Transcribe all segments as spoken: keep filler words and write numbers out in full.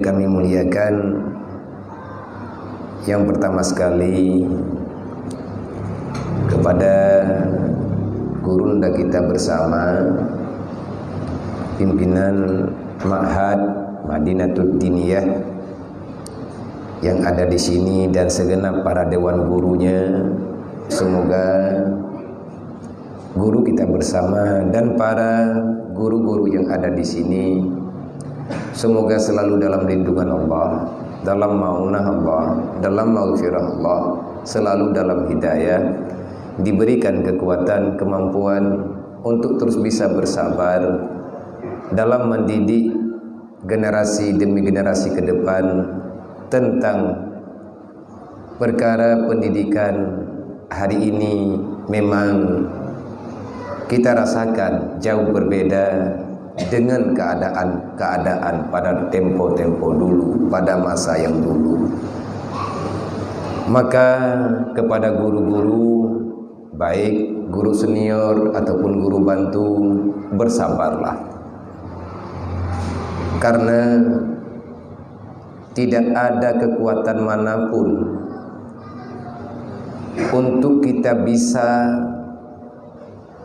Kami muliakan yang pertama sekali kepada gurunda kita bersama, pimpinan Ma'had Madinatud Diniyah yang ada di sini dan segenap para dewan gurunya. Semoga guru kita bersama dan para guru-guru yang ada di sini, semoga selalu dalam lindungan Allah, dalam maunah Allah, dalam maghfirah Allah, selalu dalam hidayah, diberikan kekuatan, kemampuan untuk terus bisa bersabar dalam mendidik generasi demi generasi ke depan tentang perkara pendidikan hari ini memang kita rasakan jauh berbeda dengan keadaan-keadaan pada tempo-tempo dulu, pada masa yang dulu. Maka kepada guru-guru, baik guru senior ataupun guru bantu, bersabarlah. Karena tidak ada kekuatan manapun untuk kita bisa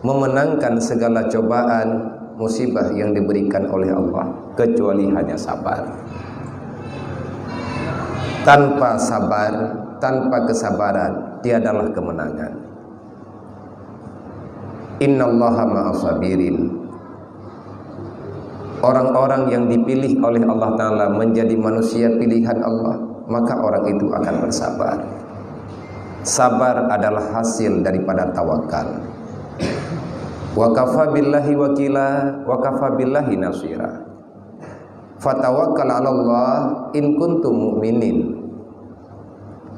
memenangkan segala cobaan, musibah yang diberikan oleh Allah, kecuali hanya sabar. Tanpa sabar, tanpa kesabaran, tiadalah kemenangan. Innallaha ma'as sabirin. Orang-orang yang dipilih oleh Allah Ta'ala menjadi manusia pilihan Allah, maka orang itu akan bersabar. Sabar adalah hasil daripada tawakal. Wa kafa billahi wakila, wa kafa billahi nasira. Fatawakkal 'alallah in kuntum mu'minin.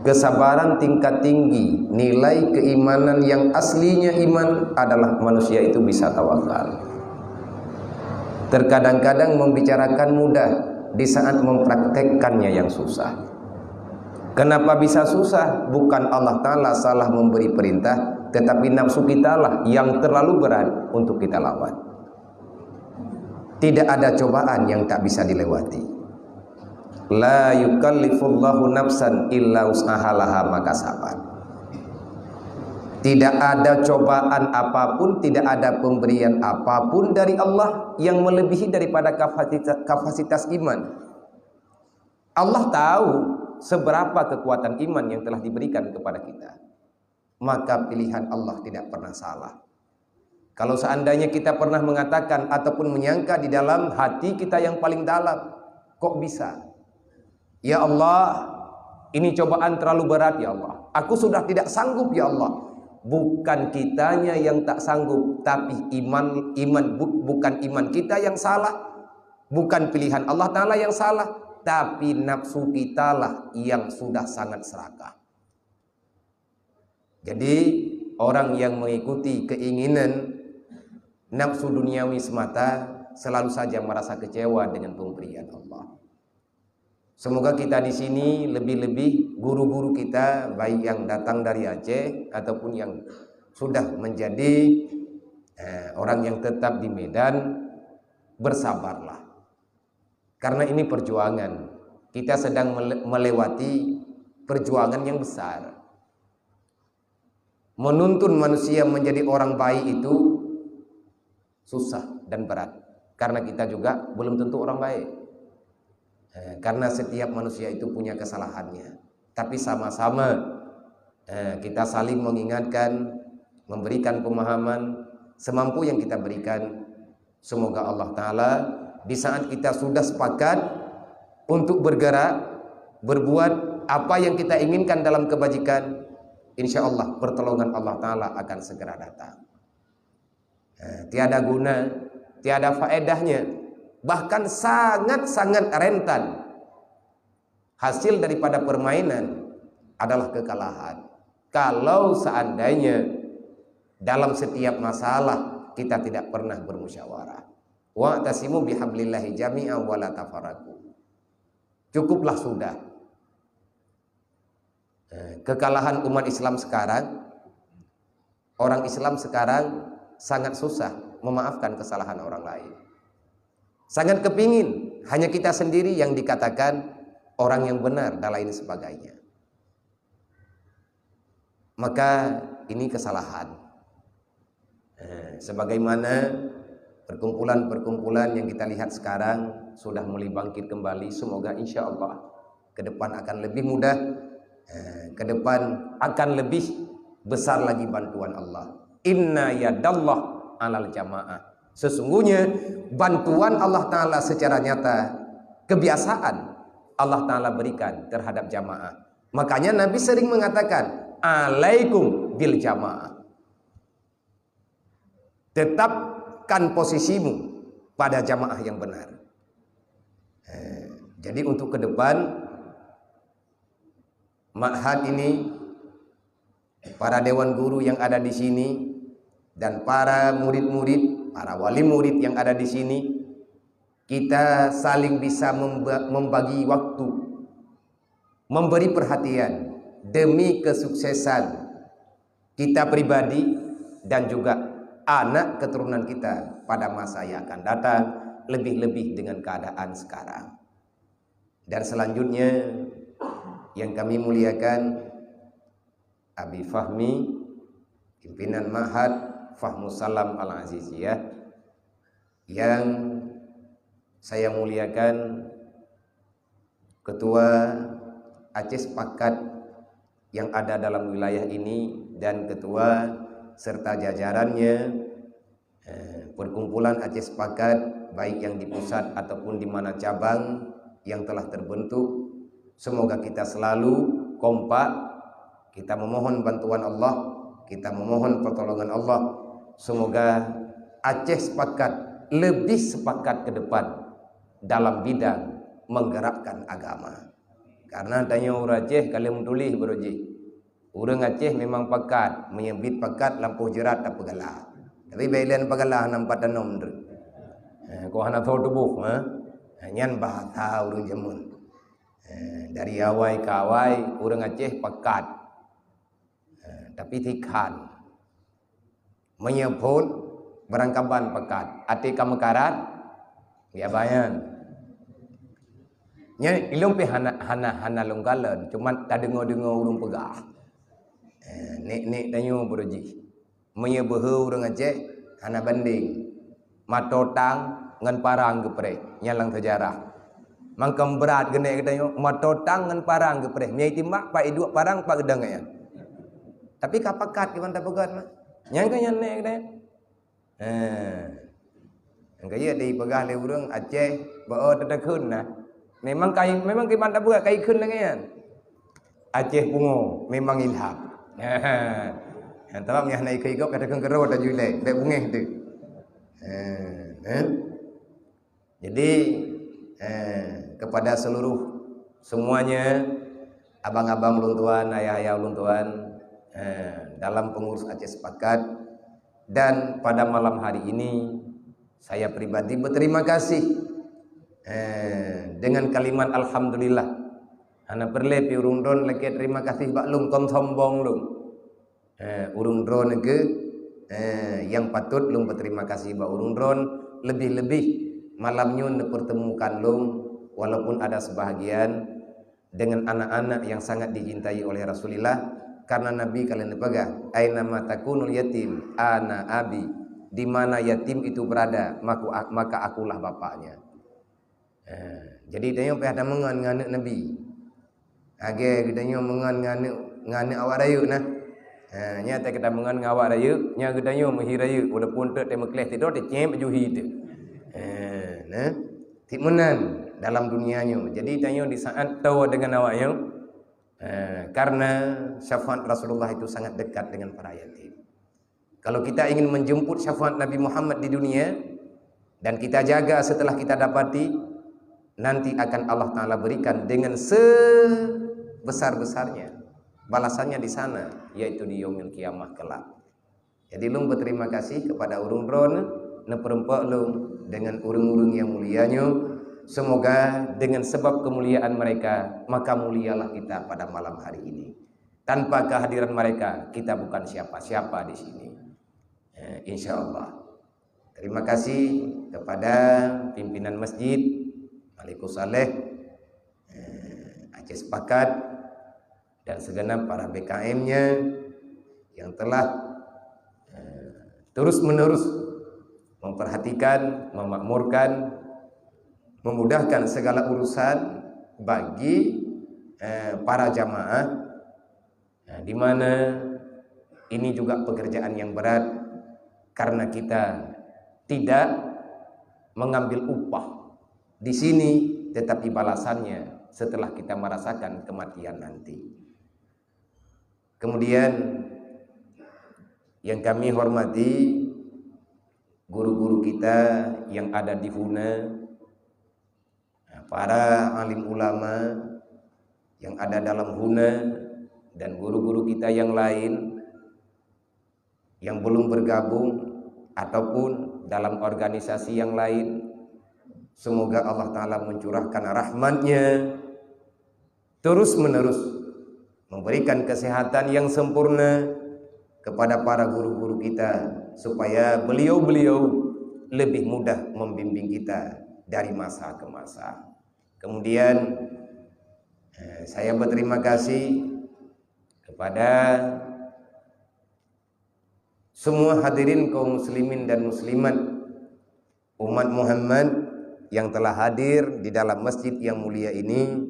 Kesabaran tingkat tinggi, nilai keimanan yang aslinya iman adalah manusia itu bisa tawakal. Terkadang-kadang membicarakan mudah, di saat mempraktekkannya yang susah. Kenapa bisa susah? Bukan Allah Ta'ala salah memberi perintah, tetapi nafsu kitalah yang terlalu berat untuk kita lawan. Tidak ada cobaan yang tak bisa dilewati. La yukallifullahu nafsan illa wus'aha laha ma kasabat. Tidak ada cobaan apapun, tidak ada pemberian apapun dari Allah yang melebihi daripada kapasitas, kapasitas iman. Allah tahu seberapa kekuatan iman yang telah diberikan kepada kita. Maka pilihan Allah tidak pernah salah. Kalau seandainya kita pernah mengatakan ataupun menyangka di dalam hati kita yang paling dalam, "Kok bisa? Ya Allah, ini cobaan terlalu berat, ya Allah. Aku sudah tidak sanggup, ya Allah." Bukan kitanya yang tak sanggup, tapi iman, iman bu-, bukan iman kita yang salah, bukan pilihan Allah Ta'ala yang salah, tapi nafsu kitalah yang sudah sangat serakah. Jadi, orang yang mengikuti keinginan nafsu duniawi semata selalu saja merasa kecewa dengan pemberian Allah. Semoga kita di sini, lebih-lebih guru-guru kita, baik yang datang dari Aceh ataupun yang sudah menjadi, eh, orang yang tetap di Medan, bersabarlah. Karena ini perjuangan. Kita sedang mele-, melewati perjuangan yang besar. Menuntun manusia menjadi orang baik itu susah dan berat. Karena kita juga belum tentu orang baik. Eh, karena setiap manusia itu punya kesalahannya. Tapi sama-sama, eh, kita saling mengingatkan, memberikan pemahaman semampu yang kita berikan. Semoga Allah Ta'ala, di saat kita sudah sepakat untuk bergerak, berbuat apa yang kita inginkan dalam kebajikan, insya Allah pertolongan Allah Ta'ala akan segera datang. Eh, tiada guna, tiada faedahnya, bahkan sangat-sangat rentan. Hasil daripada permainan adalah kekalahan. Kalau seandainya dalam setiap masalah kita tidak pernah bermusyawarah. "Wa'tasimu bihablillahi jami'an wa la tafarraqu." Cukuplah sudah. Eh, kekalahan umat Islam sekarang, orang Islam sekarang sangat susah memaafkan kesalahan orang lain. Sangat kepingin Hanya kita sendiri yang dikatakan orang yang benar dan lain sebagainya. Maka ini kesalahan. Eh, sebagaimana perkumpulan-perkumpulan yang kita lihat sekarang sudah mulai bangkit kembali, semoga insya Allah ke depan akan lebih mudah, eh, ke depan akan lebih besar lagi bantuan Allah. Inna yadallah alal jamaah. Sesungguhnya bantuan Allah Ta'ala secara nyata, kebiasaan Allah Ta'ala berikan terhadap jamaah. Makanya Nabi sering mengatakan, "Alaikum bil jamaah." Tetapkan posisimu pada jamaah yang benar. Eh, jadi untuk ke depan, ma'had ini, para dewan guru yang ada di sini, dan para murid-murid, para wali murid yang ada di sini, kita saling bisa memba-, membagi waktu, memberi perhatian demi kesuksesan kita pribadi dan juga anak keturunan kita pada masa yang akan datang, lebih-lebih dengan keadaan sekarang. Dan selanjutnya, yang kami muliakan, Abi Fahmi, pimpinan Ma'had Fahmus Salam Al-Aziziyah, yang saya muliakan, Ketua Aceh Sepakat yang ada dalam wilayah ini dan Ketua serta jajarannya, eh, Perkumpulan Aceh Sepakat, baik yang di pusat ataupun di mana cabang yang telah terbentuk. Semoga kita selalu kompak, kita memohon bantuan Allah, kita memohon pertolongan Allah. Semoga Aceh Sepakat lebih sepakat ke depan dalam bidang menggerakkan agama. Karena tanyoe ureuëng Aceh ka lheueh meutuléh baroe jih. Ureuëng Aceh memang pakat, meunyoe bit pakat lampôh jeurat tapeugala. Tapi bèk lé peugala hana pat tanom tu. Eh, kok hana tho tuboh, ha? Ha, nyan bahasa ureuëng jameun. Eh, dari awai ka awai ureuëng Aceh pakat. Eh, tapi tikhan. Meunyoe phôn barangkaban pakat, até ka meukarat, ya bayan. Nyan ilôn pih hana, hana, hana lôn kalon, cuma tadeungoe-deungoe ureuëng peugah. Eh, nek-nek tanyoe baroe jih. Meunyoe beuhe ureuëng Aceh hana banding. Mato tang ngon parang geupreh, nyan lam seujarah. Mangkang brat geunek geutanyoe, mato tang ngon parang geupreh. Meunyoe itimbak, pat iduek parang, pat geudong nyan. Tapi ka pakat kiban tapeugah mah. Nyan ka nyan nek geutanyoe. Heh. Nyang keu jeuet dipeugah lé ureuëng Aceh, bak, oh, teutakheun nah. Memang kai, memang kiban tapeugah kai kheun lagée nyan. Aceh pungo, memang ilham. Nyang tawab nyang hana ikot-ikot kata kheun keudroe tajui lé, bèk beungéh teuh. Eh, eh. Jadi, eh, kepada seluruh semuanya, abang-abang ulôn tuan, ayah-ayah ulôn tuan, eh, dalam pengurus Aceh Sepakat, dan pada malam hari ini, saya pribadi berterima kasih, eh, dengan kalimat alhamdulillah. Hana peureulée pih ureuëng droen lakée terima kasih bak lôn, kon sombong lôn. Eh, ureuëng droeneuh geuh, eh, nyang patut lôn beuterima kasih bak ureuëng droen, leubeh-leubeh malam nyoe neupeurteumukan lôn, walaupun ada sebahagian, dengan anak-anak yang sangat dicintai oleh Rasulullah, karena Nabi ka lheueh neupeugah, "Ainama takunul yatim, ana abi." Di mana yatim itu berada, maku-, maka akulah bapaknya. Ha, jadi tanyoe payah tameungon ngon aneuëk Nabi. Lagée geutanyoe meungon ngon aneuëk, ngon aneuëk awak rayeuk nah. Ha, nyan takeue tameungon ngon awak rayeuk, nyan geutanyoe meuhi rayeuk, walaupun teuk teumeukléh sidroe teucéb baju hi teuh. Ha, nah. Tik meunan dalam dunia nyoe. Jadi tanyoe di saat toe deungon awak nyoe, ha, karena syafaat Rasulullah itu sangat dekat dengan para yatim. Kalau kita ingin menjemput syafaat Nabi Muhammad di dunia, dan kita jaga setelah kita dapati, nanti akan Allah Ta'ala berikan dengan sebesar-besarnya balasannya di sana, yaitu di yaumil qiyamah kelak. Jadi, lôn berterima kasih kepada ureuëng droen, neupeureumpok lôn dengan ureuëng-ureuëng yang mulia nyoe. Semoga dengan sebab kemuliaan mereka, maka mulialah kita pada malam hari ini. Tanpa kehadiran mereka, kita bukan siapa-siapa di sini. Eh, insya Allah. Terima kasih kepada pimpinan masjid, Teungku Saleh, eh, Aceh Sepakat, dan segenap para B K M-nya yang telah, eh, terus-menerus memperhatikan, memakmurkan, memudahkan segala urusan bagi, eh, para jamaah, nah, di mana ini juga pekerjaan yang berat karena kita tidak mengambil upah di sini, tetapi balasannya setelah kita merasakan kematian nanti. Kemudian, yang kami hormati guru-guru kita yang ada di HUNA, para alim ulama yang ada dalam HUNA, dan guru-guru kita yang lain yang belum bergabung ataupun dalam organisasi yang lain. Semoga Allah Ta'ala mencurahkan rahmatnya terus-menerus, memberikan kesehatan yang sempurna kepada para guru-guru kita, supaya beliau-beliau lebih mudah membimbing kita dari masa ke masa. Kemudian, eh, saya berterima kasih kepada semua hadirin kaum muslimin dan muslimat, umat Muhammad yang telah hadir di dalam masjid yang mulia ini,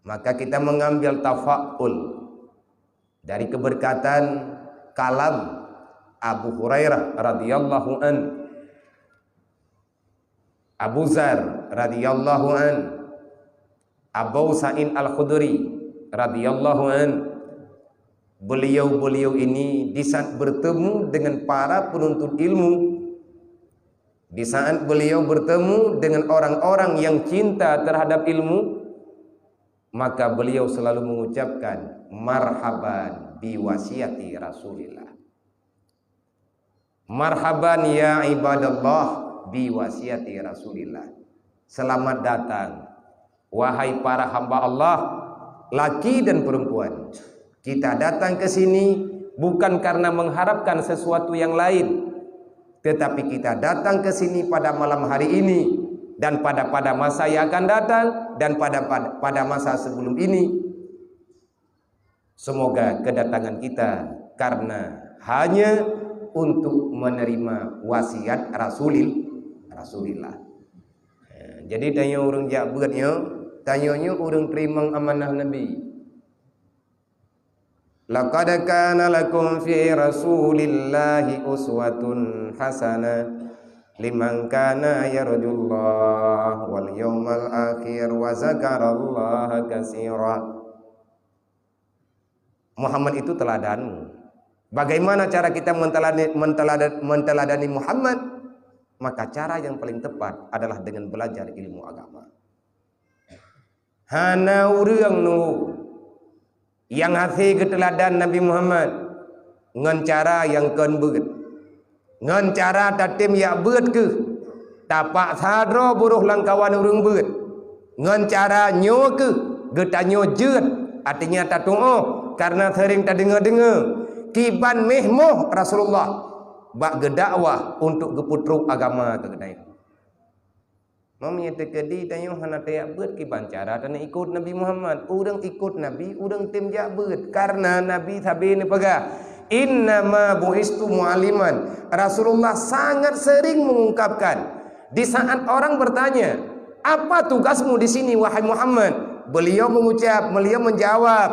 maka kita mengambil tafaul dari keberkatan kalam Abu Hurairah radhiyallahu an, Abu Zar radhiyallahu an, Abu Sa'id Al-Khudri radhiyallahu an. Beliau-beliau ini di saat bertemu dengan para penuntut ilmu, di saat beliau bertemu dengan orang-orang yang cinta terhadap ilmu, maka beliau selalu mengucapkan, "Marhaban bi wasiati Rasulillah." "Marhaban ya ibadallah bi wasiati Rasulillah." Selamat datang, wahai para hamba Allah, laki dan perempuan. Kita datang ke sini bukan karena mengharapkan sesuatu yang lain, tetapi kita datang ke sini pada malam hari ini dan pada, pada masa yang akan datang dan pada, pada, pada masa sebelum ini. Semoga kedatangan kita karena hanya untuk menerima wasiat Rasulil-, Rasulillah. Eh, jadi tanyoe ureuëng jak beuet nyoe, tanyoe nyoe ureuëng teurimong amanah Nabi. "Laqad kana lakum fi Rasulillahi uswatun hasanah liman kana yarjullah wal yaumal akhir wa zakarallaha katsira." Muhammad itu teladanmu. Bagaimana cara kita mentelani-, mentelada-, menteladani Muhammad? Maka cara yang paling tepat adalah dengan belajar ilmu agama. Hana ureuëng nu nyang hase geuteuladan Nabi Muhammad ngon cara nyang kon beuet. Ngon cara tatem jak beuet kheueh, tapaksa droe buroh lamkawan ureuëng beuet. Ngon cara nyoe kheueh geutanyoe jeuet, artinya tatuoh, karena sering tadeungoe-deungoe kiban méh moh Rasulullah bak geudakwah untuk geupeutrok agama keu geutanyoe. Meunyoe teukeudi tanyoe hana tajak beuet kiban cara taneuk ikot Nabi Muhammad. Ureuëng ikot Nabi, ureuëng tem jak beuet. Karena Nabi sabe neupeugah, "Innama bu'istu mu'alliman." Rasulullah sangat sering mengungkapkan, di saat orang bertanya, "Apa tugasmu di sini, wahai Muhammad?" Beliau mengucap, beliau menjawab,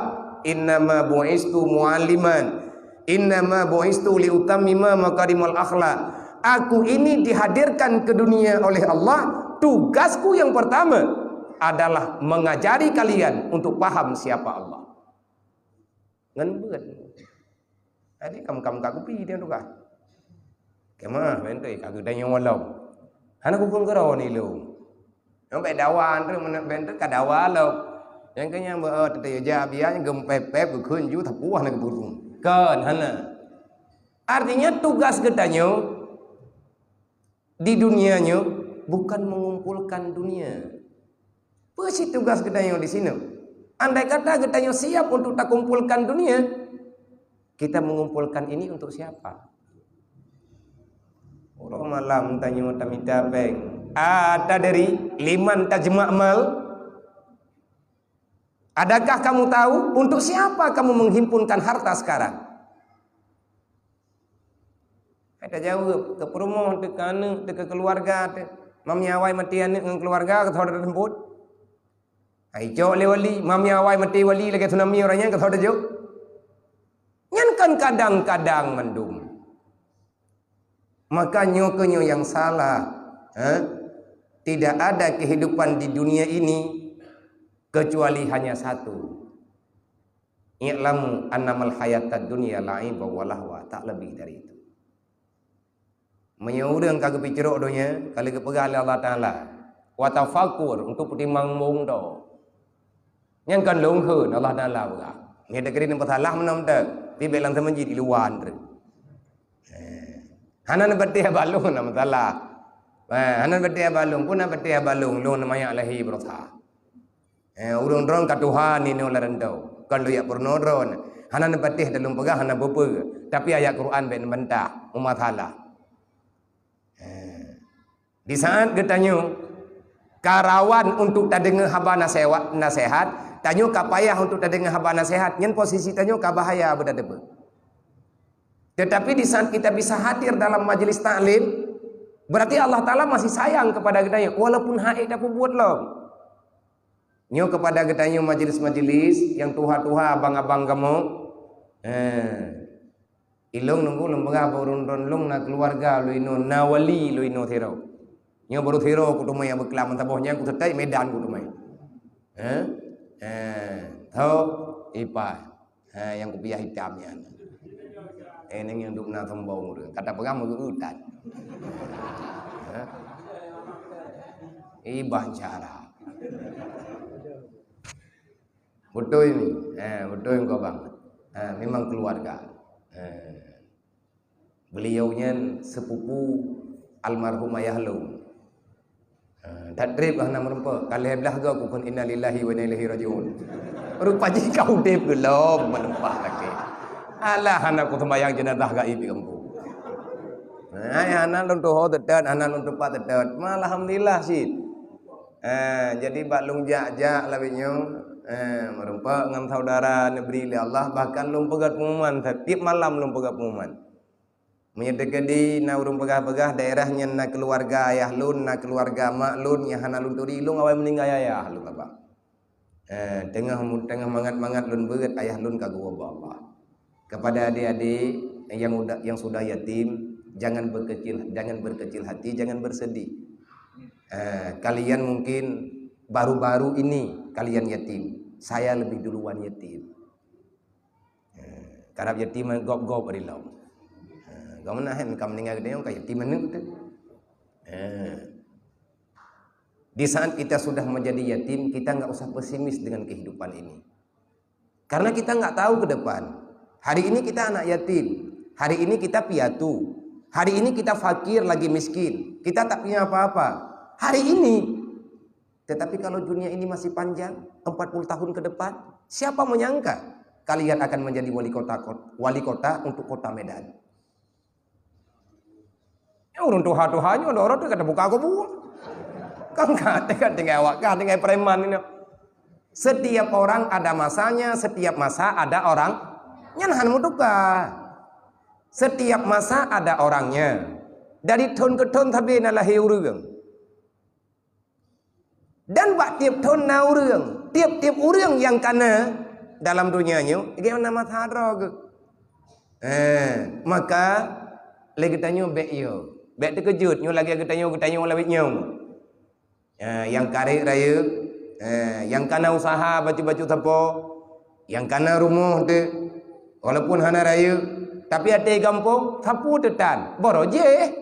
"Innama bu'istu mu'alliman." "Innama bu'istu liutammima makarimal akhlak." Aku ini dihadirkan ke dunia oleh Allah, tugasku yang pertama adalah mengajari kalian untuk paham siapa Allah. Ngon beuet. Jadi kam-kam ka kupi dia tu kah? Kemah, menteri, ka geutanyoe lom. Hana kukon keudroe ni lom. Nyang bèk dawa antre, meunan bèk antre ka dawa lom. Nyang keu nyang beu, oh, teuta jak biya, nyang geumpép-pép, geukheun ju, tapuah na geupeurung. Kon, hana. Artinya tugas geutanyoe di dunia nyoe bukan mengumpulkan dunia. Peue cit tugas geutanyoe di sinoe? Andai kata geutanyoe siap untuk takumpulkan dunia, kita mengumpulkan ini untuk siapa? Uroe malam tanyoe tamita péng, Atadri liman tajma' mal? Adakah kamu tahu untuk siapa kamu menghimpunkan harta sekarang? Hai tajaweueb, keu peurumoh, teuka aneuk, teuka keuluwarga, teu. Mam nyang awai maté aneuk ngon keuluwarga, keu saudara teupot. Hai cok lé wali, mam nyang awai maté wali lagèe tsunami uroe nyan, keu saudara jok. Nyan kan kadang-kadang mandum. Maka nyoe keuh nyoe nyang salah, eh? Tidak ada kehidupan di dunia ini kecuali hanya satu. "I'lamu annamal hayatad dunya la'ibun wa lahwa," tak lebih dari itu. Meunyoe ureuëng ka geupicrok donya, ka lheueh geupeugah lé Allah Taala, "Wa tafakkur," untuk peutimang mueng do. Nyang kan lôn kheun Allah Taala peugah. Nyan teukeuri neupeutalah meunan teuh, tapi bèk lam seumeujid di luwa treuk. Eh, hana neupatéh balong na masalah. Eh, hana neupatéh balong, pun na patéh balong, lôn manyak lahé beurasa. Eh, ureuëng droen ka tuha ninoe lam rantau, kon lôn jak peurunoe droen. Hana neupatéh dan lôn peugah hana peue-peue, tapi ayat Quran bèk neubantah, meumasalah. Eh, di saat geutanyoe ka rawan untuk tadeungoe haba nasewa-, nasehat, tanyoe ka payah untuk tadeungoe haba nasehat, nyan posisi tanyoe ka bahaya beudadeubeue. Tetapi di saat kita bisa hadir dalam majelis taklim, berarti Allah Taala masih sayang kepada geutanyoe, walaupun hak tapeubuet lom. Nyoe kepada geutanyoe majelis-majelis nyang tuha-tuha, abang-abang kamoe. Eh, ilong nunggu lôn peugah bak ureuëng droen lôn na keuluwarga lôn inoe, na wali lôn inoe sidroe. Nyoe baru sidroe kuteumé nyang beuklam meusaboh nyan kuseutôt Medan kuteumé. Eh? Eh, tho ipa. Ha, nyang kupiah itam nyan. Eh, neng nyang dum na sombong ureuëng. Kata peugah meugeuutan. Ha? Ibah cara. Beutôi ni. Ha, beutôi engkau bang. Ha, memang keluarga. Ha. Beliau nyan sepupu almarhum ayah lôn. Ha, that trép hana meureumpok. Ka lhèe blah goe kukheun innalillahi wa inna ilaihi rajiun. Rupa jih ka udép geulom meuneumpah lakèe. Alah hana kuseumbahyang jeunazah gaib di gampông. Ha, hana lôn tuho teutôt, hana lôn tupat teutôt. Ma alhamdulillah cit. Ha, jadi bak lôn jak-jak lawét nyoe, ha, meureumpok ngon saudara neubri lé Allah, bahkan lôn peugöt pengumuman, setiap malam lôn peugöt pengumuman. Meunyoe teukeudi na ureuëng peugah-peugah daerah nyan na keuluwarga ayah lôn, na keuluwarga mak lôn nyang hana lôn turi, lôn awai meuninggai ayah lôn, Abang. Eh, teungoh mu-, teungoh mangat-mangat lôn beuet, ayah lôn ka geuwoe bak Allah. Kepada adik-adik yang uda-, yang sudah yatim, jangan berkecil, jangan berkecil hati, jangan bersedih. Eh, kalian mungkin baru-baru ini kalian yatim. Saya lebih duluan yatim. Eh, karab yatim gob-gob ari lom. Eh, gomna hen ka meuninggai geutanyoe ka yatim aneuk teuh. Eh. Di saat kita sudah menjadi yatim, kita nggak usah pesimis dengan kehidupan ini. Karena kita nggak tahu ke depan. Hari ini kita anak yatim, hari ini kita piatu, hari ini kita fakir lagi miskin, kita tak punya apa-apa. Hari ini. Tetapi kalau dunia ini masih panjang, empat puluh tahun ke depan, siapa menyangka kalian akan menjadi wali kota, wali kota untuk kota Medan? Ya, ureuëng tuha-tuha nyoe, doro teuh ka teubuka kubu. Kan ka, teuka tinggai awak, ka tinggai preman ini. Setiap orang ada masanya, setiap masa ada orang. Nyan han meutuka. Setiap masa ada orangnya. Dari thon ke thon sabe na lahé ureuëng. Dan bak tiep thon na ureuëng, tiep-tiep ureuëng nyang kana dalam donya nyoe, geuh na masa droe geuh. Eh, maka lé geutanyoe bèk yo, bèk teukeujot nyoe lagèe geutanyoe, geutanyoe lawét nyoe. Eh, nyang karek rayeuk, eh, nyang kana usaha bacut-bacut sapo, nyang kana rumoh teuh, walaupun hana rayeuk, tapi até gampông sapeue teuh tan, boro jéh.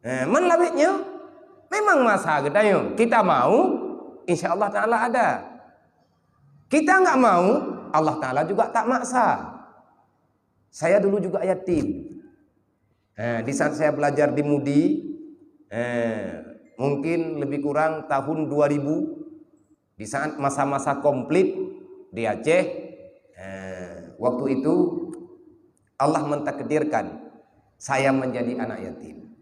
Eh, man lawét nyoe memang masa geutanyoe. Kita mau, insya Allah Taala ada. Kita nggak mau, Allah Taala juga tak maksa. Saya dulu juga yatim. Eh, di saat saya belajar di Mudi, eh, mungkin lebih kurang tahun dua ribu, di saat masa-masa konflik di Aceh, eh, waktu itu Allah mentakdirkan saya menjadi anak yatim.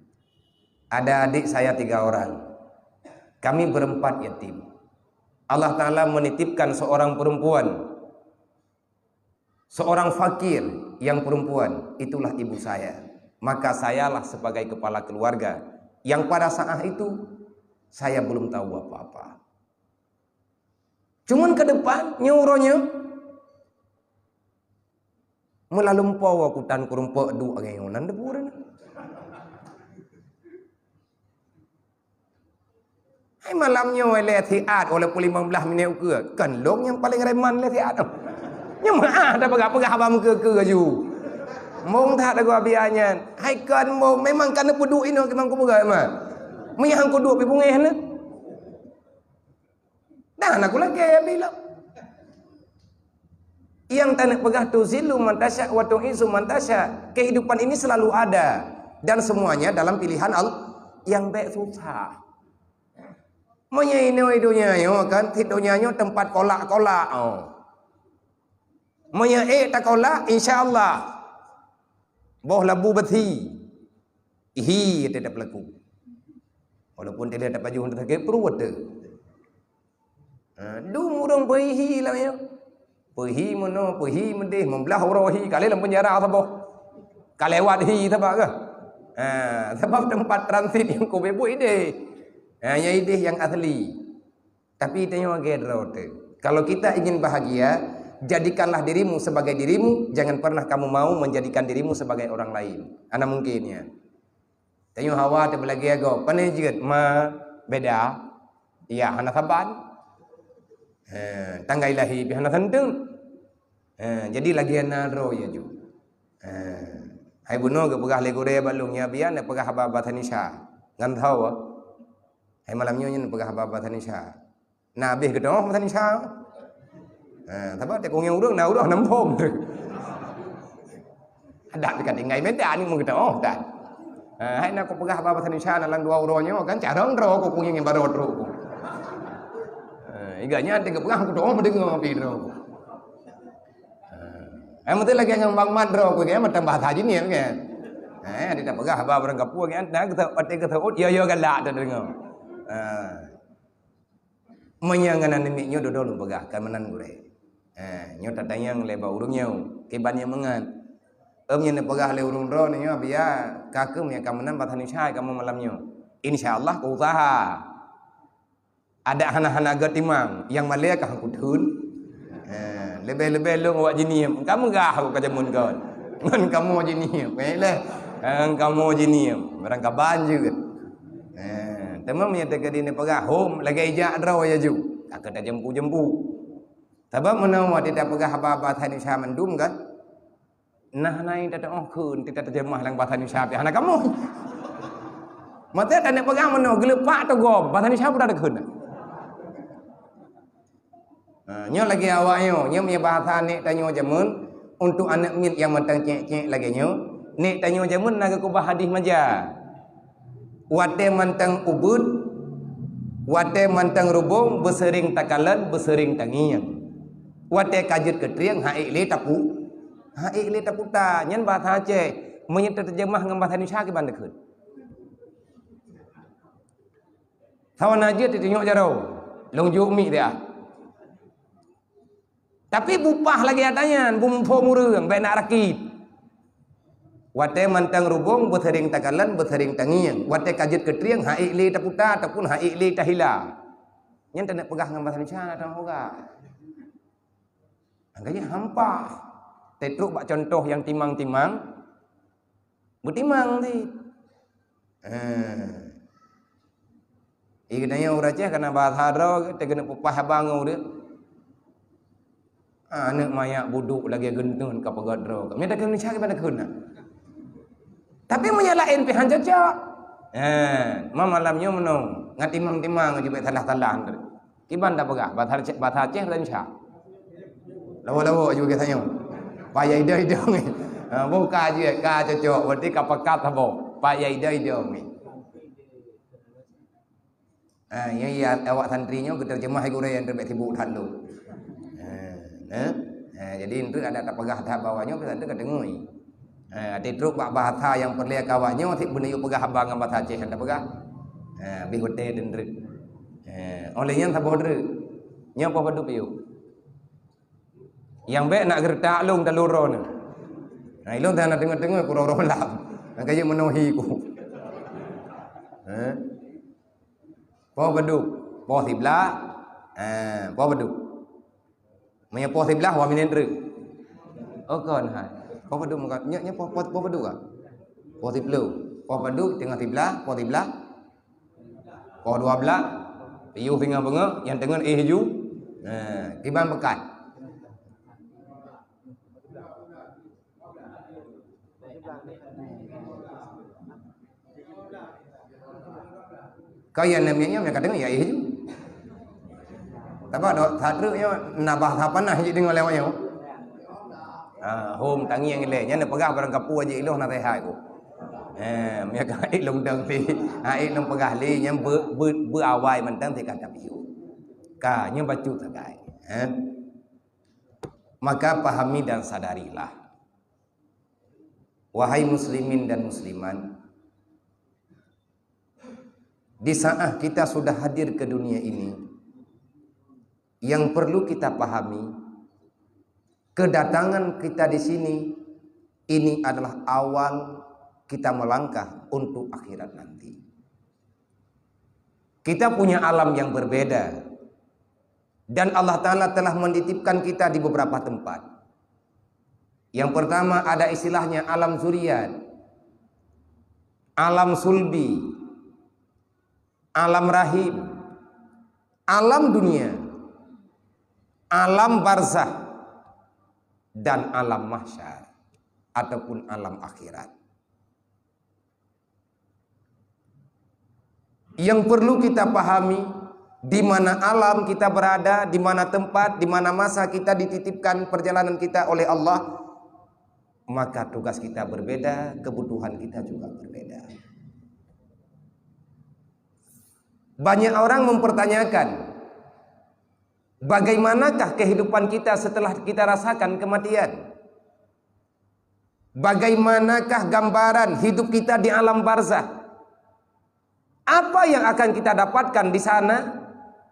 Ada adik saya tiga orang. Kami berempat yatim. Allah Ta'ala menitipkan seorang perempuan, seorang fakir yang perempuan, itulah ibu saya. Maka sayalah sebagai kepala keluarga yang pada saat itu saya belum tahu apa-apa. Cuman ke depan, nyoe uroe nyoe, meulalum po kutan keurumpok duek ageng nyoe nan debu ureueng. Hai malam nyoe lé siat, walaupun lima belas minit ukeue, kan lôn nyang paling reman lé siat. Nyoe meu'ah dah peugah-peugah haba meukeue-keue aju. Mong that lagu Abi nyan. Hai kan mong, memang kan peuduek inoe kimang kupeugah mah. Meunyo han kuduek pi bungéh na. Dan aku lagée Abi lom. Nyang taneuk peugah tuzillu man tasya wa tu'izzu man tasya. Kehidupan ini selalu ada dan semuanya dalam pilihan Allah. Nyang bék susah. Meunyoe inoe donya nyoe kan, di donya nyoe teumpat kolak-kolak, oh. Meunyoe ék takolak, insya Allah. Boh labu beusi. Ihi teutab laku. Walaupun tidak dapat jauh untuk sakit perut tu. Ha, dum ureueng peuhi lam nyoe. Peuhi meunoe, peuhi meudeh, meublah uroe hi, ka lheueh lam penjara saboh. Ka lewat hi sabab kah? Ha, sabab tempat transit nyang keu buet ideh. Ha, nyang ideh nyang asli. Tapi tanyoe lagée droe teuh. Kalau kita ingin bahagia, jadikanlah dirimu sebagai dirimu, jangan pernah kamu mau menjadikan dirimu sebagai orang lain. Hana mungkin nyan. Tanyoe hawa teuh beulagée gob. Pane jeuet ma beda. Ya, hana saban. Eh, tanggai lahé pih hana santeueng. Eh, jadi lagée na droe ya ju. Eh, hai bunoe geupeugah lé gurée bak lôn, ya bian na peugah haba bahasa Indonesia. Ngan tho. Hai malam nyoe nyan peugah haba bahasa Indonesia. Na habéh geutanyoe masa Indonesia. Ha, sabab teuk kuyang ureueng na uroe nam phom. Adak teuka tinggai meda ni meugeuteuoh tan. Ha, hai na kupeugah haba bahasa Indonesia na lam dua uroe nyoe kan carông droe ku kuyang nyang baroe trok ku. Ha, iga nyan teuka peugah ku doh meudeungoe pi droe ku. Ha, hai meuteuk lagée ngon Bang Mat droe ku kan meuteun bahasa jinih kan. Ha, dia tak peugah haba barang kapeue kan na geuseuôt patéh geuseuôt yo yo galak teudeungoe. Ha. Meunyoe ngon aneuk miet nyoe dudoe lôn peugah, ka meunan gurée. Eh, nyoe tatanyong lé bak ureueng nyoe, kiban nyang meungat. Ém nyang neupeugah lé ureueng droe nyoe, "Biya, ka keuh meunyoe ka meunan bak Indonesia kamoe malam nyoe." Insya Allah kuusaha. Adak hana-hana gét timang, nyang malée ka kutheun. Eh, leubeh-leubeh lôn awak jinieum, ka meugah aku ka jameun kon. Ngon kamoe jinieum, eh, leh. Ngon kamoe jinieum, barang kaban jeuet. Eh, teuma meunyoe teuka di neupeugah hom lagée ijak droe ya ju. Ka keuh tajempu-jempu. Sabab meunoe watée tapeugah haba-haba Indonesia mandum kan. Nah, nai tateuoh kheun, teuka terjemah lam bahasa Indonesia pih hana kamoe. Mata taneuk peugah meunoe geuleupak teugob, bahasa Indonesia pun ada kheun. Ha, nyoe lagée awak nyoe, nyoe meunyoe bahasa nek tanyoe jameun, untuk aneuk miet nyang mantong cek-cek lagée nyoe, nek tanyoe jameun na geukeubah hadih maja. Watée mantong ubeuet, watée mantong rubong, beuseuring takalon, beuseuring tangieng. Watée ka jeuet keu trieng, han ék lé tapu-, han ék lé taputa. Nyan bahasa Aceh. Meunyoe teuteujamah ngon bahasa Indonesia, kiban teukeuen. Sawan na jeuet teutunyok jaroe, lôn jok miet dia. Tapi bupah lagée ata nyan, bumphom ureuëng, bék nak rakit. Watée mantong rubong, beuseuring takalon, beuseuring tangieng. Watée ka jeuet keu trieng, han ék lé taputa ataupun han ék lé tahila. Nyan taneuk peugah ngon bahasa Indonesia na teuh uga. Makanya hampah. Teutrok bak contoh nyang timang-timang, beutimang cit. Ha. Ih, geutanyoe ureuëng Aceh kana bahasa droe, teugeuneup peupah haba ngon ureuëng. Aneuëk manyak budok lagée geunteuen ka peugét droe. Meunyoe takheun Indonesia kiban takheun na. Tapi meunyoe laén pih han cocok. Ha, ma malam nyoe meunoe, ngat timang-timang aju bék salah-salah. Kiban tapeugah, bahasa Aceh, bahasa Aceh bahasa Indonesia. Lawa-lawa aju bagi tanyoe. Payah idong-idong ni. Ha, boh ka jeuet, ka cocok, berarti ka pakat saboh. Payah idong-idong ni. Ha, ya, ya, awak santri nyoe geuterjemah gurée nyang teubek sibuk that lom. Ha, nah. Ha, jadi enteuk ada tapeugah that bahwa nyoe santri ka deungoe. Eh, até trok bak bahasa nyang peureulée keu awak nyoe, sit beuneuyoe peugah haba ngon bahasa Aceh, hana peugah. Eh, bih watée deundreuk. Eh, oleh nyan saboh dreuk. Nyoe poh padub yôh. Nyang bék nak geureutak lôn talu droeneuh. Nah, ilôn tan na teungoh-teungoh ku rong-rong lam. Nyang kayém meunohi ku. Eh? Poh padub, poh siblaih. Eh, poh padub. Meunyoe poh siblaih, wah minen treuk. Oh, kon hai. Poh padub muka. Nyak, nyak poh, poh, poh padub ka? Poh siplôh. Poh padub teungoh siblaih, poh siblaih. Poh dua blaih, piôh singoh beungoh, nyang teungoh éh ju. Nah, kiban peukat. Kau nyang nem nyan, nyang ka teungoh ya éh ju. Tapi dok that treuk nyoe na bahasa panas jih deungoe lewat nyoe. Ah, hom tangieng ilée. Nyan neupeugah barang kapeue jih iloh naseuhat ku. Eh, meunyo ka hait lôn dong lé, hait lôn peugah lé, nyan beu-, beu-, beuawai mantong teuka tapiôh. Ka, nyan bacut sagai. Eh? Maka pahami dan sadarilah. Wahai muslimin dan muslimat, di saat kita sudah hadir ke dunia ini, yang perlu kita pahami, kedatangan kita di sini, ini adalah awal kita melangkah untuk akhirat nanti. Kita punya alam yang berbeda. Dan Allah Ta'ala telah menitipkan kita di beberapa tempat. Yang pertama ada istilahnya alam zuriat, alam sulbi, alam rahim, alam dunia, alam barzah, dan alam mahsyar ataupun alam akhirat. Yang perlu kita pahami, di mana alam kita berada, di mana tempat, di mana masa kita dititipkan perjalanan kita oleh Allah, maka tugas kita berbeda, kebutuhan kita juga berbeda. Banyak orang mempertanyakan, bagaimanakah kehidupan kita setelah kita rasakan kematian? Bagaimanakah gambaran hidup kita di alam barzah? Apa yang akan kita dapatkan di sana?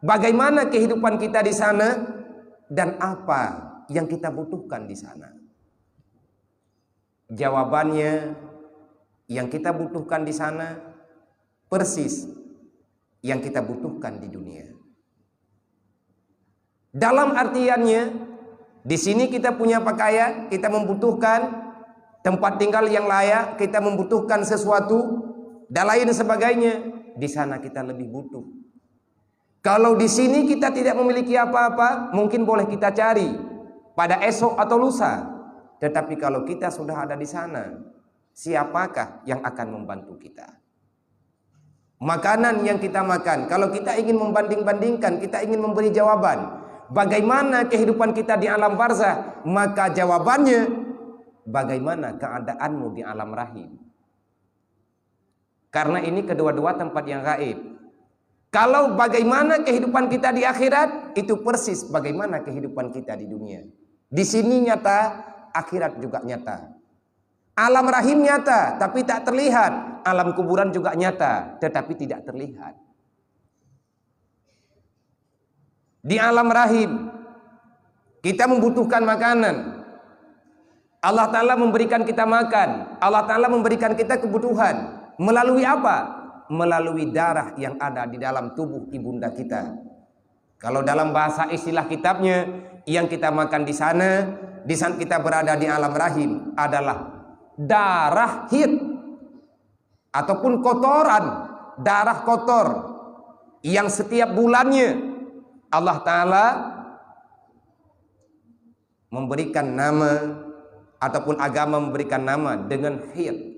Bagaimana kehidupan kita di sana? Dan apa yang kita butuhkan di sana? Jawabannya, yang kita butuhkan di sana persis yang kita butuhkan di dunia. Dalam artiannya, di sini kita punya pakaian, kita membutuhkan tempat tinggal yang layak, kita membutuhkan sesuatu, dan lain sebagainya. Di sana kita lebih butuh. Kalau di sini kita tidak memiliki apa-apa, mungkin boleh kita cari pada esok atau lusa. Tetapi kalau kita sudah ada di sana, siapakah yang akan membantu kita? Makanan yang kita makan, kalau kita ingin membanding-bandingkan, kita ingin memberi jawaban, bagaimana kehidupan kita di alam barzah, maka jawabannya, bagaimana keadaanmu di alam rahim? Karena ini kedua-dua tempat yang gaib. Kalau bagaimana kehidupan kita di akhirat, itu persis bagaimana kehidupan kita di dunia. Di sini nyata, akhirat juga nyata. Alam rahim nyata, tapi tak terlihat. Alam kuburan juga nyata, tetapi tidak terlihat. Di alam rahim, kita membutuhkan makanan. Allah Ta'ala memberikan kita makan. Allah Ta'ala memberikan kita kebutuhan. Melalui apa? Melalui darah yang ada di dalam tubuh ibunda kita. Kalau dalam bahasa istilah kitabnya, yang kita makan di sana, di saat kita berada di alam rahim adalah darah haid ataupun kotoran, darah kotor yang setiap bulannya Allah Ta'ala memberikan nama ataupun agama memberikan nama dengan haid.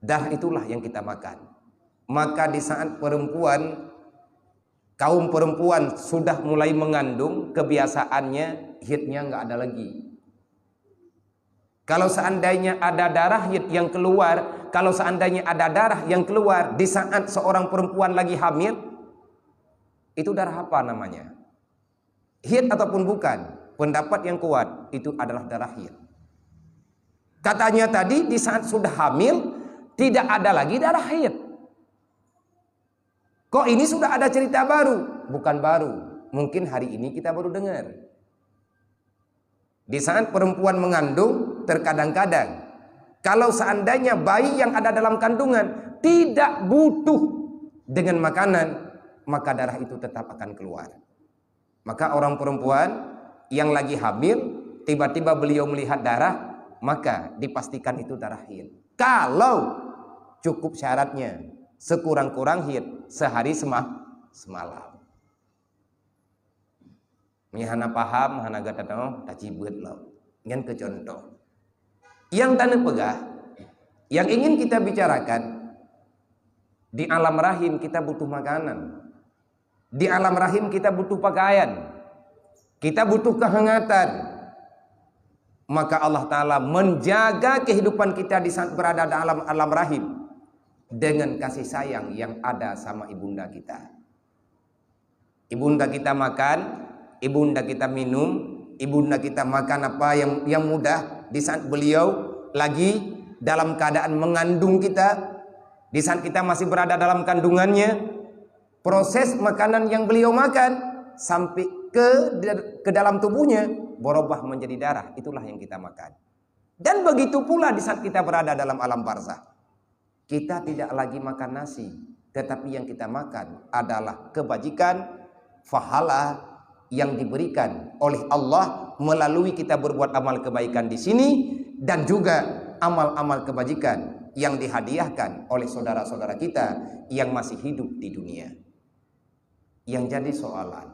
Darah itulah yang kita makan. Maka di saat perempuan, kaum perempuan sudah mulai mengandung, kebiasaannya haidnya nggak ada lagi. Kalau seandainya ada darah haid yang keluar, kalau seandainya ada darah yang keluar di saat seorang perempuan lagi hamil, itu darah apa namanya? Haid ataupun bukan? Pendapat yang kuat, itu adalah darah haid. Katanya tadi, di saat sudah hamil, tidak ada lagi darah haid. Kok ini sudah ada cerita baru? Bukan baru. Mungkin hari ini kita baru dengar. Di saat perempuan mengandung, terkadang-kadang, kalau seandainya bayi yang ada dalam kandungan tidak butuh dengan makanan, maka darah itu tetap akan keluar. Maka orang perempuan yang lagi hamil, tiba-tiba beliau melihat darah, maka dipastikan itu darah haid. Kalau cukup syaratnya, sekurang-kurang haid sehari sema-, semalam. Meunyo hana paham, hana gata tahu, tacibeuet lom. Nyan keu contoh. Yang teupeugah, yang ingin kita bicarakan, di alam rahim kita butuh makanan. Di alam rahim kita butuh pakaian. Kita butuh kehangatan. Maka Allah Ta'ala menjaga kehidupan kita di saat berada dalam alam rahim dengan kasih sayang yang ada sama ibunda kita. Ibunda kita makan, ibunda kita minum, ibunda kita makan apa yang, yang mudah di saat beliau lagi dalam keadaan mengandung kita, di saat kita masih berada dalam kandungannya, proses makanan yang beliau makan sampai ke, ke dalam tubuhnya berubah menjadi darah, itulah yang kita makan. Dan begitu pula di saat kita berada dalam alam barzah. Kita tidak lagi makan nasi, tetapi yang kita makan adalah kebajikan, pahala yang diberikan oleh Allah melalui kita berbuat amal kebaikan di sini dan juga amal-amal kebajikan yang dihadiahkan oleh saudara-saudara kita yang masih hidup di dunia. Yang jadi soalan,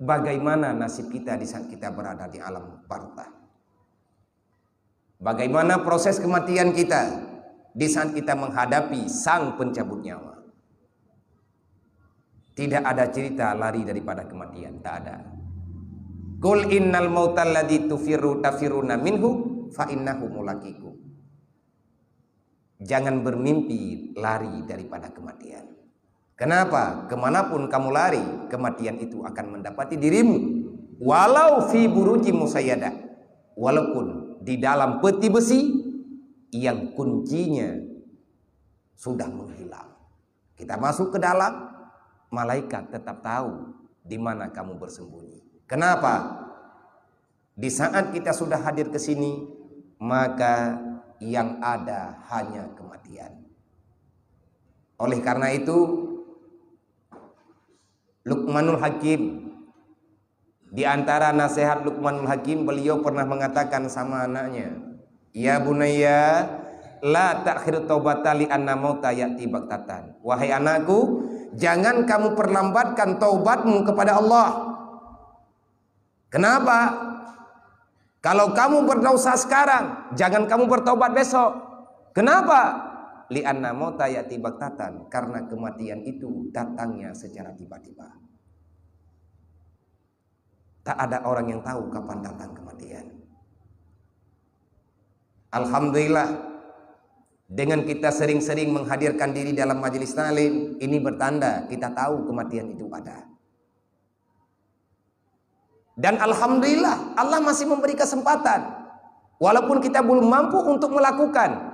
bagaimana nasib kita di saat kita berada di alam barzah? Bagaimana proses kematian kita di saat kita menghadapi Sang Pencabut Nyawa? Tidak ada cerita lari daripada kematian, tak ada. "Qul innal mautal ladzi tufirru tafirruna minhu fa innahu mulaqikum." Jangan bermimpi lari daripada kematian. Kenapa? Kemanapun kamu lari, kematian itu akan mendapati dirimu. Walau fi buruji musayyadah, walaupun di dalam peti besi yang kuncinya sudah menghilang. Kita masuk ke dalam, malaikat tetap tahu di mana kamu bersembunyi. Kenapa? Di saat kita sudah hadir ke sini, maka yang ada hanya kematian. Oleh karena itu, Luqmanul Hakim, di antara nasihat Luqmanul Hakim, beliau pernah mengatakan sama anaknya, "Ya bunayya, la ta'khir taubata li anna mauta ya'ti baghtatan." Wahai anakku, jangan kamu perlambatkan taubatmu kepada Allah. Kenapa? Kalau kamu berdosa sekarang, jangan kamu bertobat besok. Kenapa? "Li anna mauta ya'ti baghtatan," karena kematian itu datangnya secara tiba-tiba. Tak ada orang yang tahu kapan datang kematian. Alhamdulillah, dengan kita sering-sering menghadirkan diri dalam majelis taklim, ini bertanda kita tahu kematian itu ada. Dan alhamdulillah, Allah masih memberi kesempatan. Walaupun kita belum mampu untuk melakukan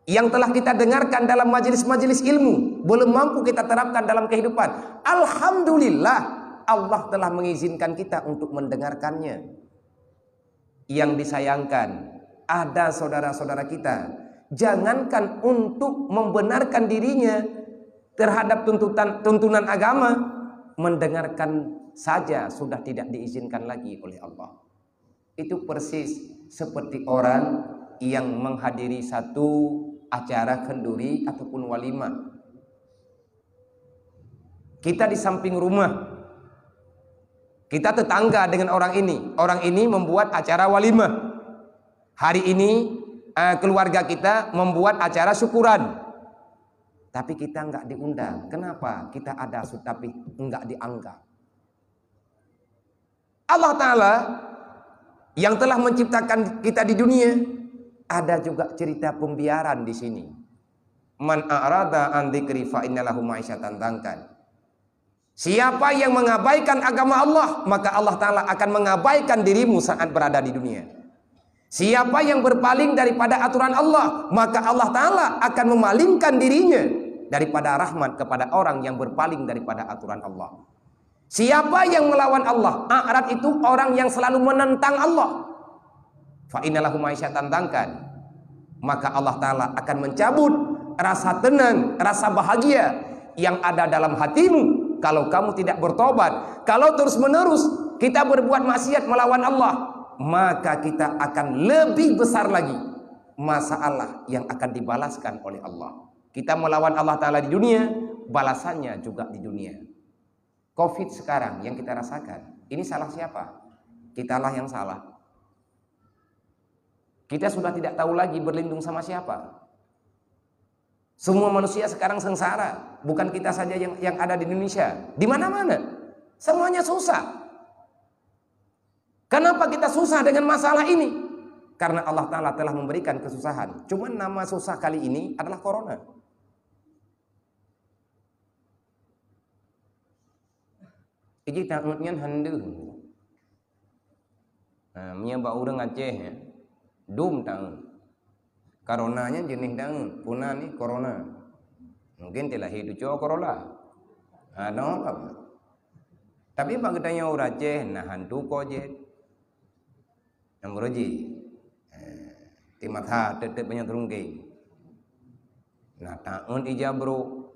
yang telah kita dengarkan dalam majelis-majelis ilmu, belum mampu kita terapkan dalam kehidupan. Alhamdulillah, Allah telah mengizinkan kita untuk mendengarkannya. Yang disayangkan, ada saudara-saudara kita, jangankan untuk membenarkan dirinya terhadap tuntutan, tuntunan agama, mendengarkan saja sudah tidak diizinkan lagi oleh Allah. Itu persis seperti orang yang menghadiri satu acara khanduri ataupun walimah. Kita di samping rumah, kita tetangga dengan orang ini. Orang ini membuat acara walimah. Hari ini, eh, keluarga kita membuat acara syukuran. Tapi kita nggak diundang. Kenapa? Kita ada, tapi nggak dianggap. Allah Ta'ala yang telah menciptakan kita di dunia, ada juga cerita pembiaran di sini. "Man a'rada an dzikri fa inna lahu ma'isyatan dhankan." Siapa yang mengabaikan agama Allah, maka Allah Ta'ala akan mengabaikan dirimu saat berada di dunia. Siapa yang berpaling daripada aturan Allah, maka Allah Ta'ala akan memalingkan dirinya daripada rahmat kepada orang yang berpaling daripada aturan Allah. Siapa yang melawan Allah, a'rad itu orang yang selalu menentang Allah. Fa inna lahu ma'isyatan dhankan. Maka Allah Ta'ala akan mencabut rasa tenang, rasa bahagia yang ada dalam hatimu. Kalau kamu tidak bertobat, kalau terus-menerus kita berbuat maksiat melawan Allah, maka kita akan lebih besar lagi masalah yang akan dibalaskan oleh Allah. Kita melawan Allah Ta'ala di dunia, balasannya juga di dunia. Covid sekarang yang kita rasakan, ini salah siapa? Kitalah yang salah. Kita sudah tidak tahu lagi berlindung sama siapa. Semua manusia sekarang sengsara. Bukan kita saja yang, yang ada di Indonesia. Di mana-mana. Semuanya susah. Kenapa kita susah dengan masalah ini? Karena Allah Ta'ala telah memberikan kesusahan. Cuman nama susah kali ini adalah corona. Iji taun nyan han deuh. Ha, meunyoe bak ureuëng Aceh, ya, dum taun. Corona nyan jeuneh taun, puna ni corona. Mungkin teulahé tucoe Corolla. Ha, no apa? Tapi bak geutanyoe ureuëng Aceh, na hantu ko jeuet. Nyang beureuji. Eh, ti mata teuteup banyak teurungkeng. Nah, taun ija bro.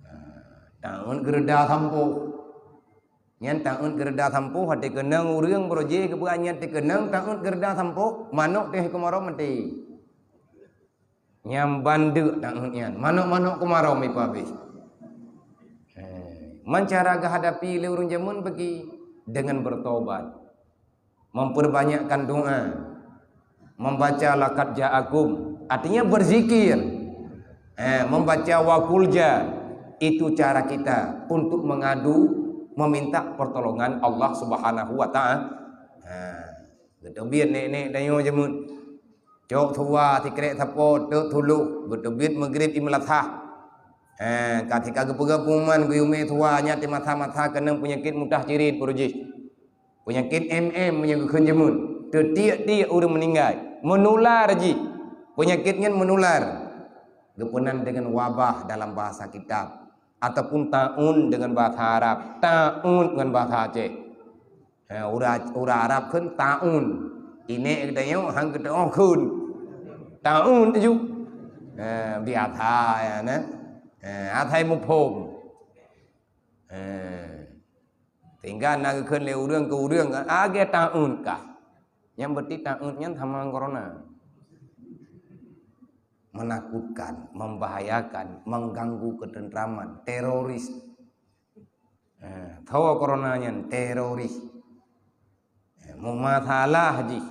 Nah, taun geureuda sampoh. Nyan taun geureuda sampoh, hati keunong ureuëng beureuji keupeue nyan ti keunong taun geureuda sampoh, manok teh keumarom mati. Nyang bandeuk taun nyan, manok-manok keumarom ipabeh. Eh, man cara geuhadapi lé ureuëng jameun bagi dengan bertobat. Memperbanyakkan doa, membaca laqad ja'akum, artinya berzikir. Eh, membaca wa qul ja, itu cara kita untuk mengadu, meminta pertolongan Allah Subhanahu wa Ta'ala. Ha, geuteubiet nek-nek tanyoe jameun. Cok tuha sikrek sapo teuk tuloh, geuteubiet Maghrib i meulasah. Ha, ka tika geupeugah pengumuman geuyue mé tuha nyan di masa-masa keunong peunyakit mutah cirit beureuji. Peunyakit M M nyang geukheun jameun, teutiek-tiek ureuëng meuninggai, meunular jih. Peunyakit nyan meunular. Geupeunan dengan wabah dalam bahasa kitab, ataupun taun dengan bahasa Arab, taun ngon bahasa Aceh. Ha, ureuëng, ureuëng Arab kheun taun. Inék geutanyoe han geuteu'oh kheun. Taun aju. Ha, biasa ya na. Ha, asai muphom. Ha. Sehingga na geukheun lé ureuëng keu ureuëng, "Ah, lagée taun kah?" Nyang berarti taun nyan sama corona. Menakutkan, membahayakan, mengganggu ketentraman, teroris. Eh, tho corona nyan teroris. Eh, meumasalah jih.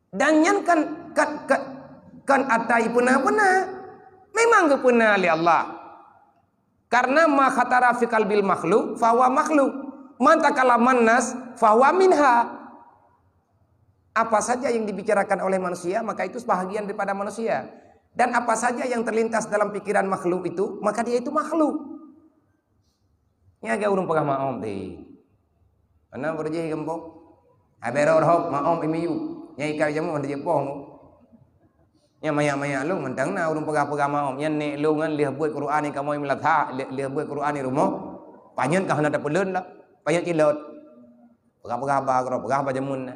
Dan nyan kan, kan, kan, kan ata ipeuna-peuna. Memang geupeuna lé Allah. Karena ma khatara fi qalbil makhluk, fahuwa makhluk. Man takallama nas, fahuwa minha. Apa saja yang dibicarakan oleh manusia, maka itu sebahagian daripada manusia. Dan apa saja yang terlintas dalam pikiran makhluk itu, maka dia itu makhluk. Nyan lagée ureuëng peugah maom tadi. Hana beureuji gampông. Habéh roh-roh maom i miyueb. Nyan ikat jameun hana jipoh. Nyan manyak-manyak lôn mantong na ureuëng peugah-peugah maom. Nyan nek lôn nyan lheueh beuet Quran i kamoe meulatha, lheueh, lheueh beuet Quran i rumoh. Panyöt ka hana tapeuleuen lah. Panyöt cilot. Peugah-peugah haba keudroe, peugah haba jameun na.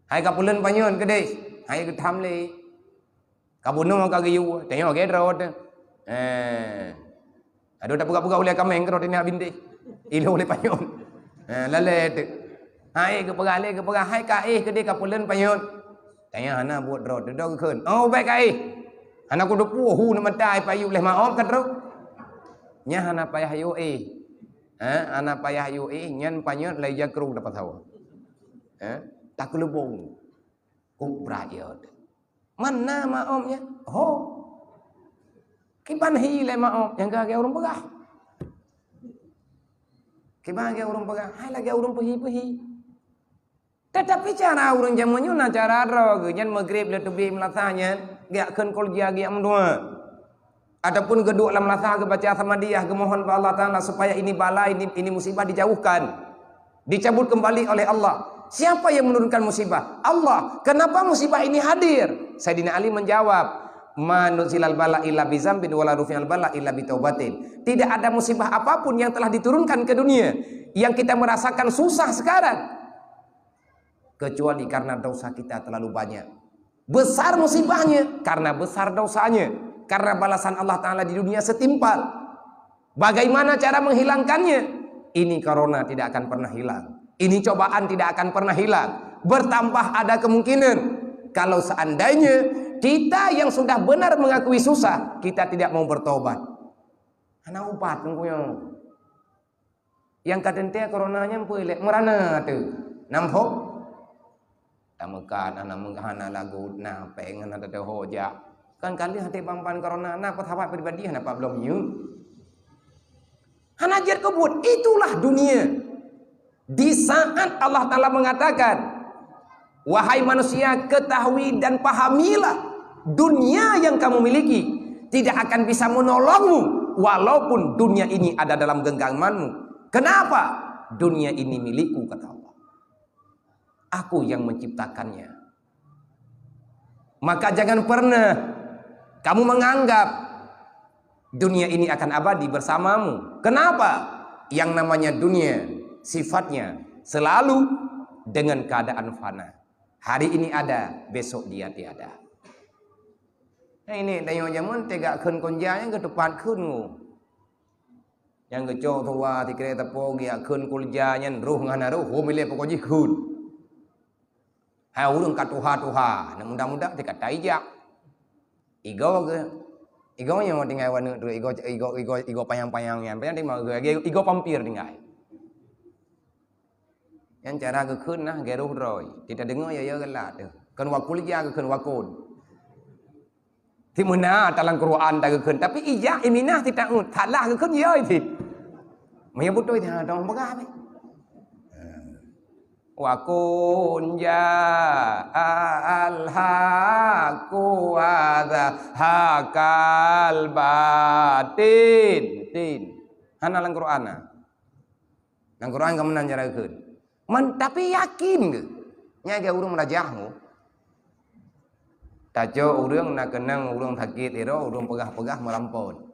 Hai ka peuleuen panyöt keudeh. Hai geutham lé. Ka bunoe ka geuyue, tanyoe lagée droe teuh. Eh. Aduh, tapeugah-peugah ulée kaméng keudroe tinyak bintéh. Ilée ulée panyöt. Eh, lalée teuh. Hai geupeugah lé, geupeugah hai ka éh keudeh ka peuleuen panyöt. Tanyoe hana buet droe teuh, droe geukheun. Oh, bék ka éh. Hana kuteupue hu neumata ai payu lé maom ka droe. Nyan hana payah yue éh. Ha, hana payah yue éh, nyan panyöt lai jakru dapat sawa. Ha, takeulubong. Kuk brat ya. Mana maom nyan? Ho. Kiban hi lé maom nyang lagée ureuëng peugah. Kiban lagée ureuëng peugah, hai lagée ureuëng peuhi-peuhi. Tetapi cara ureuëng jameun nyoe na cara droe geuh nyan Maghrib lé teubiet meulasah nyan, geujak kheun kolja geujak meudoa. Ataupun geuduek lam meulasah geubaca samadiyah geumohon bak Allah Taala supaya ini bala, ini, ini musibah dijauhkan. Dicabut kembali oleh Allah. Siapa yang menurunkan musibah? Allah. Kenapa musibah ini hadir? Saidina Ali menjawab, "Ma nuzilal bala illa bi zambin, wa la rufi'al bala illa bi taubatin." Tidak ada musibah apapun yang telah diturunkan ke dunia yang kita merasakan susah sekarang, kecuali karena dosa kita terlalu banyak. Besar musibahnya karena besar dosanya, karena balasan Allah Ta'ala di dunia setimpal. Bagaimana cara menghilangkannya? Ini corona tidak akan pernah hilang. Ini cobaan tidak akan pernah hilang. Bertambah ada kemungkinan. Kalau seandainya kita yang sudah benar mengakui susah, kita tidak mau bertobat. Hana ubat ngon nyoe. Nyang ka teuntée corona nyan peue lé? Meurana teuh. Nam phok? Tameukat, hana meung-, hana lagot, na péng, hana teudeungoe jak. Kan ka lheueh até ban-ban corona, na pesawat pribadi hana pat bloe minyeuk. Hana jeuet keu buet. Itulah dunia. Di saat Allah Ta'ala mengatakan, "Wahai manusia, ketahui dan pahamilah, dunia yang kamu miliki tidak akan bisa menolongmu, walaupun dunia ini ada dalam genggamanmu." Kenapa? "Dunia ini milikku," kata Allah. "Aku yang menciptakannya." Maka jangan pernah kamu menganggap dunia ini akan abadi bersamamu. Kenapa? Yang namanya dunia sifatnya selalu dengan keadaan fana. Hari ini ada, besok dia tiada. Nah, ini tanyoe jameun teuga kheun konja nyang geutupat kheun ngu. Nyang geucok tuha tikirée teupông geujak kheun kulja nyan roh ngon hana roh, ho milék pokok jih kheun. Hai ureuëng ka tuha-tuha, na muda-muda teuka tai jak. Igoe geuh, igoe nyoe tinggai waneuk tu, igoe, igoe, igoe, igoe panyang-panyang nyan, panyang tinggai, igoe pampir tinggai. Nyan cara geukheun nah, geuroh droe. Teudeungoe ya, ya galak teuh. Kheun wakul ja geukheun wakon. Ti meuna talang Quran ta geukheun, tapi ija iminah ti taun. Salah geukheun ya itu. Meunyo beutôi ti hana tong peugah. Wakun ja al-haqqu wa zahaqal batin. Tin. Hana lam Quran na. Lam Quran ka meunan cara geukheun. Man, tapi yakin geuh? Nyan keuh ureuëng meurajah mu. Tacok ureuëng na keunong ureuëng sakét iroe, ureuëng peugah-peugah meurampon.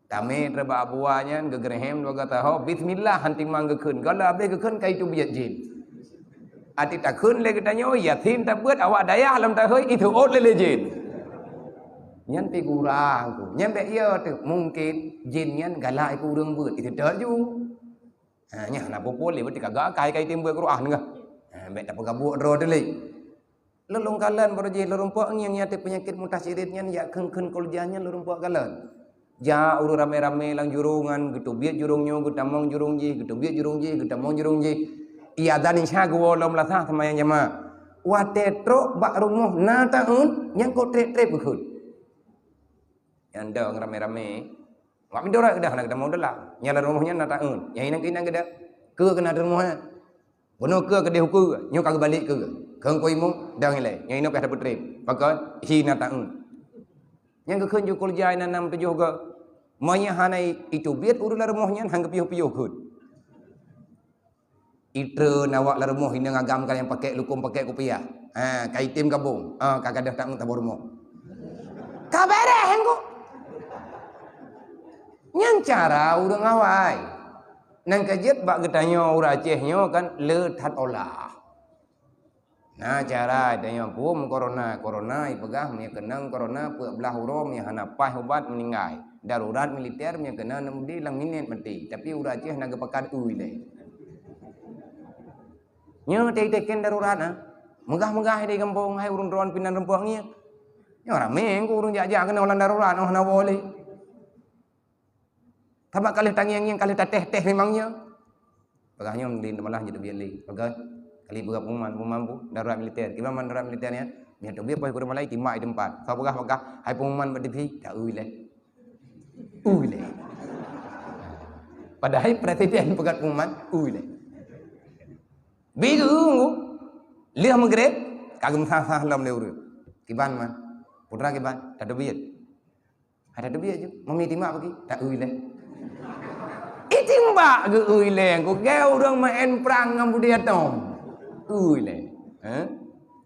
Tamé teubak buwa nyan geugeureuhem dua gata ho, bismillah han timang geukheun. Gala abéh geukheun ka itu biet jén. Até takheun lé geutanyoe, Yasin tabeuet awak dayah lam tahôi itu ôt lé lé jén. Nyan figura ku. Nyan bék iya teuh. Mungkin jén nyan galak iku ureuëng beuet. Itu tok ju. Ha, nyan hana peue-peue lé, berarti ka gakai ka item beuet Quran gah. Ha, bék tapeugah buet droe teuh lé. Lôn lôn kalon baroe jih lôn rumpok ngieng nyang teupenyakét mutasirit nyan, jak kheun-kheun kulja nyan lôn rumpok kalon. Jak ureuëng ramé-ramé lam jurong nyan, geuteubiet jurong nyoe, geutamong jurong jih, geuteubiet jurong jih, geutamong jurong jih. Ia dan isya geuwoe lom lasah seumayang jamaah. Watée trok bak rumoh na taun, nyang kok treb-treb geukheun. Nyang dong ramé-ramé. Mak pintoe rot keudah na geutamong dalam. Nyang lam rumoh nyan na taun. Nyang inong keuh inong geudah. Keu keunan rumoh nyan. Bunoe keu keudeh ukeue, nyoe ka geubalek keu. Kheun ku imum, dang ilée. Nyang inong pih ada peutreb. Pakon? Hi na taun. Nyang geukheun ju kulja inan nam tujoh go. Meunyo hana itu biet ureuëng lam rumoh nyan han geupiôh-piôh kheun. Itreun awak lam rumoh inong agam ka nyang pakék lukôm pakék kupiah. Ha, ka item gabong. Ha, ka gadôh taun saboh rumoh. Ka bereh engko. Nyan cara ureuëng awai. Nang ka jeuet bak geutanyoe ureuëng Aceh nyoe kan le that olah. Na cara tanyoe pum corona, corona ipeugah meunyo keunong corona peuet blaih uroe meunyo hana paih ubat meuninggai. Darurat militer meunyo keunong neumudi lam minét maté, tapi ureuëng Aceh na geupakat ui lé. Nyoe teuh teken darurat na. Meugah-meugah di gampông hai ureuëng droe pinan rumpok ngieng. Nyoe ramé ku ureuëng jak-jak keunoe lam darurat oh na boleh. Sabab ka lheueh tangieng-ngieng ka lheueh tatéh-téh memang nyoe. Peugah nyoe di malah jeuet biet lé. Peugah kali peugah pengumuman, pengumuman bu darurat militer. Kiban darurat militer nyan? Nyan tu biet poh kureueng malai timbak di teumpat. Sa peugah-peugah hai pengumuman bak T V, tak ui lé. Ui lé. Padahai presiden peugah pengumuman, ui lé. Bingung. Lheueh meugreb, ka geumeusalah lom lé ureuëng. Kiban man. Putra kiban, tak teubiet. Ada teubiet ju. Mami timbak bagi, tak ui lé. Itimbak geu ui lé, ku geu ureuëng main perang ngon budaya tom. Ui lé. Ha?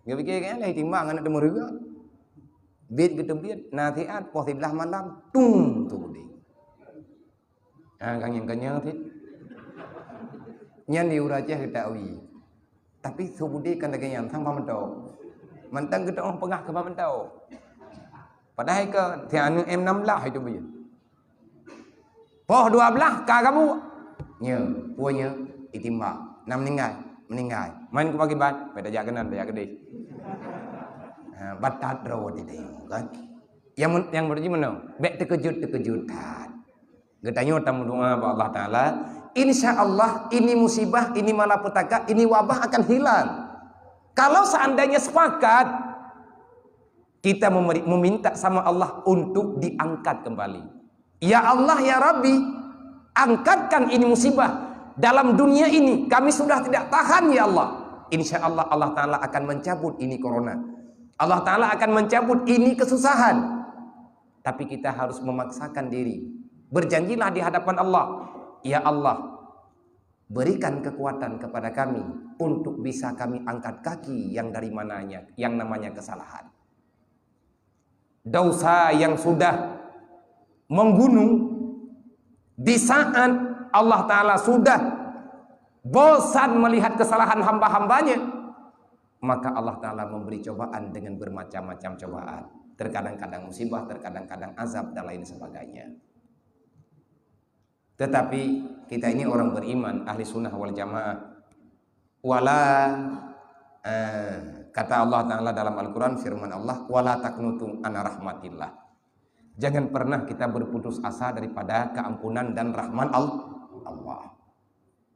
Geupiké kan lé timbang aneuk teumeuruga. Bit geuteubiet, nasihat poh siblaih malam, tung tu beudé. Ha, kanyang-kanyang sit. Nyan di ureueng Aceh geutak wie. Tapi su beudé kan lagèe nyan, sang pah mantong. Mantong geutak peugah keu pah mantong. Padahai ka si aneuk M enam belas itu beuh. Poh dua belas ka gabuek. Nyo, peue nyo? Itimbang. Na meuninggai, meuninggai. Main keu pakriban, bèk tajak keunan, tajak keudeh. Ha, batat droe teudeungoe kan. Nyang men-, nyang beureuji meunoe, bèk teukeujot-teukeujot that. Geutanyoe tameudoa bak Allah Taala, insya Allah ini musibah, ini malapetaka, ini wabah akan hilang. Kalau seandainya sepakat, kita memeri-, meminta sama Allah untuk diangkat kembali. Ya Allah, ya Rabbi, angkatkan ini musibah dalam dunia ini. Kami sudah tidak tahan, ya Allah. Insya Allah, Allah Taala akan mencabut ini corona. Allah Taala akan mencabut ini kesusahan. Tapi kita harus memaksakan diri. Berjanjilah di hadapan Allah, "Ya Allah, berikan kekuatan kepada kami untuk bisa kami angkat kaki yang dari mananya, yang namanya kesalahan." Dosa yang sudah menggunung, di saat Allah Taala sudah bosan melihat kesalahan hamba-hambanya, maka Allah Taala memberi cobaan dengan bermacam-macam cobaan. Terkadang-kadang musibah, terkadang-kadang azab, dan lain sebagainya. Tetapi kita ini orang beriman, ahli sunnah wal jamaah. Wala, eh, kata Allah Taala dalam Al-Quran, firman Allah, "Wala taknutu ana rahmatillah." Jangan pernah kita berputus asa daripada keampunan dan rahmat Al-, Allah.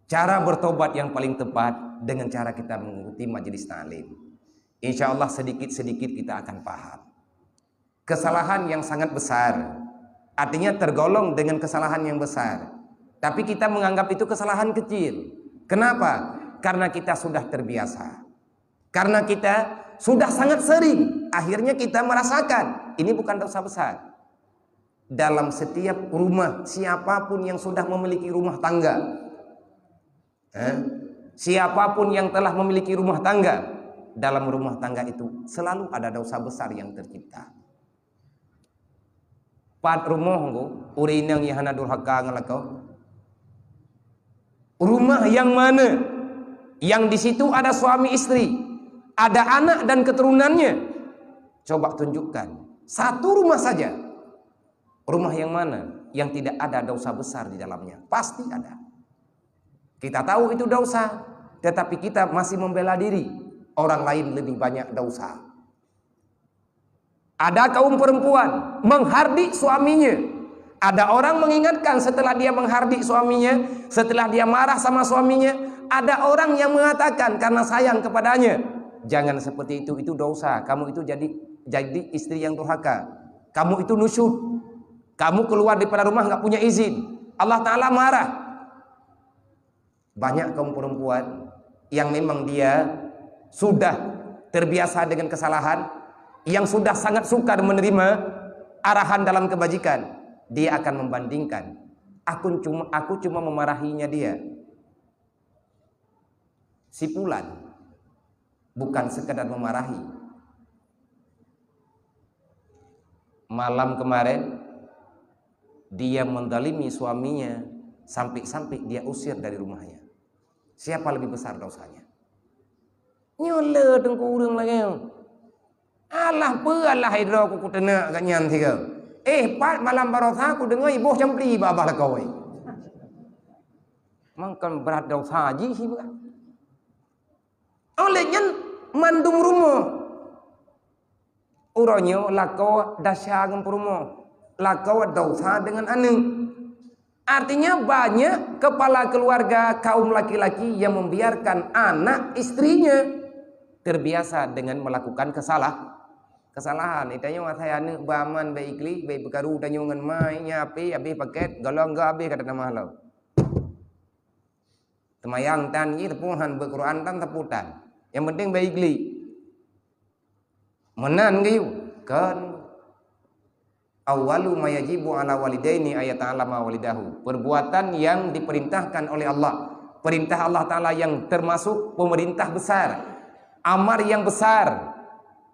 Cara bertobat yang paling tepat dengan cara kita mengikuti majelis taklim. Insya Allah sedikit-sedikit kita akan paham. Kesalahan yang sangat besar, artinya tergolong dengan kesalahan yang besar. Tapi kita menganggap itu kesalahan kecil. Kenapa? Karena kita sudah terbiasa. Karena kita sudah sangat sering, akhirnya kita merasakan ini bukan dosa besar. Dalam setiap rumah, siapapun yang sudah memiliki rumah tangga, eh, siapapun yang telah memiliki rumah tangga, dalam rumah tangga itu selalu ada dosa besar yang tercipta. Pat rumoh ngku, ureueng inong nyang hana durhaka ngon lakoe? Rumah yang mana yang di situ ada suami istri, ada anak dan keturunannya? Coba tunjukkan satu rumah saja. Rumah yang mana yang tidak ada dosa besar di dalamnya? Pasti ada. Kita tahu itu dosa, tetapi kita masih membela diri. Orang lain lebih banyak dosa. Ada kaum perempuan menghardik suaminya. Ada orang mengingatkan setelah dia menghardik suaminya, setelah dia marah sama suaminya. Ada orang yang mengatakan karena sayang kepadanya, "Jangan seperti itu, itu dosa. Kamu itu jadi, jadi istri yang durhaka. Kamu itu nusyuz. Kamu keluar daripada rumah nggak punya izin. Allah Taala marah." Banyak kaum perempuan yang memang dia sudah terbiasa dengan kesalahan, yang sudah sangat sukar menerima arahan dalam kebajikan, dia akan membandingkan, "Aku cuma, aku cuma memarahinya dia. Si Pulan bukan sekadar memarahi. Malam kemarin, dia mendalimi suaminya sampai-sampai dia usir dari rumahnya. Siapa lebih besar dosanya?" Nyoe le teungku ureueng lagèe nyoe. Alah peue alah idroe ku kuteunak gobnyan sigoe. Eh, pat malam baroesa kudeungoe iboh campli bak babah lakoe. Mangkon brat dosa jih sibeuh. Oleh nyan mandum rumoh. Uroe nyoe lakoe desya ngon peurumoh, lakoe desya deungon aneuk. Artinya banyak kepala keluarga kaum laki-laki yang membiarkan anak istrinya terbiasa dengan melakukan kesalah-, kesalahan. Tanyoe asai aneuk beuaman, beu iklik, beu peukaru tanyoe ngon ma, nyan api habéh paket, golom gob habéh ka tatamah lom. Teumayang tan jih teupeu han, beuet Quran tan teupeu tan. Nyang penting beu iklik. Meunan geuyue? Kon. Awwalu ma yajibu ala walidaini ayata'allama walidahu. Perbuatan yang diperintahkan oleh Allah Perintah Allah Ta'ala yang termasuk pemerintah besar, amar yang besar.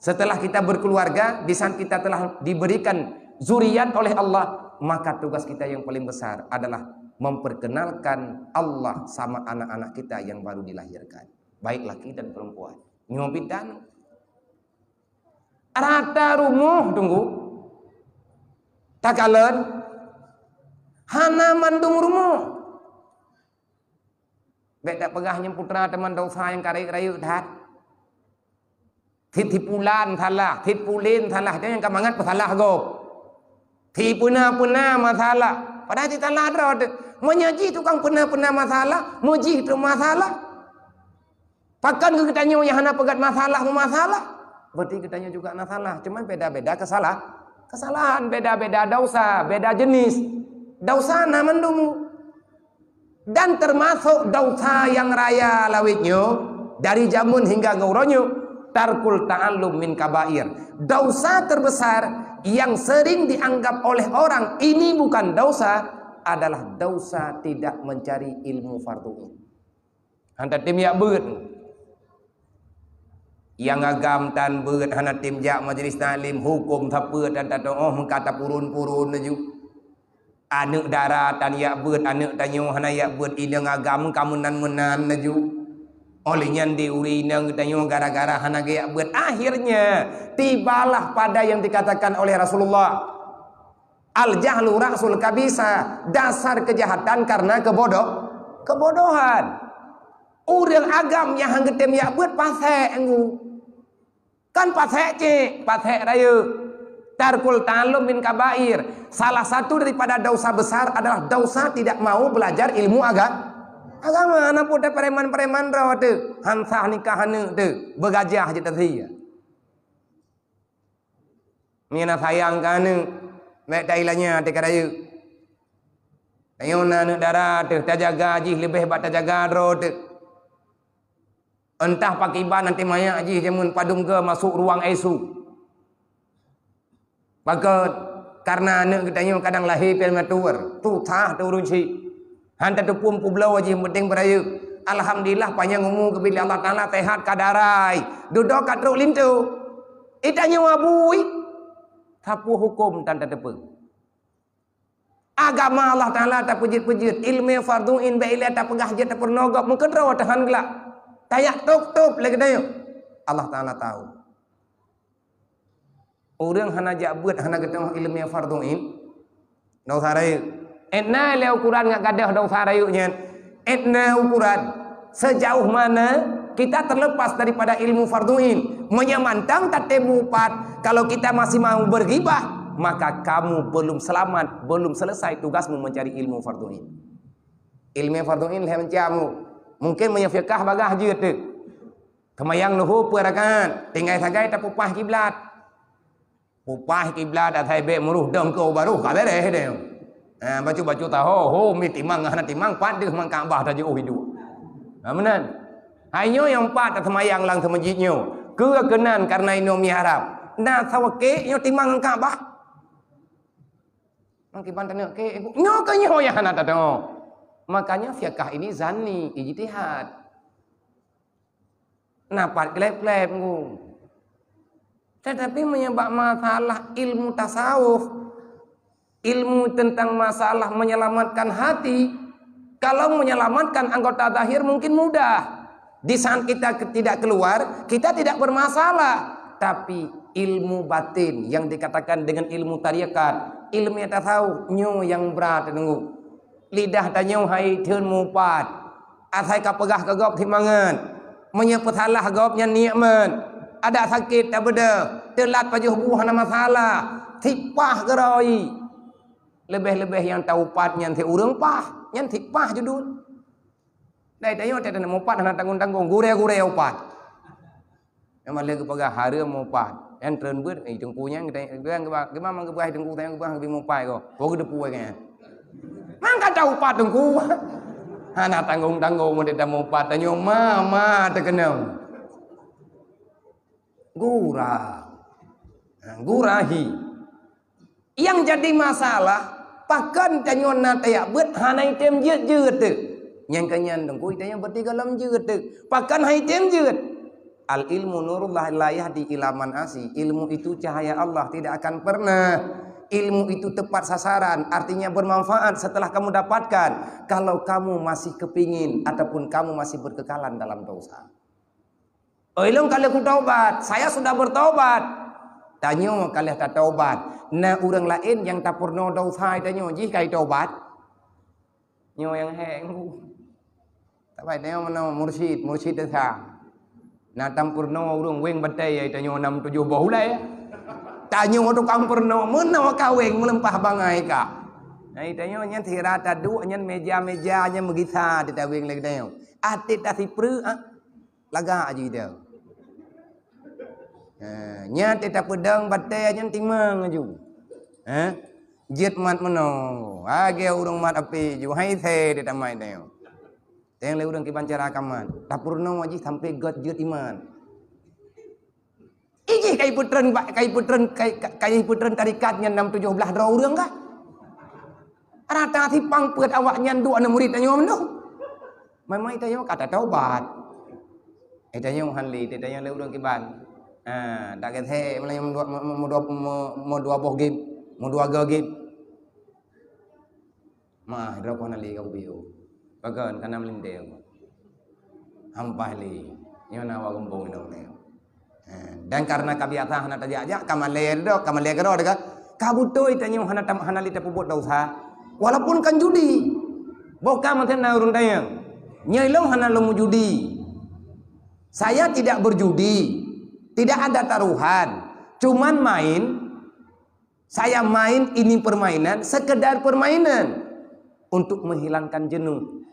Setelah kita berkeluarga, di saat kita telah diberikan zuriat oleh Allah, maka tugas kita yang paling besar adalah memperkenalkan Allah sama anak-anak kita yang baru dilahirkan, baik laki dan perempuan. Nyoe bidan rata rumoh, tunggu, takalon hana mandum rumoh. Bék tapeugah nyang putra teuma dosa nyang ka rayeuk-rayeuk that. Thiep-thiep pulan salah, thiep pulen salah, nyan nyang ka mangat peusalah gob. Thiep peuna-peuna masalah. Padahai thiep salah droe teuh. Meunyoe jih tukang peuna-peuna masalah, meujih teuma salah. Pakon keu geutanyoe nyang hana peugét masalah meumasalah? Berarti geutanyoe juga na salah, cuman beda-beda kesalah, kesalahan, beda-beda dosa, beda jenis. Dosa na mandum. Dan termasuk dosa nyang raya lawét nyoe, dari jameun hingga ngon uroe nyoe, tarkul ta'allum min kabair. Dosa terbesar yang sering dianggap oleh orang ini bukan dosa adalah dosa tidak mencari ilmu fardu ain. Han tatem jak beuet. Nyang agam tan beuet, hana tem jak majlis taklim, huköm sapeue tan tatu'oh, meuka tapurun-purun laju. Aneuk dara tan jak beuet, aneuk tanyoe hana jak beuet, inong agam ka meunan-meunan laju. Oleh nyan di ureueng inong geutanyoe gara-gara hana geujak beuet, akhirnya tibalah pada yang dikatakan oleh Rasulullah, "Al-jahlu ra'sul kabisa," dasar kejahatan karena kebodoh-, kebodohan. Ureueng agam nyang han geutem jak beuet, pasék ngu. Kan pasék cit, pasék rayeuk. Tarkul ta'allum min kabair. Salah satu daripada dosa besar adalah dosa tidak mau belajar ilmu aga-, agama. Hana peue teuh preman-preman droe teuh, han sah nikah aneuk teuh, beugajah jeuet tasia. Meunyoe na sayang keu aneuk, bék tailanya teuka rayeuk. Tanyoe na aneuk dara teuh, tajaga jih leubeh bak tajaga droe teuh. Entah pakriban até manyak jih jameun padum goe masôk ruang I C U. Pakon? Karena aneuk geutanyoe kadang lahé prematur, susah teuh ureueng chik. Han tateupeue peubloe jih, penting beurayeuk. Alhamdulillah, panyang umu geubri lé Allah Taala, sehat ka darai. Dudoe ka trok linto. Geutanyoe abui, sapeue huköm tan tateupeue. Agama Allah Taala tapeujeuet-peujeuet, ileumèe fardhu ain bèk ilèe tapeugah jeuet tapeurunoe gob, meukeudroe teuh han glak. Tajak tôb-tôb lé geutanyoe. Allah Taala tahu. Ureueng hana jak beuet, hana geutanyoe ileumèe fardhu ain, dosa rayeuk. Ét na lé ukuran ngat gadôh dosa rayeuk nyan. Ét na ukuran sejauh mana kita terlepas daripada ilmu fardhu ain. Meunyoe mantong tatem mupat, kalau kita masih mau berghibah, maka kamu belum selamat, belum selesai tugasmu mencari ilmu fardhu ain. Ileumèe fardhu ain lhèe macam. Mungkin meunyoe fiqah bagah jeuet teuh. Seumayang luhô peuet rakaat, tinggai sagai tapeupah kiblat. Peupah kiblat asai bèk meuruh dong keu baroh ka beres deh. Ha, bacut-bacut taho, ho, mi timang hana timang, pat deuh man Ka'bah tajiôh iduek. Ha, meunan. Hai nyoe nyang pat taseumayang lam seumeujid nyoe. Keu keunan kareuna inong mihrab. Na saweue kek nyoe timang ngon Ka'bah. Nang kiban taneuk kek, nyoe keu nyoe nyang hana tadeungoe. Makanya fiqah ini zanni, ijtihad. Na pat gleb-gleb ngon. Tetapi meunyoe bak masalah ilmu tasawuf, ilmu tentang masalah menyelamatkan hati, kalau menyelamatkan anggota zahir mungkin mudah. Di saat kita ke-, tidak keluar, kita tidak bermasalah. Tapi ilmu batin yang dikatakan dengan ilmu tarekat, ilmu tasawuf, nyoe nyang brat teunggu. Lidah tanyoe hai theun mupat. Asai ka peugah keu gob simangat. Meunyoe peusalah gob nyan niet meunan. Adak sakét tabeudôh, teulat pajoh bu hana masalah. Sipah geuroi. Leubeh-leubeh nyang taupat nyan si ureueng pah, nyan sipah judul. Dai tanyoe teuh mupat hana tanggong-tanggong, gurée-gurée upat. Nyang malée geupeugah hareuem mupat. Nyan treun beuet, eh, teungku nyan geupeugah, geupeugah, geupeugah teungku tanyoe geupeugah geubi mupat ko. Ko geudepu ai nyan. Mang ka taupat teungku. Hana tanggong-tanggong meunyoe tamupat, tanyoe ma, ma teukeunong. Gura. Ha, gura hi. Nyang jadi masalah, pakon tanyoe na tajak beuet hana item jeuet-jeuet teuh. Nyang keu nyan teungku, tanyoe berarti gohlom jeuet teuk. Pakon han item jeuet? Al ilmu nurullah la yahdi ila man asi. Ilmu itu cahaya Allah, tidak akan pernah. Ilmu itu tepat sasaran, artinya bermanfaat setelah kamu dapatkan. Kalau kamu masih kepingin ataupun kamu masih berkekalan dalam dosa. "Oh, ilong ka lheueh kutaubat, saya sudah bertaubat." Tanyoe ka lheueh tataubat. Na ureuëng laén nyang tapeurunoe dosa tanyoe jih ka itaubat? Nyoe nyang hék. Tapi tanyoe meunoe mursyid, mursyid desa. Na tapeurunoe ureuëng weng batée, tanyoe nam tujoh boh ulée. Tanyoe tukang peurunoe meunoe ka weng meuleumpah bangai ka. Nah, tanyoe nyan sira taduek nyan meja-meja nyan meugisa di taweng lé tanyoe. Até tasipreuk, ah. Lagak aju idang. Ha, nyan teuh tapeudong batée nyan timang aju. Ha? Jeuet mat meunoe. Lagée ureuëng mat api ju hai se teuh tamai teuh. Teng lé ureuëng kiban cara kamat. Tapeurunoe jih sampai gét jeuet iman. Ijih kai peutreun ba-, kai peutreun, kai, kai, kai peutreun tarekat nyan nam tujoh blaih droe ureuëng kah? Rata sipang peuet awak nyan duek aneuk murit tanyoe meunoe. Memang tanyoe ka tataubat. Eh, tanyoe han lé, tanyoe lé ureuëng kiban. Ha, dak keu he, meulayeue meudua, meudua, meudua boh game, meudua go game. Mah, droe kon lé ka ubiyeu. Pakon kana meulintée. Hampah lé. Nyoe na awak gumpong inong nyoe. Ha, dan karena ka biasa hana tajak-jak, ka malée dok, ka malée keudroe deka. Ka beutôi tanyoe hana tam-, hana lé tapeubuet dosa. Walaupun kan judi. Boh ka mantong na ureuëng tanyong. Nyoe ilong hana lom judi. Saya tidak berjudi. Tidak ada taruhan. Cuman main. Saya main ini permainan, sekedar permainan untuk menghilangkan jenuh.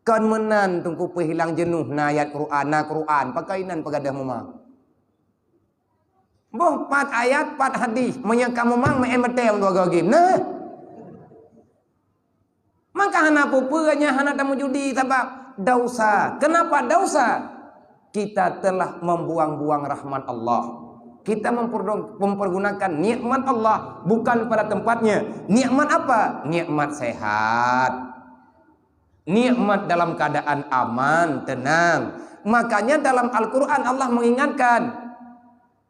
Kon meunan teungku peuhilang jenuh na ayat Quran, na Quran, pakainan peugadah mumang. Boh pat ayat, pat hadis, meunyoe ka mumang meu'en batée dua go game. Nah. Maka hana peue-peue nyan hana tameujudi sabab dosa. Kenapa dosa? Kita telah membuang-buang rahmat Allah. Kita memperdo-, mempergunakan nikmat Allah bukan pada tempatnya. Nikmat apa? Nikmat sehat. Nikmat dalam keadaan aman, tenang. Makanya dalam Al-Quran Allah mengingatkan,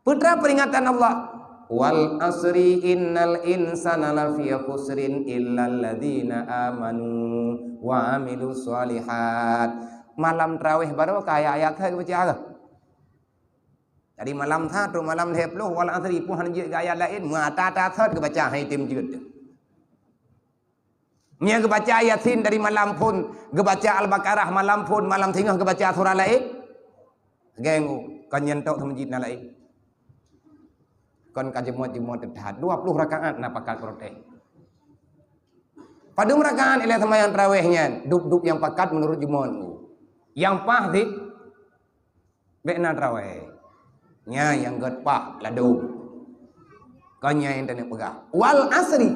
peue teuma peringatan Allah, "Wal asri innal insana lafi khusrin illalladzina amanu wa amilus shalihat." Malam tarawih baroe ka ayat-ayat ka geubaca. Jadi malam satu, malam lhée ploh, wal asri, pun hana jeuet keu ayat laén, meuata-ata sot geubaca, hai tem jeuet. Meunyoe geubaca Yasin dari malam phon, geubaca Al-Baqarah malam phon, malam singoh geubaca surah laén. Geng, kon nyan tok meuseujid na laén. Kon ka jeumot-jeumot teuhat, dua puluh rakaat na pakat protes. Padum rakaat ilée seumayang tarawih nyan, dub-dub nyang pakat meunurot jeumot. Nyang paih di Bék na tarawai. Nyan nyang gét pah ladôm. Kon nyan nyang taneuk peugah. Wal asri.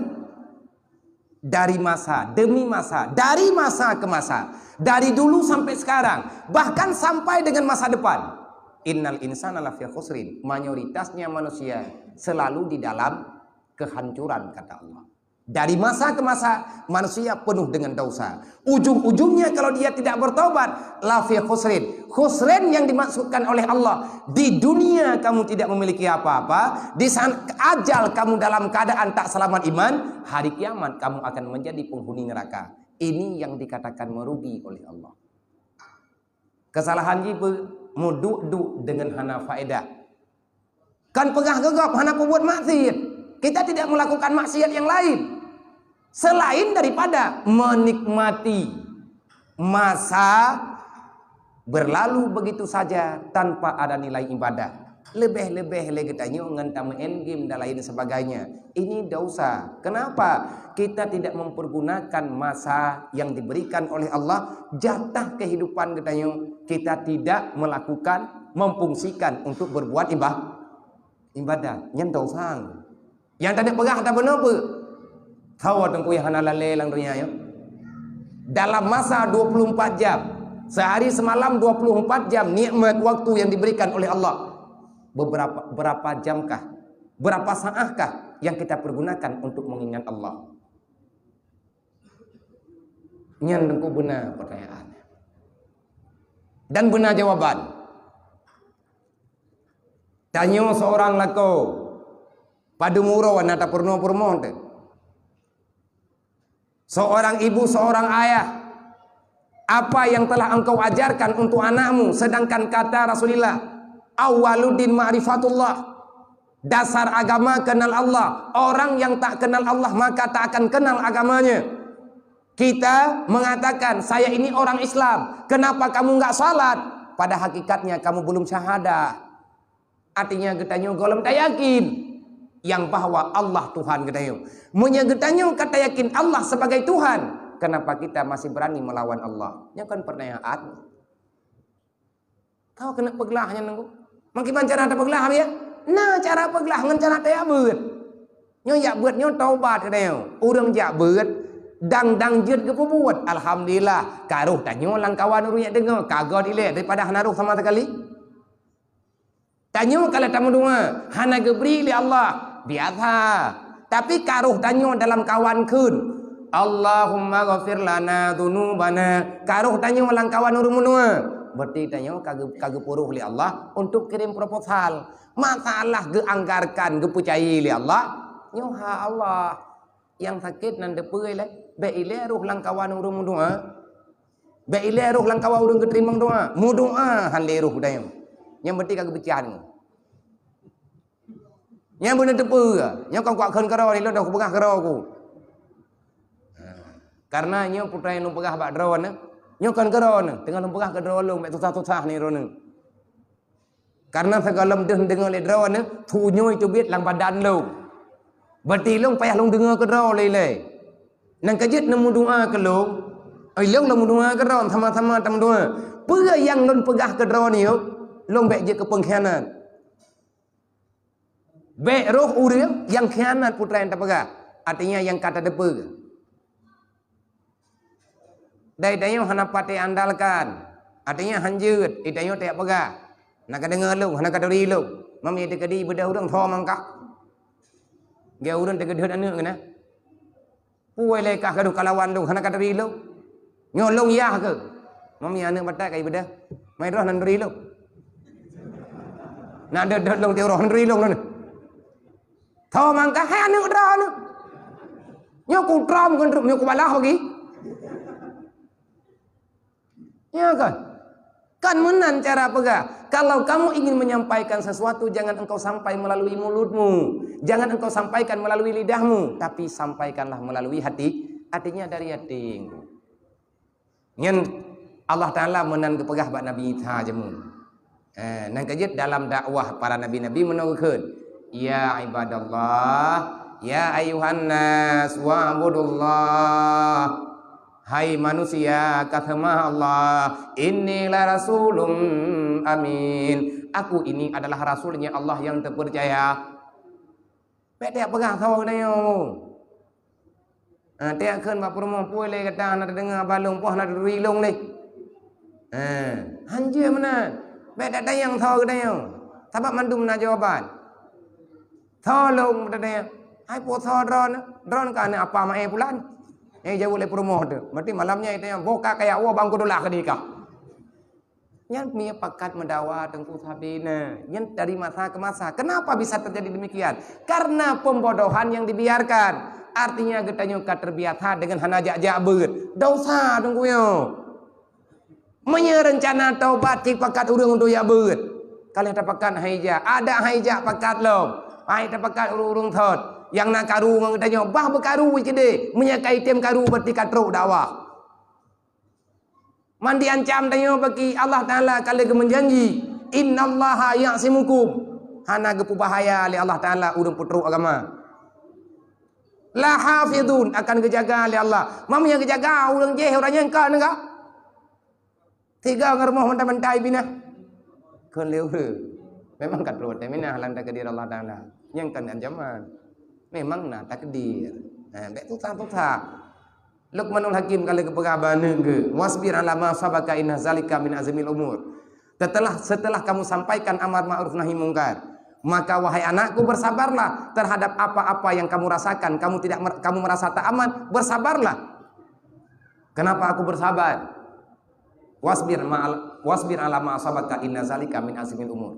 Dari masa demi masa, dari masa ke masa, dari dulu sampai sekarang, bahkan sampai dengan masa depan. Innal insana lafi khusrin. Mayoritasnya manusia selalu di dalam kehancuran, kata Allah. Dari masa ke masa, manusia penuh dengan dosa. Ujung-ujungnya, kalau dia tidak bertobat, lafi khusrin. Khusrin yang dimaksudkan oleh Allah, di dunia kamu tidak memiliki apa-apa, di saat ajal kamu dalam keadaan tak selamat iman, hari kiamat kamu akan menjadi penghuni neraka. Ini yang dikatakan merugi oleh Allah. Kesalahan jih peuduek-duek dengan hana faedah. Kan peugah geugob hana peubuet maksiat. Kita tidak melakukan maksiat yang lain selain daripada menikmati masa berlalu begitu saja tanpa ada nilai ibadah. Lebih-lebih lé geutanyoe ngon tameu'en game dan lain sebagainya. Ini dosa. Kenapa? Kita tidak mempergunakan masa yang diberikan oleh Allah, jatah kehidupan geutanyoe, kita tidak melakukan, memfungsikan untuk berbuat iba-, ibadat. Nyan dosa. Nyang taneuk peugah ata bunoe peue? Hawa teungku nyang hana lalée lam dunia nyoe. Dalam masa dua puluh empat jam, sehari semalam dua puluh empat jam nikmat waktu yang diberikan oleh Allah. Beberapa, berapa jamkah, berapa saatkah yang kita pergunakan untuk mengingat Allah? Nyan teungku beuna pertanyaan. Dan beuna jawaban. Tanyoe seurang lakoe, padum uroe na tapeurunoe peurumoh teuh. Seorang ibu, seorang ayah, apa yang telah engkau ajarkan untuk anakmu, sedangkan kata Rasulullah, "Awwaluddin ma'rifatullah." Dasar agama kenal Allah. Orang yang tak kenal Allah, maka tak akan kenal agamanya. Kita mengatakan, "Saya ini orang Islam. Kenapa kamu nggak salat?" Pada hakikatnya kamu belum syahadah. Artinya geutanyoe gohlom tayakin yang bahwa Allah Tuhan geutanyoe. Meunyoe geutanyoe ka tayakin Allah sebagai Tuhan, kenapa kita masih berani melawan Allah? Nyoe kan pertanyaan. Kau keuneuk peuglah nyan nunggu. Meukiban cara tapeuglah, ya? Na cara peuglah ngon cara tajak beuet. Nyoe jak beuet nyoe taubat geutanyoe. Ureuëng jak beuet, dang-dang jeuet geupeubuet. Alhamdulillah, ka roh tanyoe lam kawan ureuëng nyang deungoe, ka göt ilée daripada hana roh sama sekali. Tanyoe kalau tameudoa, hana geubri lé Allah, biasa. Tapi ka roh tanyoe dalam kawan kheun, "Allahumma ghafir lana dzunubana." Ka roh tanyoe lam kawan ureuëng meudoa, berarti tanyoe ka geu-, ka geupuroh lé Allah untuk kirim proposal. Masalah geuanggarkan, geupeucayai lé Allah, nyoe hak Allah. Nyang sakét nan teupeue lé, bék ilée roh lam kawan ureuëng meudoa. Bék ilée roh lam kawan ureuëng geuteurimong doa. Meudoa han lé roh tanyoe. Nyang penting ka geupeucah nyoe. Nyang beuna teupeue, nyoe kon kuat kheun keudroe ni, lôn dah kupeugah keudroe ku. Karena nyoe putra nyang lôn peugah bak droeneuh, nyoe kon keudroe neuh, teungoh lôn peugah keudroe lôn, bék susah-susah ni droeneuh. Karena sigohlom deuh neudeungoe lé droeneuh, su nyoe teubiet lam badan lôn. Berarti lôn payah lôn deungoe keudroe lé ilée. Nang ka jeuet neumeudoa keu lôn, ilôn lôn meudoa keudroe, sama-sama tameudoa. Peue nyang lôn peugah keudroe nyoe, lôn bék jeuet keu peungkhianat. Bék roh ureuëng nyang khianat putra nyang tapeugah, artinya nyang ka tateupeue. Dai tanyoe hana patéh andalkan, artinya han jeuet, i tanyoe tajak peugah. Na ka deungoe lôn, hana ka turi lôn. Mam nyang teukeudi beudoh ureuëng tho mangkah. Geu ureuëng teugeudeuet aneuëk keunan. Puwoe lé kah gadôh kalawan lôn, hana ka turi lôn. Nyoe lôn yah keuh. Mami aneuëk batat ka ibeudôh. Mai droe nan turi lôn. Nak dot-dot lôn tiep uroe, nan turi lôn lôn. Tho mangkah, hai aneuëk droeneuh. Nyoe kutrom keu nyoe kubalah bagi. Ya kan? Kan meunan cara peugah. Kalau kamu ingin menyampaikan sesuatu, jangan engkau sampai melalui mulutmu. Jangan engkau sampaikan melalui lidahmu, tapi sampaikanlah melalui hati. Artinya dari hati. Nyan Allah Ta'ala meunan geupeugah bak Nabi Isa jameun. Eh, nan ka jeuet dalam dakwah para nabi-nabi meunoe geukheun, "Ya ibadallah, ya ayuhan nas, wa'budullah." Hai manusia, kaseumah Allah, "Inni la rasulun amin." Aku ini adalah rasulnya Allah yang terpercaya. Bék tajak peugah tho geutanyoe. Ha, tajak kheun bak peurumoh, "Peue lé gata hana tadeungoe haba lôn, poh hana taturi lôn lé?" Ha, han jeuet meunan. Bék tatanyong tho geutanyoe. Sabab mandum na jawaban. Tho lôn tatanyong, "Hai peue tho droeneuh? Droeneuh ka aneuëk apa maé pulan?" Nyang jaweueb lé peurumoh teuh. Berarti malam nyan itanyong, "Boh ka kajak woe bang kudulak keu dikah." Nyan mie pakat meudawa Teungku Sabina. Nyan dari masa ke masa. Kenapa bisa terjadi demikian? Karena pembodohan yang dibiarkan. Artinya geutanyoe ka terbiasa dengan hana jak-jak beuet. Dosa Teungku nyoe. Meunyoe rencana taubat cit pakat ureuëng untuk jak beuet. Ka lheueh tapakat hai jak. Adak hai jak pakat lom. Hai tapakat ureuëng-ureuëng thot. Nyang na karu ngon geutanyoe. Bah beukaru cit deh. Meunyoe ka item karu berarti ka trok dakwah. Man diancam tanyoe bagi Allah Ta'ala ka lheueh geumeujanji, "Innallaha ya'simukum." Hana geupeubahaya lé Allah Ta'ala ureuëng peutrok agama. "Lahafizun," akan geujaga lé Allah. Mam nyang geujaga ureuëng jéh, ureuëng nyang ka neuga. Tiga ngon rumoh mantah-mantah ibinah. Kon lé ureuëng. Memang ka trok teuminah lam takdir Allah Ta'ala. Nyang kon ancaman. Memang na takdir. Ha, bék susah-susah. Luqmanul Hakim ka lheueh geupeugah bak aneuëk geuh, "Wasbir ala ma asabaka inna zalika min azmil umur." Setelah, setelah kamu sampaikan amar ma'ruf nahi mungkar, maka wahai anakku, bersabarlah terhadap apa-apa yang kamu rasakan. Kamu tidak mer-, kamu merasa tak aman, bersabarlah. Kenapa aku bersabar? Wasbir ma'al, wasbir ala ma asabaka inna zalika min azmil umur.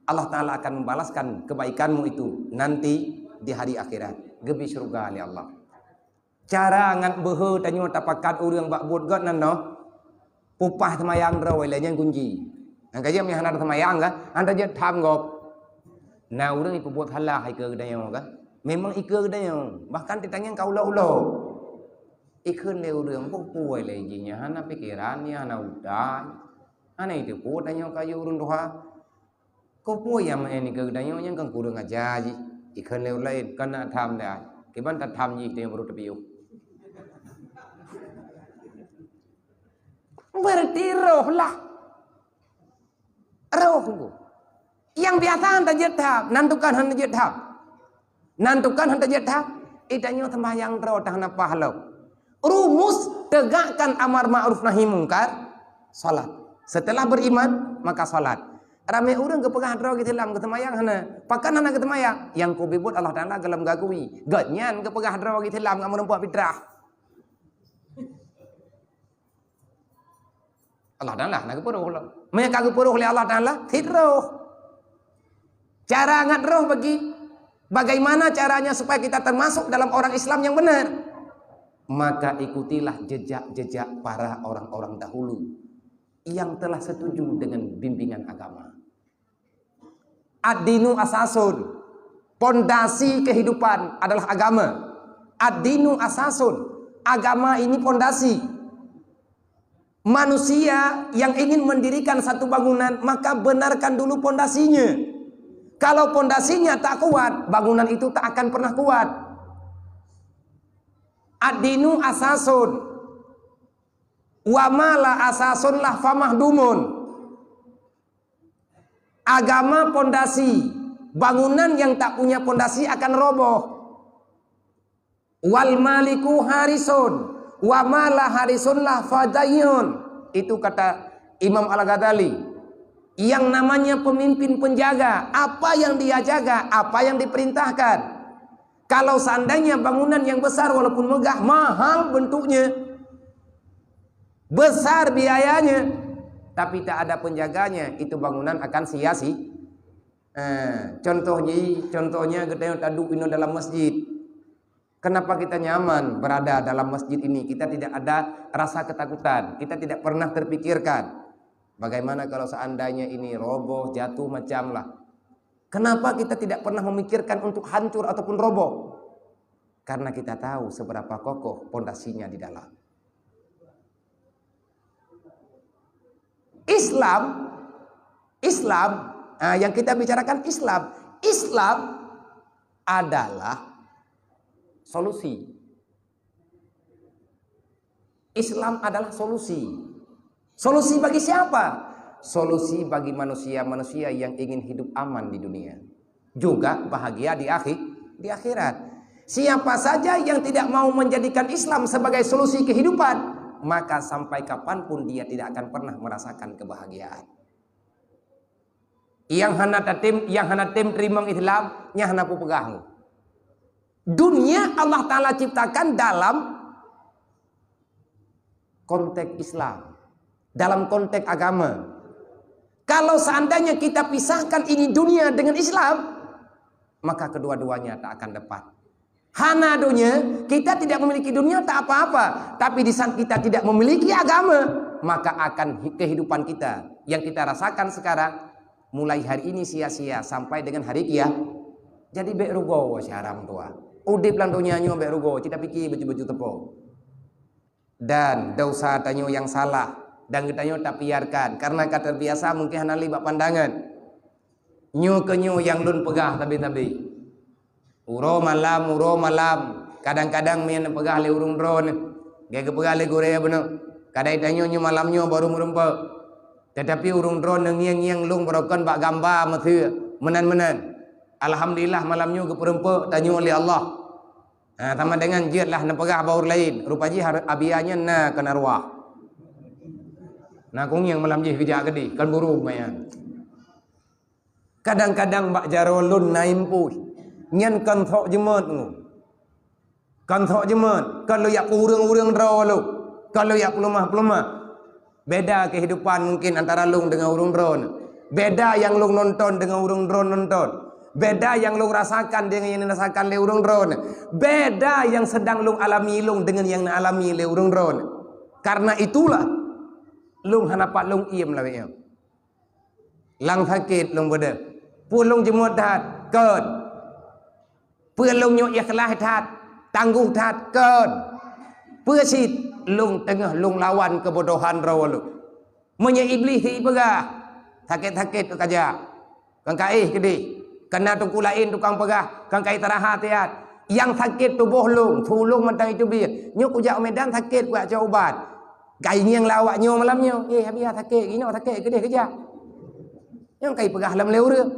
Allah Ta'ala akan membalaskan kebaikanmu itu nanti di hari akhirat. Geubri syurga lé Allah. Cara ngat beuhe tanyoe tapakat ureuëng bak buet gét nan noh, peupah seumayang droe lé nyan kunci. Nyang ka jeuet meuhana seumayang ka, hana jeuet tham gob. Na ureuëng ipeubuet salah ikeue geutanyoe ka. Memang ikeue geutanyoe, bahkan titanyong ka ulo-ulo. Ikheun lé ureuëng, "Peue-peue lé jih nyan hana pikeran, nyan hana utai. Hana iteupeue tanyoe ka yue ureuëng tuha. Keupeue nyang meu'en ikeue geutanyoe nyang kon kureueng aja jih?" Ikheun lé ureuëng laén, "Kon na tham dah. Kiban tatham jih tanyoe baru tapiôh." Berarti roh lah. Roh tu. Nyang biasa hana jeuet tham, nan tukang hana jeuet tham. Nan tukang hana jeuet tham, itanyoe sembahyang droe tan hana pahala. Rumus tegakkan amar ma'ruf nahi mungkar, salat. Setelah beriman, maka salat. Ramé ureuëng geupeugah droe geuselam geusemayang hana. Pakon hana geusemayang? Nyang kubibuet Allah Ta'ala golom gagui. Gobnyan geupeugah droe geuselam ngon meureumpok fitrah. Allah Ta'ala na geupeurôh lom. Meunyo ka geupeurôh lé Allah Ta'ala, cit roh. Cara ngat roh bagi, bagaimana caranya supaya kita termasuk dalam orang Islam yang benar? Maka ikutilah jejak-jejak para orang-orang dahulu yang telah setuju dengan bimbingan agama. Ad-dinu asasun. Pondasi kehidupan adalah agama. Ad-dinu asasun. Agama ini pondasi. Manusia yang ingin mendirikan satu bangunan, maka benarkan dulu pondasinya. Kalau pondasinya tak kuat, bangunan itu tak akan pernah kuat. Ad-dinu asasun. Wa ma la asasun lah famahdumun. Agama pondasi, bangunan yang tak punya pondasi akan roboh. Wal maliku harisun, wa ma la harisun lah fadaiyun. Itu kata Imam Al-Ghazali. Yang namanya pemimpin penjaga, apa yang dia jaga, apa yang diperintahkan. Kalau seandainya bangunan yang besar walaupun megah, mahal bentuknya, besar biayanya, tapi tak ada penjaganya, itu bangunan akan sia-sia. Eh, contoh ji, contohnya geutanyoe taduek inoe dalam masjid. Kenapa kita nyaman berada dalam masjid ini? Kita tidak ada rasa ketakutan, kita tidak pernah terpikirkan, bagaimana kalau seandainya ini roboh, jatuh, macam lah. Kenapa kita tidak pernah memikirkan untuk hancur ataupun roboh? Karena kita tahu seberapa kokoh pondasinya di dalam. Islam, Islam, ah, yang kita bicarakan Islam. Islam adalah solusi. Islam adalah solusi. Solusi bagi siapa? Solusi bagi manusia-manusia yang ingin hidup aman di dunia, juga bahagia di akhir, di akhirat. Siapa saja yang tidak mau menjadikan Islam sebagai solusi kehidupan, maka sampai kapanpun dia tidak akan pernah merasakan kebahagiaan. Nyang hana tatem, nyang hana tem teurimong Islam, nyan hana peue peugah. Dunia Allah Ta'ala ciptakan dalam konteks Islam, dalam konteks agama. Kalau seandainya kita pisahkan ini dunia dengan Islam, maka kedua-duanya tak akan dapat. Hana dunia, kita tidak memiliki dunia tak apa-apa. Tapi di saat kita tidak memiliki agama, maka akan hi-, kehidupan kita yang kita rasakan sekarang, mulai hari ini sia-sia sampai dengan hari kia-, jadi bék rugoe syedara meutuah. Udeb lam donya nyoe bék rugoe, cit tapiké bacut-bacut teupeu. Dan dosa tanyoe nyang salah, dan geutanyoe tabiarkan, karena ka terbiasa mungkin hana le bak pandangan. Nyoe keu nyoe nyang lôn peugah sabe-sabe. Uroe malam, uroe malam, kadang-kadang meunyo neupeugah lé ureuëng droeneuh, geupeugah lé gurée bunoe, kadang tanyoe nyoe malam nyoe barô meureumpok. Teutapi ureuëng droeneuh ngieng-ngieng lôn barô kon bak gamba meuseue meunan-meunan. Alhamdulillah, malam nyoe geupeureumpok tanyoe lé Allah. Ha, sama dengan jeuet lah neupeugah bak ureuëng laén, rupa jih har-, abia nyan na keu arwah. Na kungieng malam jih geujak keudeh, kon burung manyang. Kadang-kadang bak jaroe lôn na impôi, nyan kon sok jeumeut ngon. Kon sok jeumeut, kon lôn jak peureueng-ureueng droe lôn, kon lôn jak peuleumah-peuleumah. Beda kehidupan mungkin antara lôn dengan ureuëng droen. Beda nyang lôn nonton dengan ureuëng droen nonton. Beda nyang lôn rasakan dengan nyang dirasakan lé ureuëng droen. Beda nyang sedang lôn alami lôn dengan nyang na alami lé ureuëng droen. Karena itulah lôn hana pat lôn iem lawét nyoe. Lam sakét lôn beudeuh. Peue lôn jeumöt that? Kon. Peue lôn nyoe ikhlaih that, tangguh that? Kon. Peue cit lôn teungoh lôn lawan keubodohan droe lôn? Meunyoe Iblih jipeugah, sakét-sakét keu kajak, kon ka éh keudeh. Kana teungku laén tukang peugah, kon ka éh taraha tiat. Nyang sakét tuboh lôn, su lôn mantong jiteubiet. Nyoe kujak u Medan sakét kujak cok ubat. Ka ingieng lé awak nyoe malam nyoe. Éh, hana sakét, inoe sakét keudeh kajak. Nyang ka jipeugah lom lé ureuëng.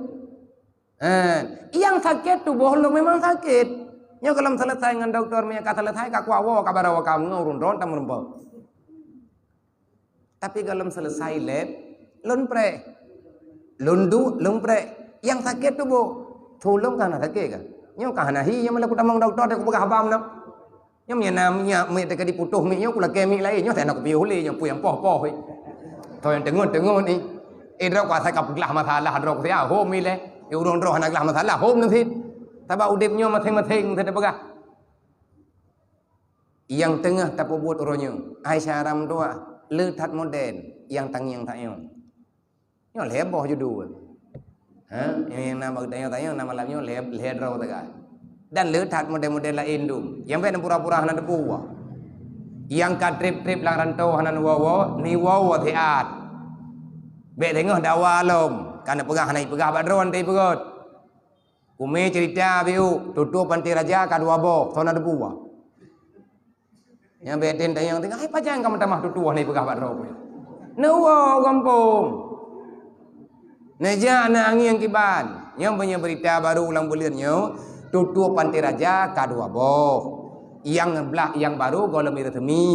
Ha, nyang sakét tuboh lôn memang sakét. Nyoe gohlom selesai ngon dokto, meunyoe ka selesai ka kuwoe ka baroe ka meungoh ureuëng droen tameureumpok. Tapi gohlom selesai lé, lôn preh. Lôn duek, lôn preh. Nyang sakét tuboh. Su lôn ka hana sakét ka. Nyoe ka hana hi, nyoe malah kutamong dokto, kupeugah haba meunan. Nyoe meunyoe na minyeuk, minyeuk teuka diputôh minyeuk nyoe, kulakée minyeuk laén. Nyoe hana kupiôh lé, nyoe peue nyang poh-poh, eh. Toh nyang teungon-teungon, eh. Eh, droe kuasa ka peuglah masalah droe kusia, hom ilée. Eh, ureuëng droe hana glah masalah, hom nan cit. Sabab udeb nyoe maséng-maséng meusti tapeugah. Nyang teungoh tapeubuet uroe nyoe, Aisyah Ramdua, le that modern, nyang tangieng that nyoe. Nyoe lhée boh judul. Ha? Nyang na bak tanyoe-tanyoe na malam nyoe lhée, lhée droe teuka. Dan le that model-model laén dum. Nyang bék pura-pura hana teupeue. Nyang ka treb-treb lam rantô hana neuwoe-woe, neuwoe siat. Bék teungoh dawa lom, ka neupeugah hana jipeugah bak droe teupeugöt. Kumé cerita biu, tutoe panti raja ka dua boh, soe na teupeue. Nyang bék den tanyong teuka, "Hai pajan kamoe tamah tutoe hana jipeugah bak droe peue?" Neuwoe u gampông. Neujak na angén kiban. Nyang beunyoe beurita barô lam buleuen nyoe, tutoe panti raja ka dua boh. Nyang blah nyang barô gohlom ireusemi.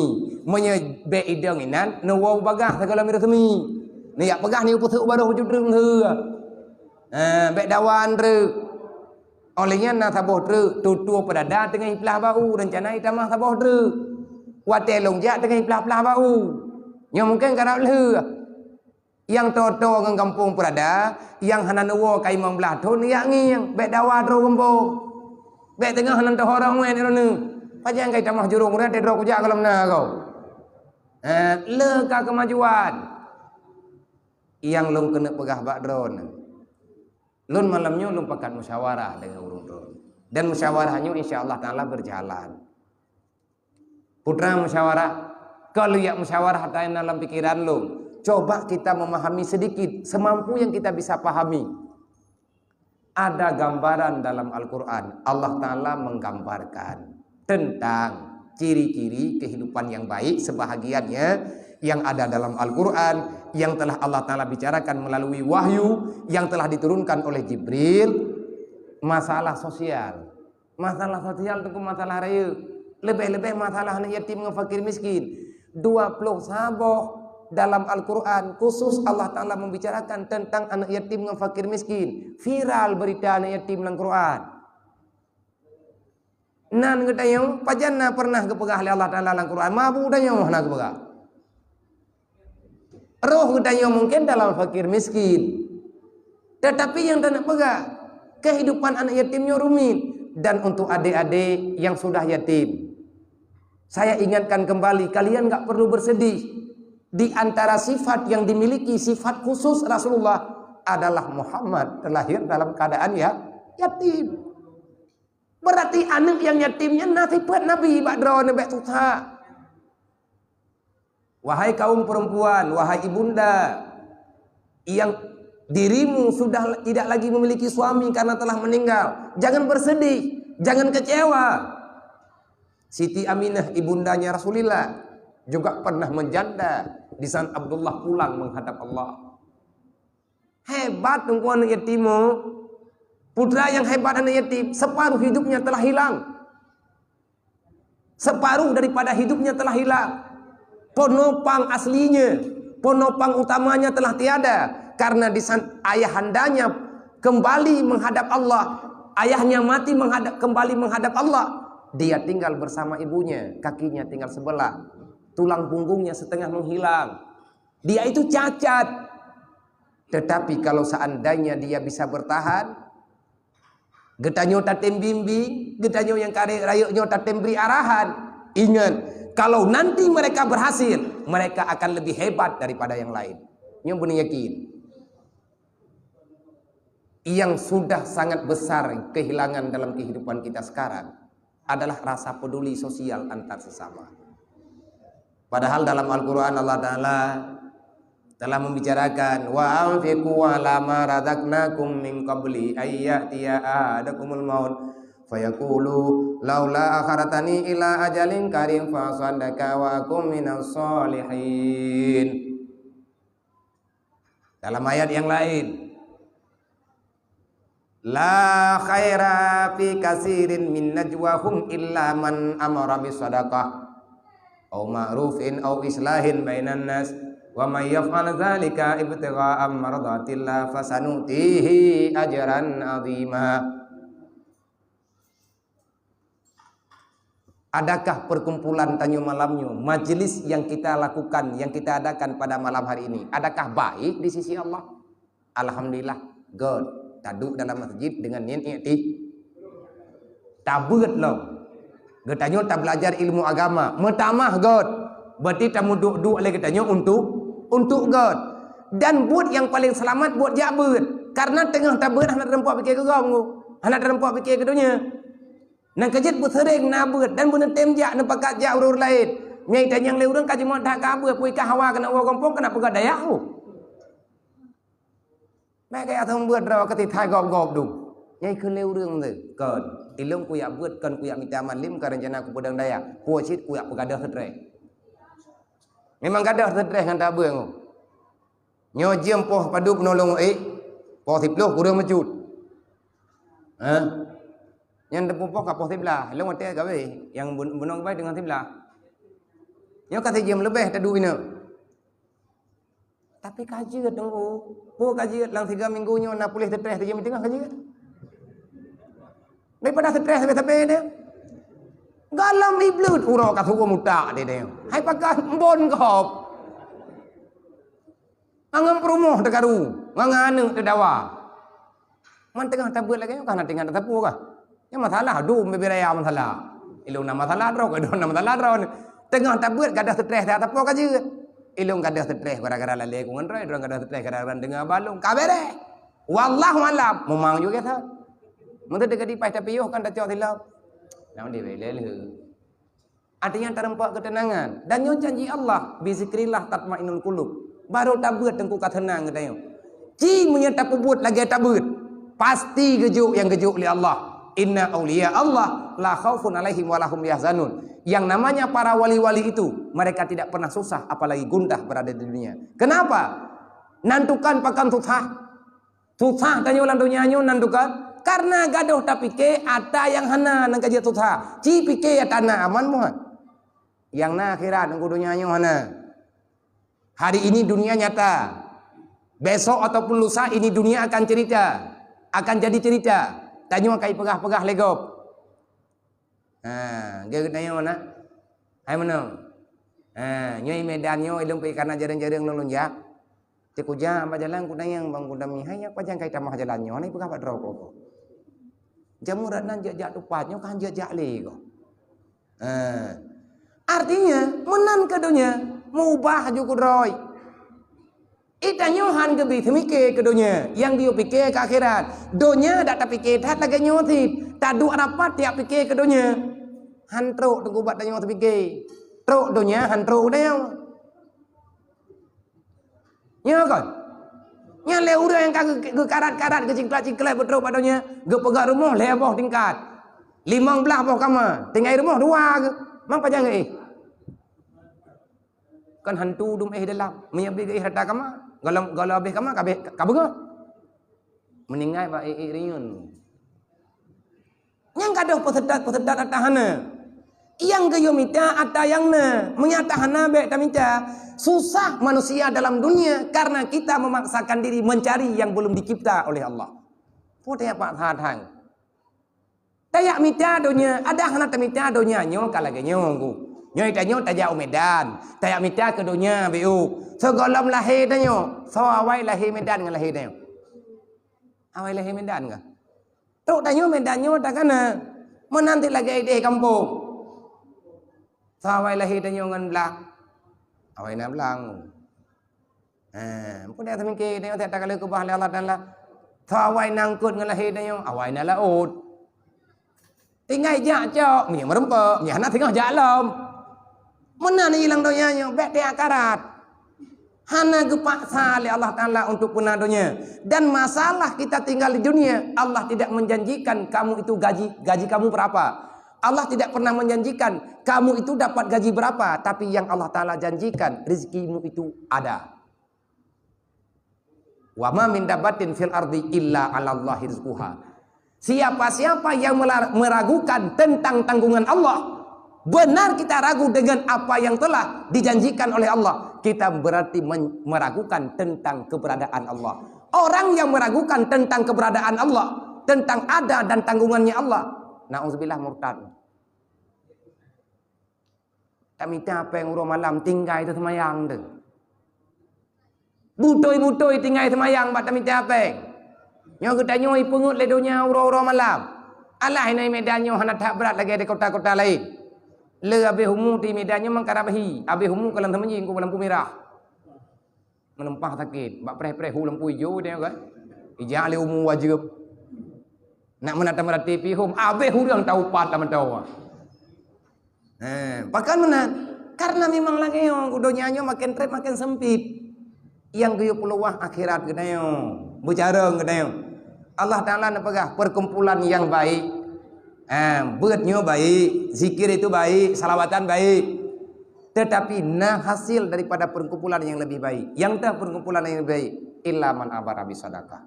Meunyoe bék idong inan, neuwoe u bagaih sigohlom ireusemi. Neujak peugah nyoe peuseuek barô judreung heueh. Ha, bék dawa treuk. Óh lheueh nyan na saboh treuk, tutoe peudada teungoh jiplah bak u, reuncana jitamah saboh treuk. Watée lôn jak teungoh jiplah-plah bak u. Nyoe mungken karab lheueh. Nyang toe-toe ngon gampông peurada, nyang hana neuwoe ka limong blaih thon, jak ngieng, bék dawa droe gampông. Bék teungoh hana teuhorong wéh droeneuh. Pajan ka jitamah jurông, watée droe kujak gohlom na goe. Ha, le ka keumajuan. Nyang lôn keuneuk peugah bak droeneuh. Lôn malam nyoe lôn pakat musyawarah deungon ureuëng droen. Dan musyawarah nyoe insya Allah Taala berjalan. Putra musyawarah, kalau jak musyawarah hata nyang na lam pikiran lôn, coba kita memahami sedikit, semampu yang kita bisa pahami. Ada gambaran dalam Al-Quran, Allah Taala menggambarkan tentang ciri-ciri kehidupan yang baik, sebahagiannya yang ada dalam Al-Quran, yang telah Allah Taala bicarakan melalui wahyu yang telah diturunkan oleh Jibril, masalah sosial. Masalah sosial tu masalah raya. Lebih-lebih masalah anak yatim dengan fakir miskin. Dua puluh saboh dalam Al-Quran khusus Allah Taala membicarakan tentang anak yatim dengan fakir miskin. Viral berita anak yatim dalam Quran. Nan geutanyoe, pajan na pernah geupeugah lé Allah Taala lam Quran, mabu tanyoe hana geupeugah. Roh geutanyoe mungken dalam fakir miskin. Tetapi nyang taneuk peugah, kehidupan anak yatim nyoe rumit. Dan untuk adik-adik yang sudah yatim, saya ingatkan kembali, kalian nggak perlu bersedih. Di antara sifat yang dimiliki, sifat khusus Rasulullah adalah Muhammad terlahir dalam keadaan ya, yatim. Berarti aneuk nyang yatim nyan na sifat Nabi bak droeneuh bék susah. Wahai kaum perempuan, wahai ibunda, yang dirimu sudah tidak lagi memiliki suami karena telah meninggal, jangan bersedih, jangan kecewa. Siti Aminah, ibundanya Rasulullah, juga pernah menjanda di saat Abdullah pulang menghadap Allah. Hebat teungku aneuk yatim, oh. Putra yang hebat aneuk yatim, separuh hidupnya telah hilang. Separuh daripada hidupnya telah hilang. Penopang aslinya, penopang utamanya telah tiada. Karena di san-, ayahandanya kembali menghadap Allah. Ayahnya mati menghadap, kembali menghadap Allah. Dia tinggal bersama ibunya, kakinya tinggal sebelah. Tulang punggungnya setengah menghilang. Dia itu cacat. Tetapi kalau seandainya dia bisa bertahan, geutanyoe tatem bimbing, geutanyoe nyang ka rayeuk nyoe tatem bri arahan. Ingat, kalau nanti mereka berhasil, mereka akan lebih hebat daripada yang lain. Nyoe beuna yakin. Yang sudah sangat besar kehilangan dalam kehidupan kita sekarang adalah rasa peduli sosial antar sesama. Padahal dalam Al-Quran Allah Ta'ala telah membicarakan, "Wa anfiqu ala ma razaqnakum min qabli ay ya'tiya ahadakumul maut fayaqulu laula akhartani ila ajalin karim fa saddaqa wa akum minas solihin." Dalam ayat yang lain, "La khaira fi kasirin min najwahum illa man amara bi sadaqah au ma'rufin au islahin bainan nas wa may yaf'al dzalika ibtigha'a mardatillah fasanutihi ajran 'azima." Adakah perkumpulan tanyoe malam nyoe, majelis yang kita lakukan, yang kita adakan pada malam hari ini, adakah baik di sisi Allah? Alhamdulillah, göt. Taduek dalam masjid dengan niat ikti-, tabeuet lom. Geutanyoe tabelajar ilmu agama, meutamah göt. Berarti tameuduek-duek lé geutanyoe untuk, untuk göt. Dan buet nyang paleng seulamat buet jak beuet. Karena teungoh tabeuet hana teurumpok pike keu gob, hana teurumpok pike keu donya. Nyang keujeuet beuseureng na beuet dan beuneutem jak neupakat jak ureuëng laén. Nyai tanyong lé ureuëng ka jimeuet that ka beuet, pui ka hawa keuneuk woe gampông keuneuk peugah dayah. Meukai ateueh beuet droe ka tithai gob-gob dum. Nyai kheun lé ureuëng tu, "Kon, ilong kuyak beuet kon kuyak mita malem ka rencana kupeudong dayah. Kucit kuyak peugadôh seutreh." Memang gadôh seutreh ngon tabeueng. Nyoe jeuem poh padub nolong ék, poh siploh kureueng meucut. Hah? Nyan teupeu poh ka poh siblaih, lôn watée gabe, nyang bun-, bunoe gabai teungoh siblaih. Nyoe ka sijeuem leubeh taduek inong. Tapi ka jeuet teungku. Peue ka jeuet lam siga minggu nyoe na puléh teutreh sijeuem teungoh ka jeuet. Daripada teutreh sabe-sabe dia. Galam iblut uroe ka suruh mutak dia, dia. Hai pakai embon kop. Angon peurumoh teukaru, ngon aneuëk teudawa. Man teungoh tabeuet lagée nyoe kah na teungoh tasapeue kah? Nyan masalah dum bibiraya masalah. Ilong na masalah droe, keu droe na masalah droe. Teungoh tabeuet gadôh seutreh that sapeue ka jeuet. Ilong gadôh seutreh gara-gara lalée ku ngon droe, droe gadôh seutreh gara-gara deungoe balong. Ka bereh. Wallahu alam, mumang juga sa. Mun teuka dipaih tapi yoh kan tacok silop. Nah, dia bela leuh. Artinya tareumpok keuteunangan. Dan nyoe janji Allah, "Bizikrillah tatmainnul qulub." Barô tabeuet teungku ka teunang geutanyoe. Ci meunyoe tapeubuet lagée tabeuet, pasti geujok nyang geujok lé Allah. "Inna auliya Allah la khaufun alaihim wa lahum yahzanun." Yang namanya para wali-wali itu, mereka tidak pernah susah apalagi gundah berada di dunia. Kenapa? Nan tukan pakan susah. Susah tanyoe lam donya nyoe nan tukan, karena gadôh tapike ata nyang hana nyang ka jeuet susah. Ci pike ata na aman muhat. Nyang na akhirat nunggu donya nyoe hana. Hari ini dunia nyata. Besok ataupun lusa ini dunia akan cerita. Akan jadi cerita. Tanyoe akan peugah-peugah lé gob. Ha, geutanyoe na. Hai meunoe. Ha, nyoe Medan nyoe ilong pi kana jareueng-jareueng lôn lôn jak. Cit kujak bak jalan kutanyong bang kuda mihai nyak pajan kai tamah jalan nyoe, hana ipeugah bak droe ko. Jamu rat nan jak-jak tupat nyoe kan jak-jak lé ko. Ha. Artinya, meunan keu donya, mubah ju kudroe. Ita nyoe han geubi seumike keu donya, nyang geuyue pike keu akhirat. Donya dak tapike that lagée nyoe cit, taduek rapat tiak pike keu donya. Han trok teungku bak tanyoe teupike. Trok donya han trok tanyoe. Nyoe kon. Nyan lé ureuëng nyang ka geu-, geukarat-karat, geucingklat-cingklat beutrok bak donya, geupeugah rumoh lhée boh tingkat. Limong blaih boh kama, tinggai rumoh dua geuh. Mang pajan geuéh? Kan hantu dum éh dalam. Meunyoe bri geuéh rata kama, gohlom, gohlom abéh kama, ka abéh, ka beungoh. Meuninggai bak ék-ék rinyun. Nyang gadôh peuseudot-peuseudot ata hana. Nyang geuyue mita ata nyang na. Meunyoe ata hana bék tamita. Susah manusia dalam dunia karena kita memaksakan diri mencari yang belum dicipta oleh Allah. Peue teuyak paksa that? Teuyak mita donya, adak hana tamita donya nyoe ka lagée nyoe ku. Nyoe tanyoe tajak u Medan, tajak mita keu donya, biu. Sigohlom lahé tanyoe, soe awai lahé Medan ngon lahé tanyoe? Awai lahé Medan kah? Trok tanyoe Medan nyoe takana. Meunan cit lagèe idéh kampông. Soe awai lahé tanyoe ngon blang? Awai na blang. Ha, peue dak teumike tanyoe, tak takalon keubah lé Allah Taala. Soe awai na eungkôt ngon lahé tanyoe? Awai na laôt. Tinggai jak cok, meunyoe meureumpok, meunyoe hana teungoh jak lom. Meunan ilang donya nyoe, bèk teuakarat. Hana geupaksa lé Allah Taala untuk peuna donya. Dan masalah kita tinggal di dunia, Allah tidak menjanjikan kamu itu gaji, gaji kamu berapa. Allah tidak pernah menjanjikan kamu itu dapat gaji berapa, tapi yang Allah Taala janjikan, rezekimu itu ada. Wa ma min dabbatin fil ardi illa 'alallahi rizquha. Siapa-siapa yang mela-, meragukan tentang tanggungan Allah, benar kita ragu dengan apa yang telah dijanjikan oleh Allah, kita berarti men-, meragukan tentang keberadaan Allah. Orang yang meragukan tentang keberadaan Allah, tentang ada dan tanggungannya Allah, na'udzubillah, murtad. Tamita péng uroe malam tinggai teuseumayang teuh. Butôi-butôi tinggai seumayang bak tamita péng. Nyoe geutanyoe ipeungeuet lé donya uroe-uroe malam. Alah, inai Medan nyoe hana that brat lagèe di kota-kota laén. Le abéh umu di Medan nyoe mangkara bahi, abéh umu ka lam seumeujing ku lampu mirah. Meunumpah sakét, bak preh-preh hu lampu ijo dia kan. Ijak lé umu wajéb. Nak meunata meurati pihom, abéh ureueng taupat lam mantong. Eh, pakon meunan? Karena memang lagèe nyoe, donya nyoe makin trép makin sempit. Nyang geuyue peuluwah akhirat geutanyoe, beucarông geutanyoe. Allah Taala neupeugah perkumpulan yang baik. Eh, beuet nyoe baik, zikir itu baik, salawatan baik. Tetapi na hasil daripada perkumpulan yang lebih baik. Nyang teuh perkumpulan yang lebih baik, illa man amara bisadaqah.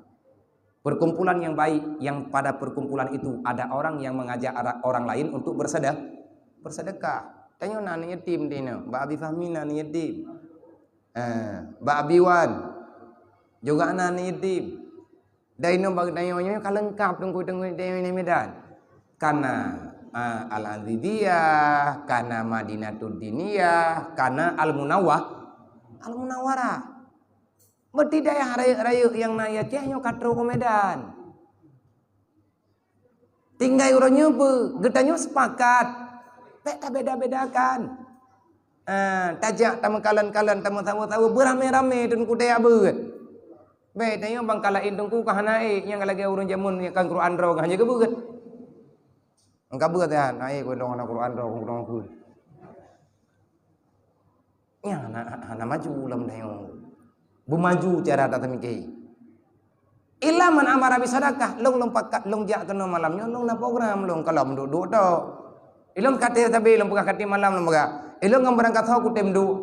Perkumpulan yang baik, yang pada perkumpulan itu ada orang yang mengajak ara-, orang lain untuk bersedekah. Bersedekah. Tanyoe na aneuk yatim di na, bak Abi Fahmi na aneuk yatim. Eh, bak Abi Wan juga na aneuk yatim. Dari nyoe bak tanyoe nyoe ka leungkap teungku-teungku di Medan. Kana, eh, Al-Aziziyah, kana Madinatud Diniyah, kana Al-Munawwah-, Al-Munawwarah. Meuti dayah rayeuk-rayeuk nyang na i Aceh nyoe ka trok u Medan. Tinggai uroe nyoe beu, geutanyoe sepakat. Bèk tabeda-bedakan. Ah, tajak tameukalon-kalon, tameusaweue-saweue, beuramé-ramé teungku tajak beuet. Bèk tanyoe bangka laén teungku ka hana ék, nyang lagèe ureueng jameun nyang kan Quran droe ka hana geubeuet. Engka beuet nyan, na ék keu dong na Quran droe, keu dong keu. Nyan hana, hana maju lam tanyoe. Beumaju cara tatamike. Illa man amara bisadaqah, lôn, lôn pakat, lôn jak keunoe malam nyoe, lôn na program, lôn kalon duek-duek tok. Ilôn katé sabe, lôn peugah katé malam, lôn peugah. Ilôn ngon beurangkasoe kutem duek.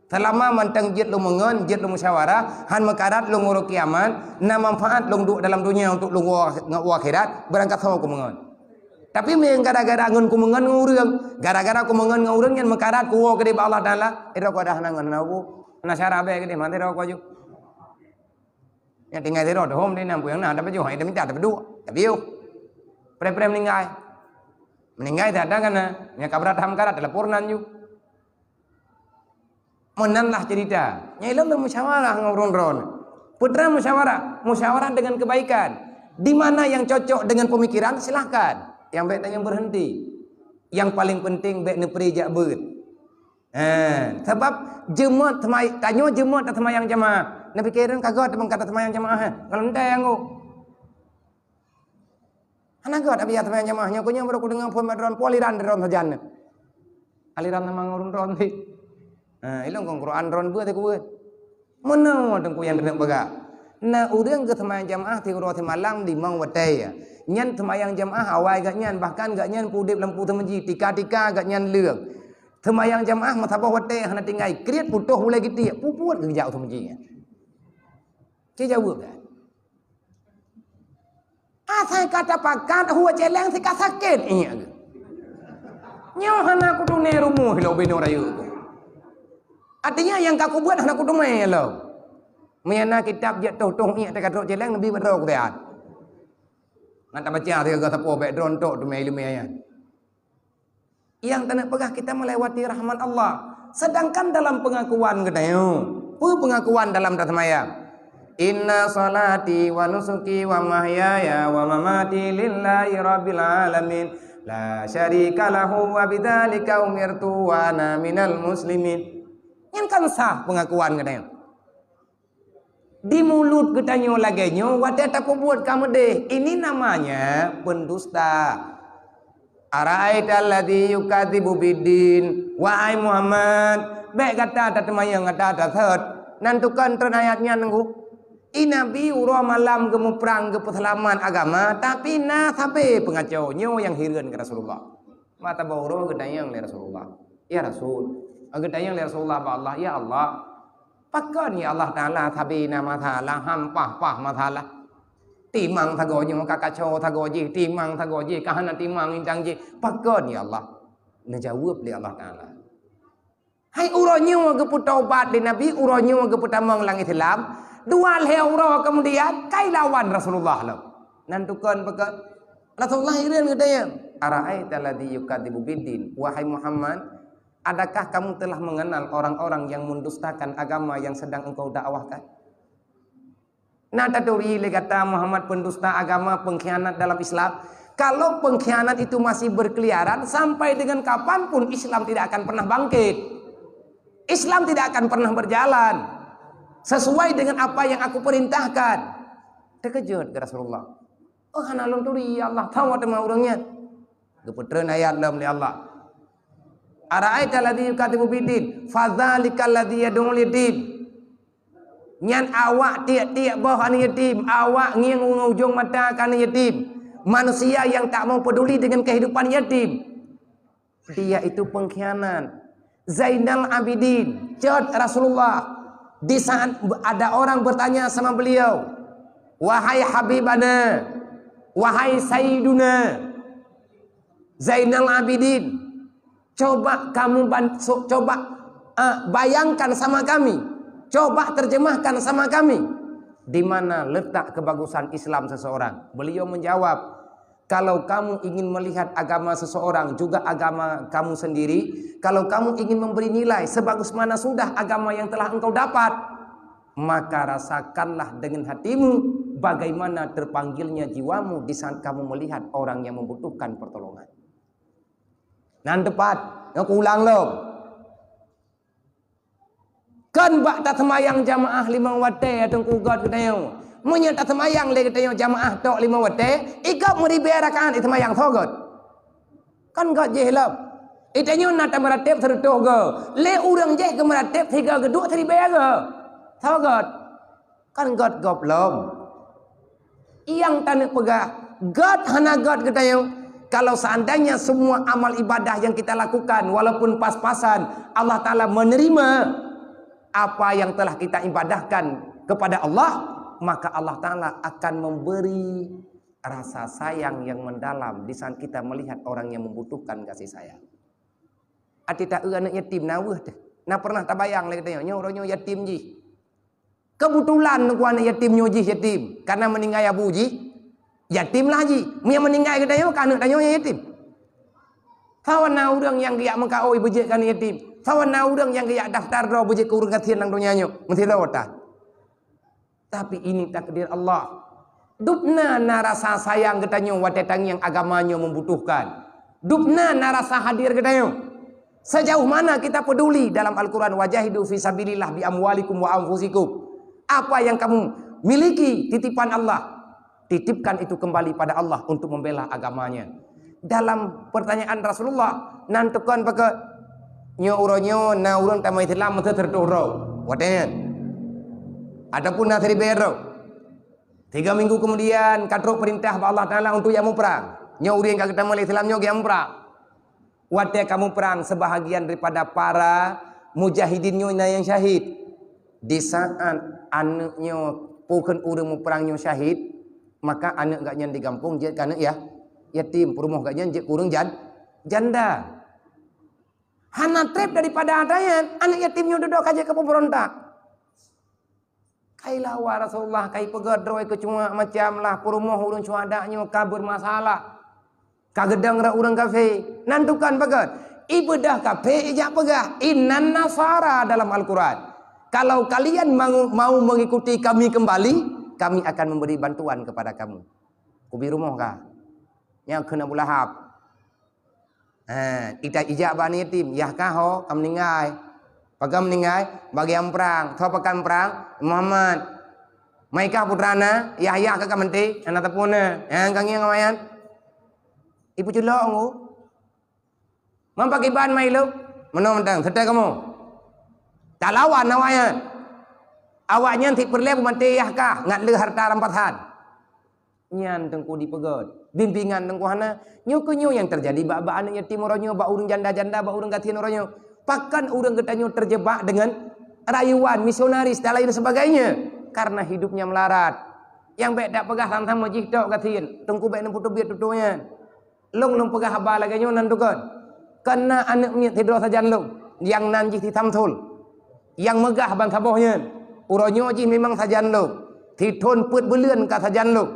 Seulama mantong jeuet lôn meungon, jeuet lôn musyawarah, han meukarat lôn uroe kiamat, na manfaat lôn duek dalam donya untuk lôn woe, woe akhirat, beurangkasoe kumeungon. Tapi meunyoe gara-gara ngon kumeungon ngon ureueng, gara-gara kumeungon ngon ureueng nyan meukarat kuwoe keudeh bak Allah Taala, eh, droe ku dah hana ngon hana ubu. Hana syara bèk keudeh, maté droe ku aju. Nyang tinggai sidroe, deuhom deh, nam puyang na, tapajoh, hai tamita, tapeuduek, tapiôh. Preh-preh meuninggai. Meuninggai that-that kana, nyang ka brat tham karat, telepon nan ju. Meunan lah cerita. Nyang ilôn lôn musyawarah ngon ureueng droe. Peue treuk musyawarah? Musyawarah dengan kebaikan. Di mana yang cocok dengan pemikiran, silahkan. Nyang bèk tanyoe berhenti. Yang paling penting bèk neupri jak beuet. Ha, sabab jeumöt seumay-, tanyoe jeumöt taseumayang jamaah. Neupike droen ka göt teuma ka taseumayang jamaah, ha. Ngon leuntèe anggô. Hana göt Abi Yah seumayang jamaah nyoe, keu nyoe baru kudeungoe phon bak droen, peue aliran droen sajan nyoe. Aliran sama ngon ureueng droen cit. Ha, ilôn kon Quran droen beuet, ku beuet. Meunoe teungku nyang keuneuk peugah. Na ureueng geuseumayang jamaah siuroe simalam limong watèe. Nyan seumayang jamaah awai gobnyan, bahkan gobnyan peuudép lam peue seumeujih, tika-tika gobnyan leueng. Seumayang jamaah meusaboh watèe hana tinggai, kriet putôh ulèe gitiek, peue buet geujak u seumeujih nyan. Ci jaweueb kan? Asai ka tapakat, hue cèlèng si ka sakét iék geuh. Nyoe hana kutuné rumoh lom binoe rayeuk ku. Artinya nyang ka kubuet hana kuteumé lom. Meunyo na kitab jeuet toh-toh iék teuka trok cèlèng, neubi bak droe kusehat. Ngon tabaca sigoe sapeue bèk droeneuh tok teumé ileumèe nyan. Nyang taneuk peugah kita melewati rahmat Allah. Sedangkan dalam pengakuan geutanyoe, peue pengakuan dalam taseumayang? "Inna salati wa nusuki wa mahyaya wa mamati lillahi rabbil alamin. La syarika lahu wa bidzalika umirtu wa ana minal muslimin." Nyan kan sah pengakuan geutanyoe. Di mulut geutanyoe lagée nyoe watée tapeubuet ka meudeh. Ini namanya pendusta. "Ara'aital ladzi yukadzibu biddin." Wahai Muhammad, bék gata tateumanyong gata tasot. Nan tukon treun ayat nyan nunggu. I Nabi uroe malam geumuprang geupeuseulamat agama, tapi na sabe peungaco nyoe nyang hireuen keu Rasulullah. Mata bak uroe geutanyong lé Rasulullah, "Ya Rasul," geutanyong lé Rasulullah bak Allah, "Ya Allah, pakon ya Allah Taala sabe na masalah, han paih-paih masalah? Timang sagoe nyoe ka kaco sagoe jih, timang sagoe jih ka hana timang intang jih. Pakon ya Allah?" Neujaweueb lé Allah Taala. Hai uroe nyoe geupeutobat lé Nabi, uroe nyoe geupeutamong lam Islam, dua lhée uroe keumudian kai lawan Rasulullah lom. Nan tukon peugah, Rasulullah hireuen geutanyong, "Ara'aital ladzi yukadzibu biddin?" Wahai Muhammad, adakah kamu telah mengenal orang-orang yang mendustakan agama yang sedang engkau dakwahkan? Na taturi lé gata Muhammad pendusta agama, pengkhianat dalam Islam? Kalau pengkhianat itu masih berkeliaran, sampai dengan kapanpun Islam tidak akan pernah bangkit. Islam tidak akan pernah berjalan sesuai dengan apa yang aku perintahkan. Terkejut ke Rasulullah. "Oh, hana lôn turi, ya Allah, tawat teuma ureuëng nyan." Geupeutreun ayat lom lé Allah. "Ara'aita alladzi yukadzibu biddin, fadzalikal ladzi yad'ul yatim." Nyan awak tiek-tiek boh aneuk yatim, awak ngieng u ujong mata keu aneuk yatim. Manusia yang tak mau peduli dengan kehidupan yatim. Dia itu pengkhianat. Zainal Abidin, cot Rasulullah, di saat ada orang bertanya sama beliau, "Wahai Habibana, wahai Sayyiduna Zainal Abidin, coba kamu ban-, so-, coba, eh, bayangkan sama kami, coba terjemahkan sama kami, di mana letak kebagusan Islam seseorang?" Beliau menjawab, "Kalau kamu ingin melihat agama seseorang, juga agama kamu sendiri, kalau kamu ingin memberi nilai sebagus mana sudah agama yang telah engkau dapat, maka rasakanlah dengan hatimu bagaimana terpanggilnya jiwamu di saat kamu melihat orang yang membutuhkan pertolongan." Nan tepat, nyoe kuulang lom. Kon bak taseumayang jamaah limong watée, Teungku, göt geutanyoe. Meunyoe taseumayang lé geutanyoe jamaah tok limong watée, i gob meuribée rakaat iseumayang, soe göt? Kon göt jih lom. I tanyoe na tameuratéb sireutôh goe, lé ureuëng jih geumeuratéb sigoe geuduek siribée goe. Soe göt? Kan göt gob lom. Nyang taneuk peugah, göt hana göt geutanyoe. Kalau seandainya semua amal ibadah yang kita lakukan, walaupun pas-pasan, Allah Taala menerima apa yang telah kita ibadahkan kepada Allah, maka Allah Taala akan memberi rasa sayang yang mendalam di saat kita melihat orang yang membutuhkan kasih sayang. Até ta-eu aneuk yatim na weueh teuh. Na pernah tabayang lé geutanyoe, nyoe uroe nyoe yatim jih. Keubeutulan nungku aneuk yatim nyoe jih yatim, kareuna meuninggai abu jih, yatim lah jih. Meunyoe meuninggai geutanyoe, ka aneuk tanyoe nyang yatim. Sawan na ureuëng nyang geujak meukaôi beujeuet keu aneuk yatim. Sawan na ureuëng nyang geujak daftar droe beujeuet keu ureuëng gasien lam donya nyoe, meusidroe that. Tapi ini takdir Allah. Dubna na rasa sayang geutanyoe watée tangieng agama nyoe membutuhkan. Dubna na rasa hadir geutanyoe. Sejauh mana kita peduli dalam Al-Quran, "Wajahidu fi sabilillah bi amwalikum wa anfusikum." Apa yang kamu miliki, titipan Allah, titipkan itu kembali pada Allah untuk membela agamanya. Dalam pertanyaan Rasulullah, nan tukon pakat, nyoe uroe nyoe na ureuëng tamong Islam meuteuteutoh droe. Watée nyan. Ataupun na siribée droe. Tiga minggu kemudian, ka trok perintah bak Allah Taala untuk jak muprang. Nyoe ureuëng ka geutamong lé Islam nyoe geujak muprang. Watée ka muprang, sebahagian daripada para mujahidin nyoe na nyang syahid. Di saat aneuk nyoe, pakon ureuëng muprang nyoe syahid, maka aneuk gobnyan di gampông jeuet keu aneuk ya-, yatim, peurumoh gobnyan jeuet keu ureuëng jan-, janda. Hana treb daripada ata nyan, aneuk yatim nyoe dudoe ka jeuet keu pemberontak. Kai lawa Rasulullah, kai peugét droe keucuak macam lah peurumoh ureuëng syuhada nyoe ka bermasalah. Ka geudong rot ureuëng kafé, nan tukon peugét, Ibeudôh kafé ijak peugah, "Innan nasara" dalam Al-Quran. "Kalau kalian mau, mau mengikuti kami kembali, kami akan memberi bantuan kepada kamu." Kubi rumoh ka. Nyang kheun Abu Lahab. Ha, ita ijak bak aneuk yatim, yah ka ho, ka meuninggai. Pakon meuninggai, bagian prang, tho pakon prang, Muhammad. Maikah putra na, Yahya ka ka meuté, hana teupeu na. Ha, ka ngieng awaknyan. Ipeuculok ngu. Mam pakiban mai lôn, meunoe mantong, seutôt kamoe. Talawan awaknyan. Awaknyan sit peureulée beumaté yah kah, ngat le harta rampasan. Nyan teungku dipeugét. Bimbingan teungku hana. Nyoe keuh nyoe nyang teujadi bak, bak aneuk yatim uroe nyoe, bak ureuëng janda-janda, bak ureuëng gasien uroe nyoe. Pakon ureuëng geutanyoe teujeubak deungon rayuan misionaris dan lain sebagainya? Karena hidupnya melarat. Nyang bék tapeugah sama-sama jih tok gasien. Teungku bék neupeutubiet tutoe nyan. Lôn, lôn peugah haba lagée nyoe nan dukon. Kana aneuk miet sidroe sajan lôn, nyang nan jih si Samsul. Nyang meugah ban saboh nyan. Uroe nyoe jih memang sajan lôn. Sithon peuet buleuen ka sajan lôn.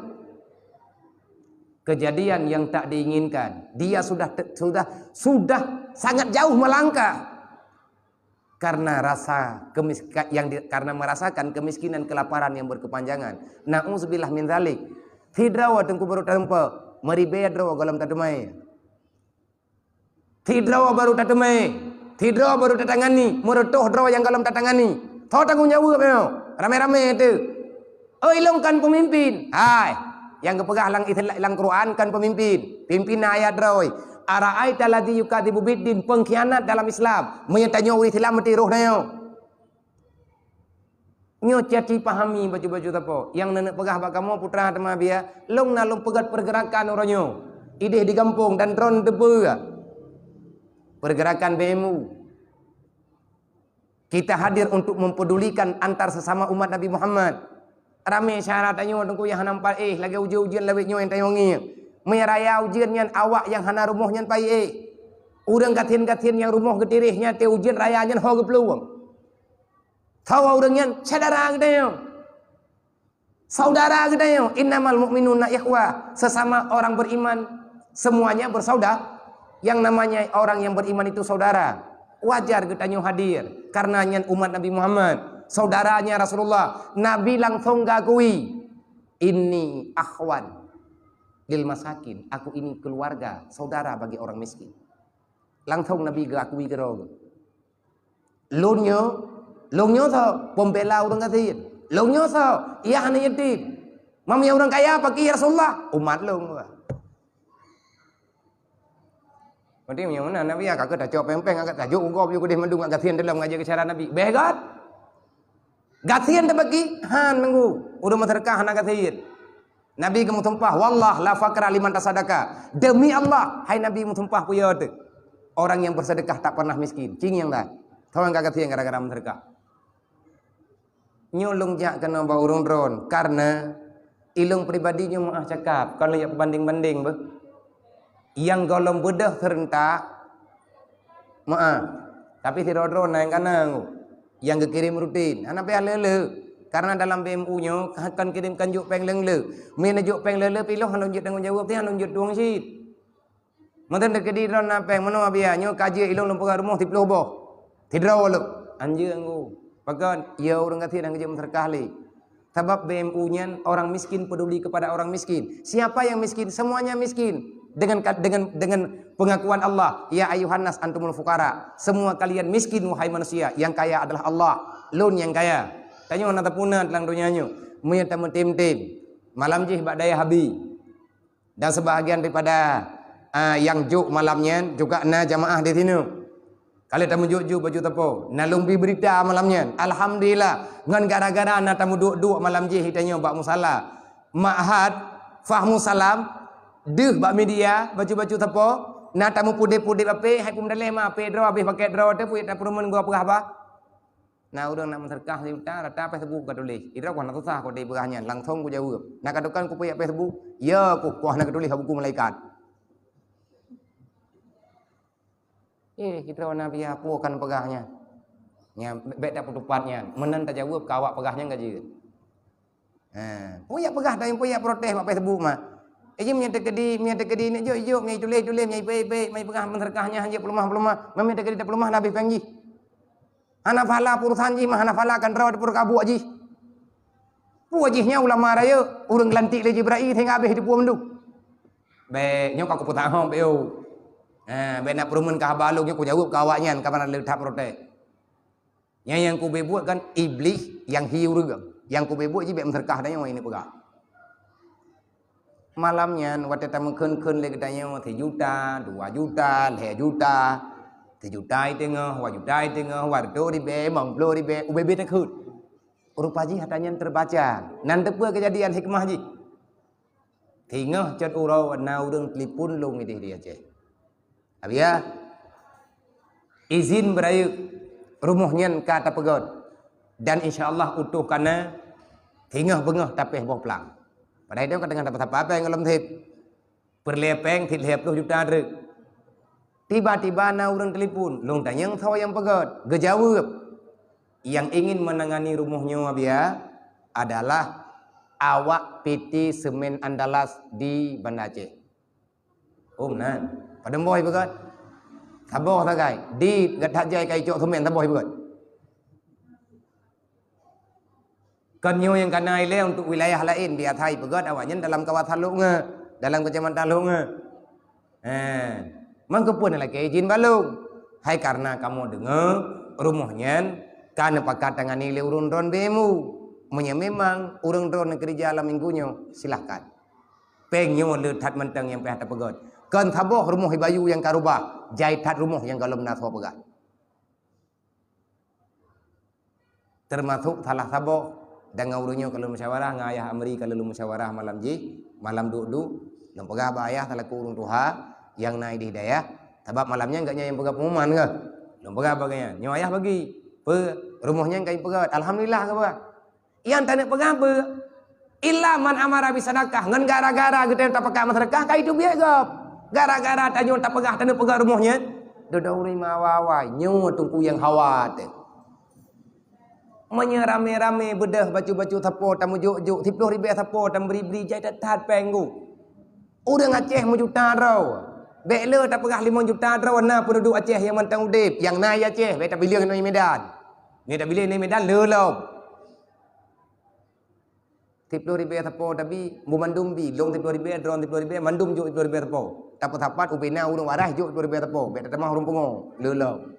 Kejadian yang tak diinginkan. Dia sudah te-, sudah, sudah sangat jauh melangkah. Karena rasa kemiska-, yang di-, karena merasakan kemiskinan, kelaparan yang berkepanjangan. Na'udzubillah min zalik. Sidroe teungku baru tatumpak, meuribée droe gohlom tateumé. Sidroe baru tateumé, sidroe baru tatangani, meureutoh droe nyang gohlom tatangani. Tho tanggong jaweueb nyoe, ramé-ramé teuh. Oi, lôn kan peumimpin. Hai, nyang geupeugah lam Isla-, lam Quran kan peumimpin. Pimpin na ayat droe. "Ara'aita alladzi yukadzibu biddin," pengkhianat dalam Islam. Meunyoe tanyoe ureuëng Islam meuti roh na nyoe. Nyoe cati pahami bacut-bacut sapo. Nyang neuneuk peugah bak kamoe putra teuma biya, lôn na lôn peugét pergerakan uroe nyoe. Idéh di gampông dan droen teupeue. Pergerakan B M U. Kita hadir untuk mempedulikan antar sesama umat Nabi Muhammad. Ramé syedara tanyoe teungku nyang hana meupat éh lagée ujeuen-ujeuen lawét nyoe nyang tanyoe ngieng. Meunyoe raya ujeuen nyan awak nyang hana rumoh nyan payah éh. Ureuëng gasien-gasien nyang rumoh geutireh nyan watée ujeuen raya nyan ho geuplueng. Sawa ureuëng nyan syedara geutanyoe. Saudara geutanyoe, "Innamal mu'minuna ikhwah." Sesama orang beriman, semuanya bersaudara. Yang namanya orang yang beriman itu saudara. Wajar geutanyoe hadir, karena nyan umat Nabi Muhammad, saudaranya Rasulullah. Nabi langsung geukui, "Inni akhwan lil masakin." Aku ini keluarga, saudara bagi orang miskin. Langsung Nabi geukui keudroe. Lôn nyoe, lôn nyoe soe? Pembela ureuëng gasien. Lôn nyoe soe? Yah aneuk yatim. Meunyoe ureuëng kaya, pakri ya Rasulullah? Umat lôn. Berarti meunyoe meunan, Nabi ya ka keuh tacok péng-péng, agak tajok ugob yue keudeh mandum ngat gasien dalam ngaji keu syedara Nabi. Béh got. Gasien teubagi, han meunggu. Ureuëng meuseudeukah hana gasien. Nabi geumeusumpah, "Wallah la faqra liman tasaddaqa." Demi Allah, hai Nabi meusumpah peue teuh. Orang yang bersedekah tak pernah miskin. Cing nyang laén. Thon ka gasien gara-gara meuseudeukah. Nyoe lôn jak keunoe bak ureuëng droen, karena ilôn pribadi nyoe meuah cakap, kon lôn jak peubandeng-bandeng beuh. Nyang gohlom beudôh seurentak, meuah. Tapi sidroe-droe na nyang kana, nyang geukirém rutin. Hana payah le-le. Karena dalam B M U nyoe, ka-, kon kirém, kon jok péng lé-le. Meunyoe jok péng lé-le, piloh hana lôn jeuet tanggong jaweueb, hana lôn jeuet tueng cit. Mantong teukeudi droe na péng, meunoe biya, nyoe ka jeuet ilôn lôn peugah rumoh siplôh boh. Sidroe lôn. Anjeue nggu. Pakon? Ya ureuëng gasien nyang geujok meuseudeukah lé. Sabab B M U nyan orang miskin peduli kepada orang miskin. Siapa yang miskin? Semuanya miskin. Dengan ka-, dengan, dengan pengakuan Allah, "Ya ayyuhan nas antumul fuqara." Semua kalian miskin, wahai manusia. Yang kaya adalah Allah. Lôn nyang kaya. Tanyoe hana tapeuna lam donya nyoe. Meunyoe tameutem-tem, malam jih bak dayah Abi. Dan sebahagian daripada, ah, nyang jok malam nyan juga na jamaah di sinoe. Ka lheueh tameujok-jok baju tapo, na lôn bri beurita malam nyan. Alhamdulillah, ngon gara-gara na tameuduek-duek malam jih tanyoe bak musala. Ma'had Fahmu Salam, deuh bak media, baju-baju tapo, na tameupudeb-pudeb apé, hai peumeudaléh ma apé droe, habéh paket droe teuh, peue tapeurumeun gua peugah bah. Na ureuëng nak meuseudeukah sijuta, rata Facebook ka tuléh. Idroe ku hana susah ku di peugah nyan, langsong ku jaweueb. Na ka tukang ku peujak Facebook, ya ku kuah na ka tuléh buku malaikat. Eh, kita warna biar apa kan peugah nyan. Nyan, bék tapeutupat nyan. Meunan tajaweueb ka awak peugah nyan ka jeuet. Ha, peue jak peugah, peue jak protes bak Facebook mah. Eh, jih meunyo teukeudi, meunyo teukeudi neuk jok, jok, meunyo tuléh, tuléh, meunyo ipék, ipék, meunyo peugah meuseudeukah nyan jeuet peuleumah, peuleumah. Meunyo teukeudi teupeuleumah na habéh péng jih. Hana pahala peurusan jih mah, hana pahala kan droe teupeuruka buet jih. Buet jih nyan ulama rayeuk, ureuëng geulantik lé Jibrail sehingga habéh teupeu mandum. Bék, nyoe ka kupeutahom bék yo. Ha, bék na peureumeun ka haba lôn nyoe kujaweueb keu awaknyan ka ban le that protes. Nyang, nyang kubeuet kan Iblih nyang hi ureuëng. Nyang kubeuet jih bék meuseudeukah tanyoe ini peugah. Malam nyan watée tameukheun-kheun lé geutanyoe sijuta, dua juta, lhée juta, sijuta i teungoh, dua juta i teungoh, dua reutôh ribée, limong ploh ribée, ubé-bé takheun. Rupa jih ata nyan teubaca. Nan teupeue keujadian hikmah jih? Singoh cot uroe na ureuëng telepon lôn idéh di Aceh. Abiya, izin beurayeuk rumoh nyan ka tapeugöt dan insya Allah utoh kana singoh beungoh tapéh boh plang. Padahai dong ka teungoh tapeusapat péng lom thép. Peureulée péng thép lhée ploh juta treuk. Tiba-tiba na ureuëng telepon, lôn tanyong soe nyang peugöt. Geujaweueb, "Yang ingin menangani rumoh nyoe, Abiya, adalah awak P T Semen Andalas di Banda Aceh." Oh, meunan. Padum boh ipeugöt? Saboh sagai. Di gata jai ka icok semen saboh ipeugöt. Kon nyoe nyang kana ilée untuk wilayah laén, biasa ipeugöt awaknyan dalam kawasan Lhokseumawe, nge, dalam kecamatan Lhokseumawe, nge. Eh, mangkeupeu lakée izin balong. Hai karena kamoe deungoe rumoh nyan ka neupakat tangani lé ureuëng droen B M U. Meunyoe memang ureuëng droen neukeurija lam minggu nyoe, silahkan. Péng nyoe le that mantong nyang payah tapeugöt. Kon saboh rumoh ibayeue nyang ka rubah, jai that rumoh nyang gohlom na soe peugah. Teumasok salah saboh, dan ngon ureuëng nyoe ka lôn musyawarah, ngon ayah Amri ka lôn musyawarah malam jih, malam duek-duek, lôn peugah bak ayah selaku ureuëng tuha nyang na di dayah, sabab malam nyan gobnyan nyang peugah pengumuman keuh. Lôn peugah bak gobnyan, nyoe ayah bagi, peue rumoh nyan ka ipeugöt, alhamdulillah ka peugah. Nyang taneuk peugah beu, illa man amara bisadaqah, ngon gara-gara geutanyoe tapakat meuseudeukah ka iteubiet gob. Gara-gara tanyoe tapeugah taneuk peugah rumoh nyan, dudoe ureuëng meuawa-awa, nyoe teungku nyang hawa teuh. Meunyoe ramé-ramé beudôh bacut-bacut sapo tameujok-jok, siploh ribée sapo tameubri-bri, jai that-that péng geuh. Ureuëng Aceh meujuta droe. Bék le tapeugah limong juta droe na peunduduek Aceh nyang mantong udeb, nyang na i Aceh, bék tabileung inoe Medan. Meunyoe tabileung inoe Medan, le lom. Siploh ribée sapo tabi, bu mandum bi, lông siploh ribée, droen siploh ribée, mandum jok siploh ribée sapo. Tapeusapat ubena ureuëng waras jok siploh ribée sapo, bék tatamah ureuëng pungo, le lom.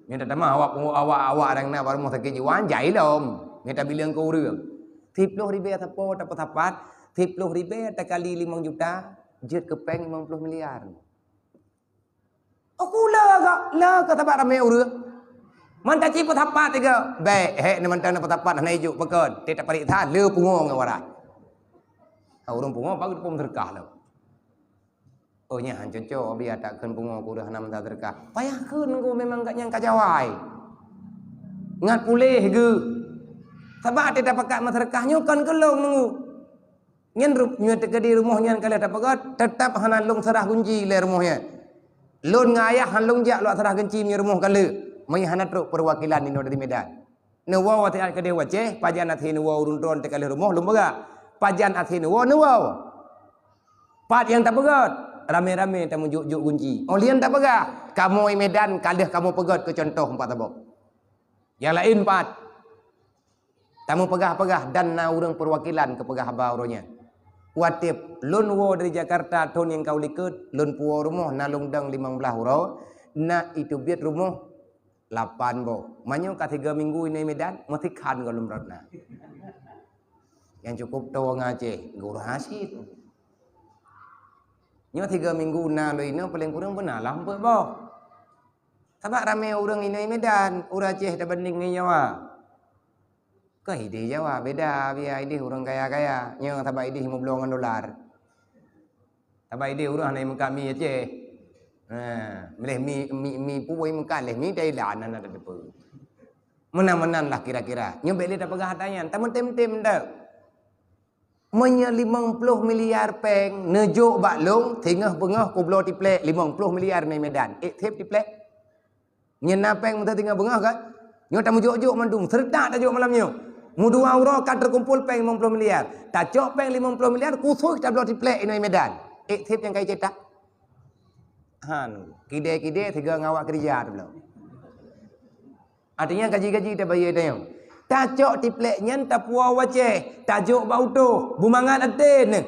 Nyan tatamah awak pungo, awak, awak nyang na bak rumoh sakét jiwa, jai lom. Nyan tabileung keu ureuëng. Siploh ribée sapo tapeusapat, siploh ribée takali limong juta, jeuet keu péng limong ploh miliar. Aku le gak, le keu sabab ramé ureuëng. Mantong cit peusapat tiga, bék, hék ni mantong na peusapat hana ijok peukon, teutab paréksa le pungo ngon waras. Ha, ureuëng pungo baru pun meuseudeukah lom. Oh, nyan han cocok, biar tak kheun pungo kureueng hana meuta seudeukah. Payah kheun nunggu memang gak nyang ka jawai. Ngat puléh geuh. Sabab teutab pakat meuseudeukah nyoe kon keu lôn nunggu. Nyan ru-, nyoe teukeudi rumoh nyan ka lheueh tapeugöt, teutab hana lôn seurah gunci lé rumoh nyan. Lôn ngon ayah han lôn jak lôn seurah gunci meunyoe rumoh ka lheueh, meunyoe hana trok peuwakilan inoe dari Medan. Neuwoe watée keudeh u Aceh, pajan até neuwoe ureuëng droen teuka lheueh rumoh lôn peugah. Pajan até neuwoe, neuwoe. Pat nyang tapeugöt, ramé-ramé tameujok-jok gunci. Óh lheueh nyan tapeugah, kamoe i Medan ka lheueh kamoe peugöt keu cuntoh empat saboh. Nyang laén pat. Tameupeugah-peugah dan na ureuëng peuwakilan keu peugah haba uroe nyan. Watée lôn woe dari Jakarta thon nyang ka u likot, lôn puwoe rumoh na lôn dong limong blaih uroe, na iteubiet rumoh lapan boh. Meunyoe ka tiga minggu inoe Medan, meusti khan gohlom rot na. Nyang cukup toe ngon Aceh, gurah asit. Nyoe tiga minggu na lôn inoe, paleng kureueng beuna lah empat boh. Sabab ramé ureuëng inoe Medan, ureuëng Aceh tabandéng ngon Jawa. Keu idéh Jawa beda, biar idéh ureuëng kaya-kaya. Nyoe sabab idéh meubloe ngon dolar. Sabab idéh ureuëng hana meukat mi Aceh. Ha, meleh mi, mi, mi puwoe meukat leh mi Thailand hana tateupeue. Meunan-meunan lah kira-kira. Nyoe bék lé tapeugah ata nyan, tameutem-tem dak. Meunyoe limong ploh miliar péng neujok bak lôn, singoh beungoh kubloe tiplek limong ploh miliar inoe Medan. Ék thép tiplek. Nyan na péng meuteungoh beungoh kan? Nyoe tameujok-jok mandum, seureutak tajok malam nyoe. Meudua uroe ka teukumpul péng limong ploh miliar. Tacok péng limong ploh miliar, khusos tabloe triplek inoe Medan. Ék sép nyang ka icetak. Han, kidée-kidée sigoe ngon awak keurija tabloe. Artinya gaji-gaji tabayeue tanyoe. Tacok triplek nyan tapuwoe u Aceh, tajok bak utôh, beumangat até neuh.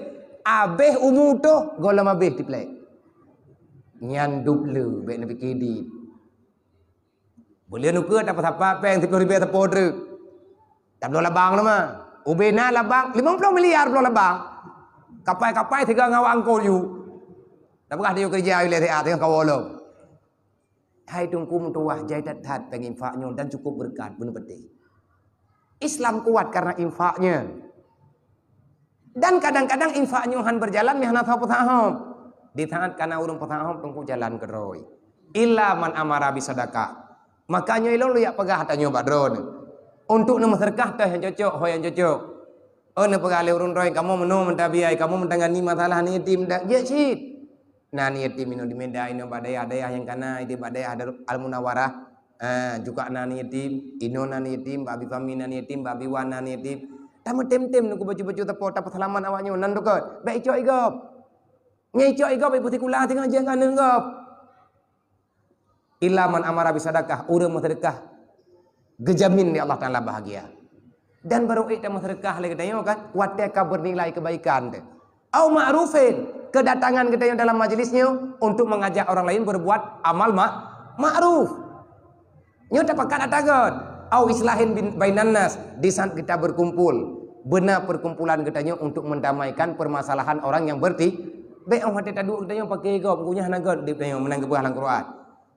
Abéh umu utôh, gohlom abéh triplek. Nyan dub le, bék neupike dit. Buleuen ukeue tapeusapat péng siplôh ribée sapo treuk. Tabloe labang teuma. Ubé na labang, limong ploh miliar bloe labang. Kapai-kapai sigoe ngon awak angkot yue. Tapeugah tanyoe keurija ilée siat, tanyoe kawoe lom. Hai Teungku, meutuwah jai that-that péng infak nyoe dan cukup beureukat, beuneupatéh. Islam kuat karena infaknya. Dan kadang-kadang infak nyoe han beurjalan meuhana soe peusahom. Di saat kana ureuëng peusahom, Teungku, jalan keudroe. Illa man amara bisadaqah. Maka nyoe ilôn lôn jak peugah tanyoe bak droeneuh. Untuk neumeuseudeukah teuh nyang cocok, ho nyang cocok. Oh, neupeugah lé ureuëng droe, "Kamoe meunoe meutabiai, kamoe meutangani masalah aneuk yatim dak jeuet cit." Na aneuk yatim inoe di Medan, inoe bak dayah-dayah nyang kana, di bak dayah Darul Al-Munawarah. Ah, juga na aneuk yatim, inoe na aneuk yatim, bak Abi Fahmi na aneuk yatim, bak Abi Wan na aneuk yatim. Tameutem-tem neuku bacut-bacut teupot, tapeuseulamat awak nyoe, nan dukot. Bék icok igop. Nyang icok igop, ipeusikula singoh jeuet ngon aneuk gob. Illa man amara bisadaqah, ureuëng meuseudeukah geujamin lé Allah Taala bahagia. Dan barô ék tameuseudeukah lé geutanyoe kan, watée ka beunilai keubaikan teuh. Au ma'rufin, keudatangan geutanyoe dalam majlis nyoe untuk mengajak orang lain berbuat amal ma-, ma'ruf. Nyoe tapakat ata göt. Au islahin bin, bainan nas, di saat kita berkumpul. Beuna perkumpulan geutanyoe untuk mendamaikan permasalahan orang yang berti-, bék óh watée taduek geutanyoe paké gob, geunyah hana göt di geutanyoe meunan geupeugah lam Quran.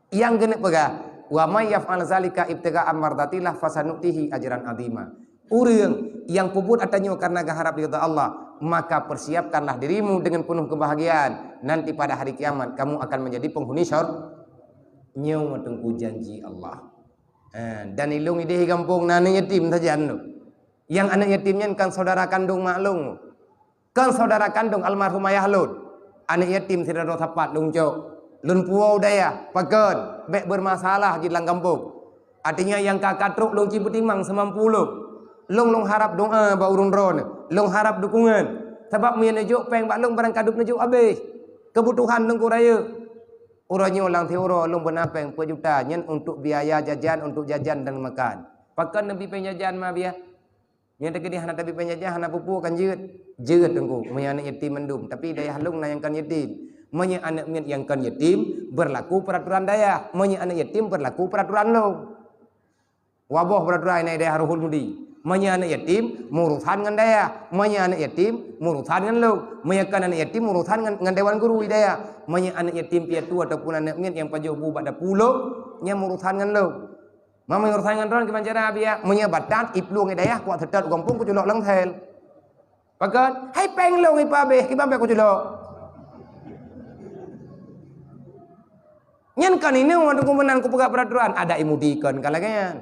Nyang geuneuk peugah, "Wa may yaf'al zalika ibtigha'an mardatillah fasanu'tihi ajran 'azima." Ureuëng nyang peubuet ata nyoe karena geuharab ridha Allah, maka persiapkanlah dirimu dengan penuh kebahagiaan. Nanti pada hari kiamat, kamu akan menjadi penghuni syur-, nyoe Teungku janji Allah. Ha, dan ilôn idéh gampông na aneuk yatim sajan lôn. Nyang aneuk yatim nyan kan saudara kandung mak lôn. Kon saudara kandong almarhum ayah lôn. Aneuk yatim sidroe sapat lôn cok. Lôn puwoe u dayah, pakon, bék beurmasalah jih lam gampông. Artinya nyang ka ka trok lôn cit peutimang seumampu lôn. Lôn, lôn harab doa bak ureuëng droeneuh. Lôn harab dukungan. Sabab meunyoe neujok péng bak lôn barang kadub neujok habéh. Keubutuhan lôn keu rayeuk. Uroe nyoe lam siuroe lôn beuna péng peuet juta nyan untuk biaya jajan, untuk jajan dan makan. Pakon neubi péng jajan ma biaya? Nyan teukeudeh hana tabi péng jajan, hana peue-peue kan jeuet. Jeuet Teungku, meunyoe aneuk yatim mandum. Tapi dayah lôn na nyang kon yatim. Meunyoe aneuk miet nyang kon yatim, berlaku peraturan dayah. Meunyoe aneuk yatim, berlaku peraturan lôn. Waboh peraturan na dayah Ruhul Mudi. Meunyoe aneuk yatim, meurusan ngon dayah. Meunyoe aneuk yatim, meurusan ngon lôn. Meunyoe kon aneuk yatim, meurusan ngon, ngon dewan guru di dayah. Meunyoe aneuk yatim piatu ataupun aneuk miet nyang pajoh bu bak dapu lôn, nyan meurusan ngon lôn. Meunyoe urusan ngon droen kiban cara biak, meunyoe batat iplueng i dayah kuat seutôt u gampông kuculok lam sel. Pakon, hai péng lôn ipabéh, kiban bék kuculok. Nyan kan ini waktu ku meunan kupeugah peraturan, ada imudi kon ka lagée nyan.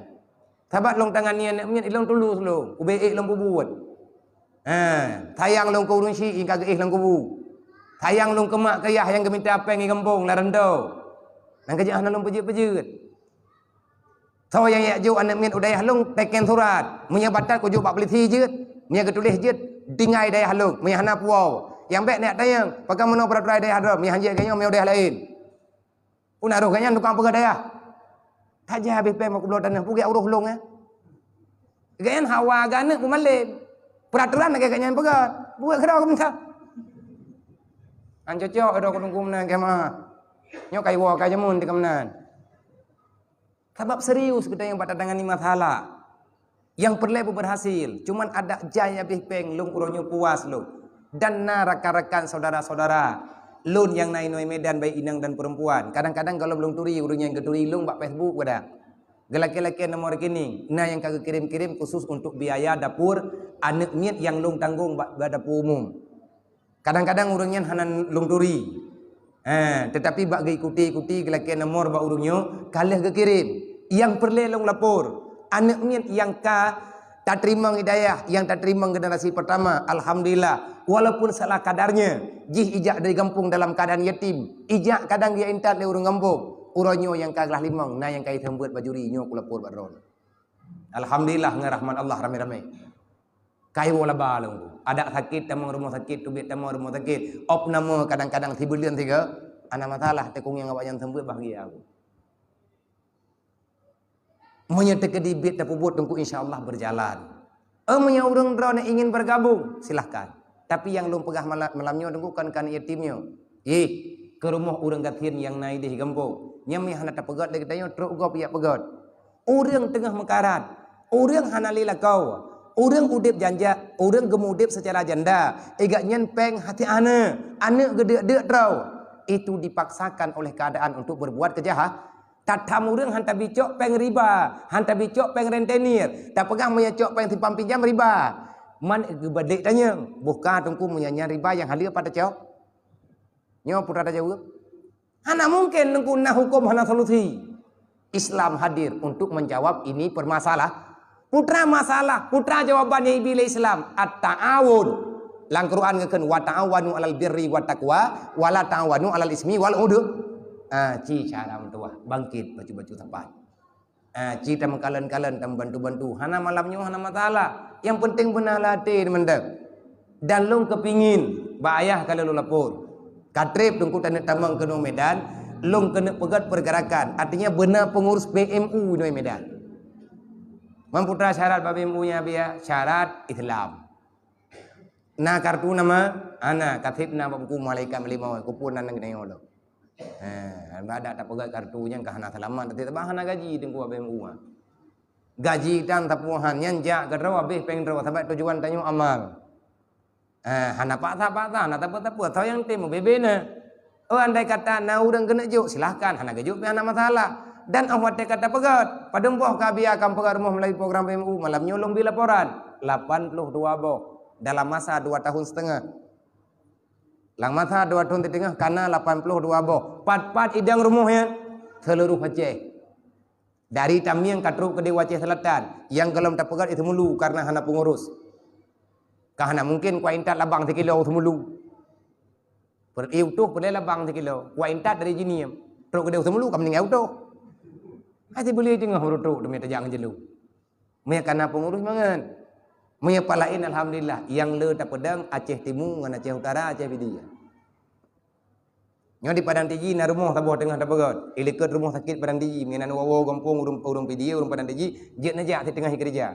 Sabat lôn tangani aneuk miet ilôn tulus lôn, ubé ék lôn peubuet. Ha, sayang lôn keu ureuëng syiek nyang ka geuéh lam kubu. Sayang lôn keu mak keu yah nyang geumita péng i gampông lam rantau. Nang keujeuet hana lôn peujeuet-peujeuet. Soe nyang jak jok aneuk miet u dayah lôn teken surat. Meunyoe batat kujok bak polisi jeuet. Meunyoe geutuléh jeuet, tinggai dayah lôn. Meunyoe hana puwoe. Nyang bék neujak tanyong, pakon meunoe peraturan dayah droe, meunyoe hanjeuet geuh nyoe meunyoe u dayah laén. Pun harôh geuh nyan tukang peugah dayah. Ka jih habéh péng meukubloe tanoh, peugét uroh lôn, eh. Geuh nyan hawa geuh aneuk peumalém. Peraturan lagée geuh nyan peugah. Buet keudroe keumeunta. An cocok droe keu teungku meunan keuh mah. Nyoe kai woe kai jameun di keumeunang. Sabab serius geutanyoe bak tatangani masalah. Nyang peureulée beuberhasil, cuman adak jai habéh péng lôn uroe nyoe puas lôn. Dan na rakan-rakan saudara-saudara lôn nyang na inoe Medan baik inong dan perempuan. Kadang-kadang gohlom lôn turi ureuëng nyang geuturi lôn bak Facebook kadang. Geulakée-lakée nomor rekening, na nyang ka geukirém-kirém khusus untuk biaya dapur aneuk miet nyang lôn tanggong bak, bak dapur umum. Kadang-kadang ureuëng nyan hana lôn turi. Ha, tetapi bak geuikuti-ikuti geulakée nomor bak ureuëng nyoe, ka lheueh geukirém. Nyang peureulée lôn lapor, aneuk miet nyang ka tateurimong hidayah, nyang tateurimong generasi pertama, alhamdulillah. Walaupun salah kadarnya, jih ijak dari gampông dalam keadaan yatim, ijak kadang dia intat lé ureuëng gampông. Uroe nyoe nyang ka glah limong, na nyang ka jiseumeubeuet bajuri nyoe kulapor bak droeneuh. Alhamdulillah, ngon rahmat Allah ramé-ramé. Kawoe laba lom. Adak sakét tamong rumoh sakét, teubiet tamong rumoh sakét. Opname kadang-kadang sibuleuen sigoe. Hana masalah, teukong nyang awaknyan seumeubeuet bahgia. Meunyoe teukeudi biet tapeubuet teungku, insya Allah berjalan. Eh, meunyoe ureuëng droeneuh ingin bergabung, silahkan. Tapi nyang lôn peugah mala-, malam nyoe teungku, kon keu yatim nyoe. Ih, keu rumoh ureuëng gasien nyang na idéh gampông. Nyang meuhana tapeugét lé geutanyoe, trok gob jak peugét. Ureuëng teungoh meukarat, ureuëng hana lé lakoe, ureuëng udeb janjak, ureuëng geumeuudeb seucara janda, igat nyan péng hati aneuk, aneuk geudeuk-deuk troe. Itu dipaksakan oleh keadaan untuk berbuat kejaha-, Tatham ureuëng han tabicok péng riba, han tabicok péng rentenir. Tapeugah meunyoe cok péng simpang pinjam riba. Man geubadek tanyong, boh ka teungku meunyoe nyan riba nyang haleue pat tacok? Nyoe putra tajaweueb. Hana mungken teungku na huköm hana solusi. Islam hadir untuk menjawab ini permasalah. Putra masalah, putra jawaban nyang ibi lé Islam, at-ta'awun. Lam Quran geukheun, "Wa ta'awanu 'alal birri wat taqwa, wa la ta'awanu 'alal ismi wal udw." Ah, ci cara meutuwah, bangkit bacut-bacut sapat. Ah, ci tameukalon-kalon, tameubantu-bantu. Hana malam nyoe, hana masalah. Nyang penting beuna lam até mantong. Dan lôn keupingin, bak ayah ka lôn lapor. Ka trép teungku taneuk tamong keunoe Medan, lôn keuneuk peugét pergerakan. Artinya beuna pengurus P M U inoe Medan. Man putra syarat bak P M U nyan, biya syarat Islam. Na kartu nama? Ana, kaseb na bak buku malaikat meulima, kupeue nan ngon nyoe lom. Ha, bak dak tapeugét kartu nyan ka hana seulamat, tapi sabab hana gaji teungku bak P M U nyan. Gaji tan tapuhan, nyan jak keudroe habéh péng droe, sabab tujuan tanyoe amal. Eh, hana paksa-paksa, hana teupeu-teupeu, soe nyang tem, bebe na. Oh, andai kata na ureuëng keuneuk jok, silahkan, hana geujok pih hana masalah. Dan oh watée ka tapeugét, padum boh ka biya ka peugét rumoh meulalu program P M U, malam nyoe lôn bi laporan, lapan ploh dua boh dalam masa dua tahun setengah. Lam masa dua tahun siteungoh ka na lapan ploh dua boh. Pat-pat idang rumoh nyan, seuluruh Aceh. Dari Tamiang ka trok keudeh u Aceh Selatan, nyang gohlom tapeugét i Seumulu karena hana peungurus. Ka hana mungken kuat intat labang sikilo u Seumulu. Per-, eh, utoh peureulée labang sikilo, kuat intat dari Jeunieb. Trok keudeh u Seumulu ka meuninggai utoh. Hai sibeulée teungoh meureutrok teumé tajak ngon jeulu. Meunyoe ka na peungurus mangat. Meunyoe pat laén, alhamdulillah, nyang le tapeudong Aceh Timu ngon Aceh Utara, Aceh Pidie. Nyoe di Padang Tiji na rumoh saboh teungoh tapeugét. Ilikot rumoh sakét Padang Tiji, meunan woe-woe gampông ureuëng, ureuëng Pidie, ureuëng Padang Tiji, jeuet neujak siteungoh ikeureuja.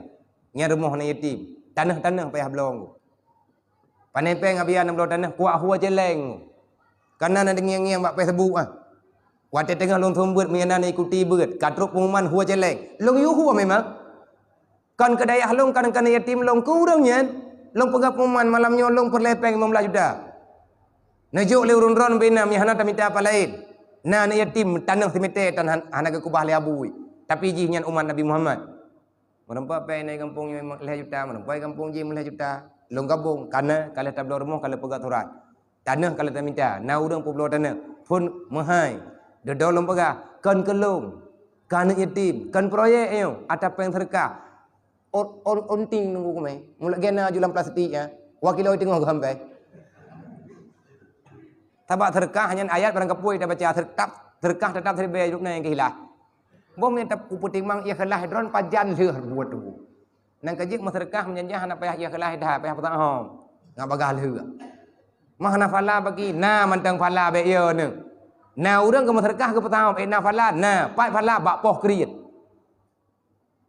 Nyan rumoh aneuk yatim. Tanoh-tanoh payah bloe. Pane péng abian bloe tanoh kuak hue céléng. Kana na deungieng-ngieng bak Facebook ah. Watée teungoh lôn seumeubeuet meunan ikuti beuet, ka trok pengumuman hue céléng. Lôn yue hue memang. Kon keu dayah lôn, kon keu aneuk yatim lôn, keu ureuëng nyan. Lôn peugah pengumuman malam nyoe lôn peureulée péng limong blaih juta. Neujok lé ureuëng droen bina meuhana tamita apa laén. Na aneuk yatim tanoh simeté tan han-, hana geukubah lé abui. Tapi jih nyan umat Nabi Muhammad. Meureumpok péng inan gampông nyoe lhée juta, meureumpok gampông jih lhée juta. Lôn gabong, kana ka lheueh tabloe rumoh, ka lheueh peugah surat. Tanoh ka lheueh tamita, na ureuëng peubloe tanoh. Phon meuhai, dudoe lôn peugah, kon keu lôn, keu aneuk yatim, kon proyek nyoe, ata péng seudeukah. Ot-, ot-, onting nunggu kumé, mulak gena ju lam plastik ya. Wakiloi teungoh geuhambai. Sabab seudeukah nyan ayat barang kapeue tabaca, seudeukah, seudeukah teutap siribée jurubna nyang keuhilah. Boh meunan tapeutimang ikhlas droen pajan lheueh buet tuboh. Nang ka jeuet meuseudeukah meunyan hana payah ikhlas dah, payah peutang hom. Ngat bagah lheueh. Mah na phala bagi, na mantong phala bék yo neuh. Na ureuëng keu meuseudeukah keu peutang hom, eh na phala, na pat phala bak poh kriet.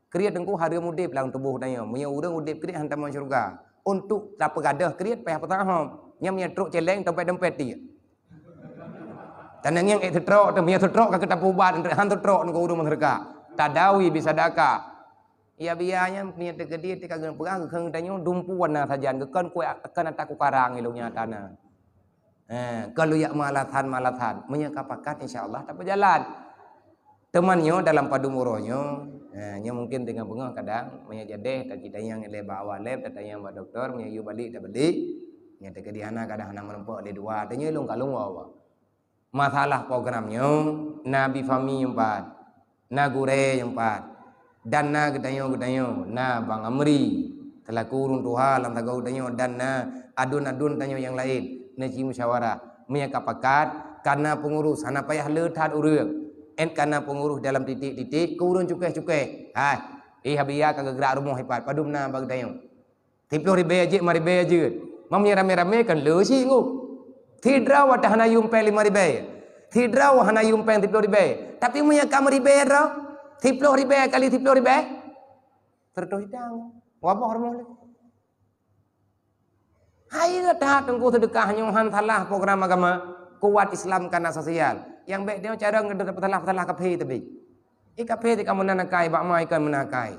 Kriet teungku hareuem udeb lam tuboh tanyoe. Meunyoe ureuëng udeb kriet han tamong syeuruga. Untuk tapeugadôh kriet payah peutang hom. Nyang meunyoe trok céléng dompet-dompet tiek. Tanang nyang ék seutrok teuh, meunyoe seutrok ka keutapeubat, han seutrok ngon ureuëng meuseudeukah. Tadawi bisadaqah. Ya biya nyan meunyoe teukeudi teuka geupeugah geukeung tanyoe dumpu wana sajan geukon kueh akan ata kukarang ilong nyata na. Eh, kalau yak malasan-malasan, meunyoe ka pakat insya Allah tapeujalan. Teuma nyoe dalam padum uroe nyoe, eh, nyoe mungkin teungoh beungoh kadang, meunyoe jadeh tatanyong lé bak awak lab, tatanyong bak doktor, meunyoe yue balik tabalik, meunyoe teukeudi hana kadang hana meureumpok lé dua, tanyoe ilong kalon wa Allah. Masalah program nyoe, na Bifami nyang pat, na gurée nyang pat, dan na geutanyoe-geutanyoe, na Bang Amri, selaku ureuëng tuha lam sagoe geutanyoe, dan na adun-adun tanyoe nyang laén, na ci musyawarah. Meunyoe ka pakat, kana peungurus, hana payah le that ureuëng. Ét kana peungurus dalam titik-titik, keu ureuëng cukéh-cukéh. Hai, Eh, Habia ka geugrak rumoh ipat, padum na bak geutanyoe. Siploh ribèe jeuet, limong ribèe jeuet. Meunyoe ramé-ramé kan le cit ngon. Sidroe watèe hana yuem pèng limong ribèe. Sidroe hana yuem pèng siploh ribèe. Tapi meunyoe ka meuribèe droe, siploh ribèe kali siploh ribèe, seratus juta. Wabah rumoh le. Hai that teungku seudeukah nyoe han salah program agama, kuat Islam kana sosial. Nyang bèk nyoe cara ngeudeuh peusalah-peusalah kafé teubi. Eh, kafé teuka meunan akai, bak ma ikon meunan akai.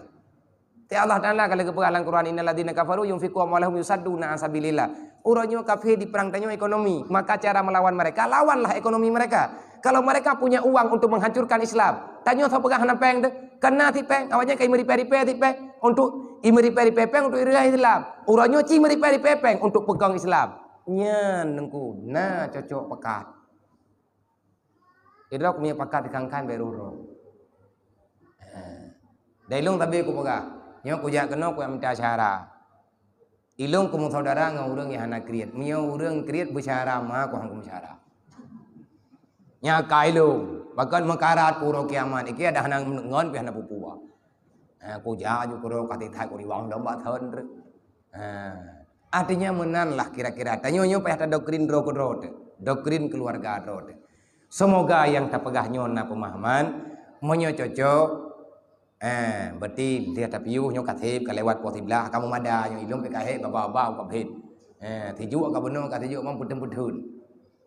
Ti Allah Taala ka lagèe peugah lam Quran, "Innal ladzina kafaru yunfiqu amwalahum yusadduna an sabilillah." Uroe nyoe kafé diperang tanyoe ekonomi, maka cara melawan mereka, lawanlah ekonomi mereka. Kalau mereka punya uang untuk menghancurkan Islam, tanyoe soe peugah hana pèng teuh? Kana cit pèng, awaknyan ka imeuripèe-ripèe cit pèng untuk imeuripèe-ripèe pèng untuk ireuah Islam. Uroe nyoe ci meuripèe-ripèe pèng untuk peukong Islam. Nyan teungku na cocok pakat. Idrok mie pakat dikangkan baru roh. Ha. Dai lôn sabe kupeugah, nyoe kujak keunoe kuminta syara. Ilôn kumeusaudara ngon ureueng nyang hana kriet. Meunyoe ureueng kriet beusyara, ma kuhang kumeusyara. Nyan kai lôn, bahkan meukarat ku uroe kiamat. Iki ada hana ngon pih hana pupu. Ha, kujak ju keudroe ka tithat kuriwang dong bak thon treuk. Ha. Artinya meunan lah kira-kira. Tanyoe nyoe payah tadoktrin droe keudroe teuh. Doktrin keluarga droe teuh. Semoga nyang tapeugah nyoe na pemahaman. Meunyoe cocok, eh, berarti dia tapiôh nyoe ka sép, ka lewat poh siblaih, ka meumada nyoe ilôn pih ka hék, baba-baba ka bhét. Eh, sijuek ka bunoe, ka sijuek mang peutheun-peutheun.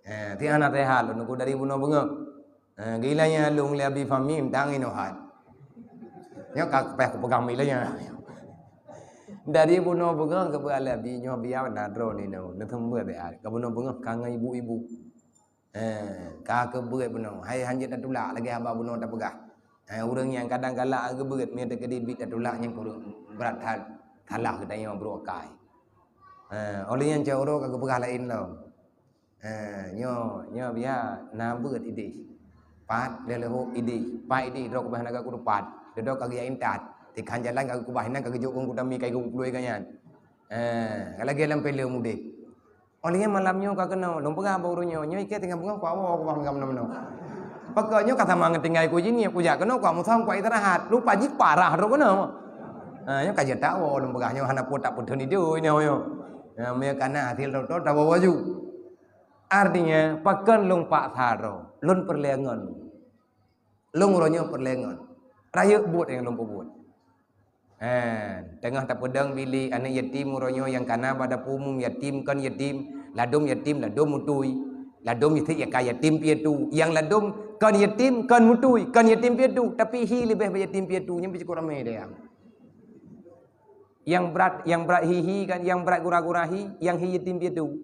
Eh, ti hana sehat lôn nunggu dari bunoe beungoh. Eh, gila nya lôn lé Abi Fahmi tang inoe hat. Nyoe ka payah kupeugah mi lé nya. Dari bunoe beungoh keubeue lé Abi nyoe biar na droe ni nyoe. Neuseumeubeuet deh hat. Ka bunoe beungoh ka ngon ibu-ibu. Eh, ka keubeue bunoe. Hai hanjeuet tatulak lagèe haba bunoe tapeugah. Eh, ureueng nyang kadang galak keubeue meunyoe teukeudi bit tatulak nyang kureueng brat that. Salah geutanyoe brôk akai. Eh, oleh nyan cit uroe ka geupeugah laén lom. Eh, nyoe, nyoe biar na beuet idéh. Pat lé leuhok idéh, pat idéh droe keubah naga kudu pat. Dudoe ka geujak intat. Tikhan jalan ka geukubah inan ka geujok ureueng kuda mi kai geupeupuloi ka nyan. Eh, ka lagèe lam filem udéh. Oleh nyan malam nyoe ka keunoe, lôn peugah bak ureueng nyoe, nyoe ikei teungoh beungoh kuwoe kubah meugam meunoe-meunoe. Pakon nyoe ka sama ngon tinggai ku jih, nyoe kujak keunoe kumusang kuistirahat. Lupa jih parah droe keunoe. Ha, nyoe ka jeuet tawoe lôn peugah nyoe hana peue tapeutheun idéh nyoe. Nyoe meunyoe kana hasil tho-tho tawoe laju. Artinya, pakon lôn paksa droe, lôn peureulèe ngon. Lôn uroe nyoe peureulèe ngon. Rayeuk buet nyang lôn peubuet. Eh, teungoh tapeudong bilék aneuk yatim uroe nyoe nyang kana bak dapur umum, yatim kon yatim, ladôm yatim, ladôm mutui. Ladôm yatim, ya ka yatim piatu. Nyang ladôm kon yatim, kon mutui, kon yatim piatu. Tapi hi leubeh bak yatim piatu, nyan pih cukôp ramé deh. Nyang brat, nyang brat hi-hi kan, nyang brat gura-gura hi, nyang hi yatim piatu.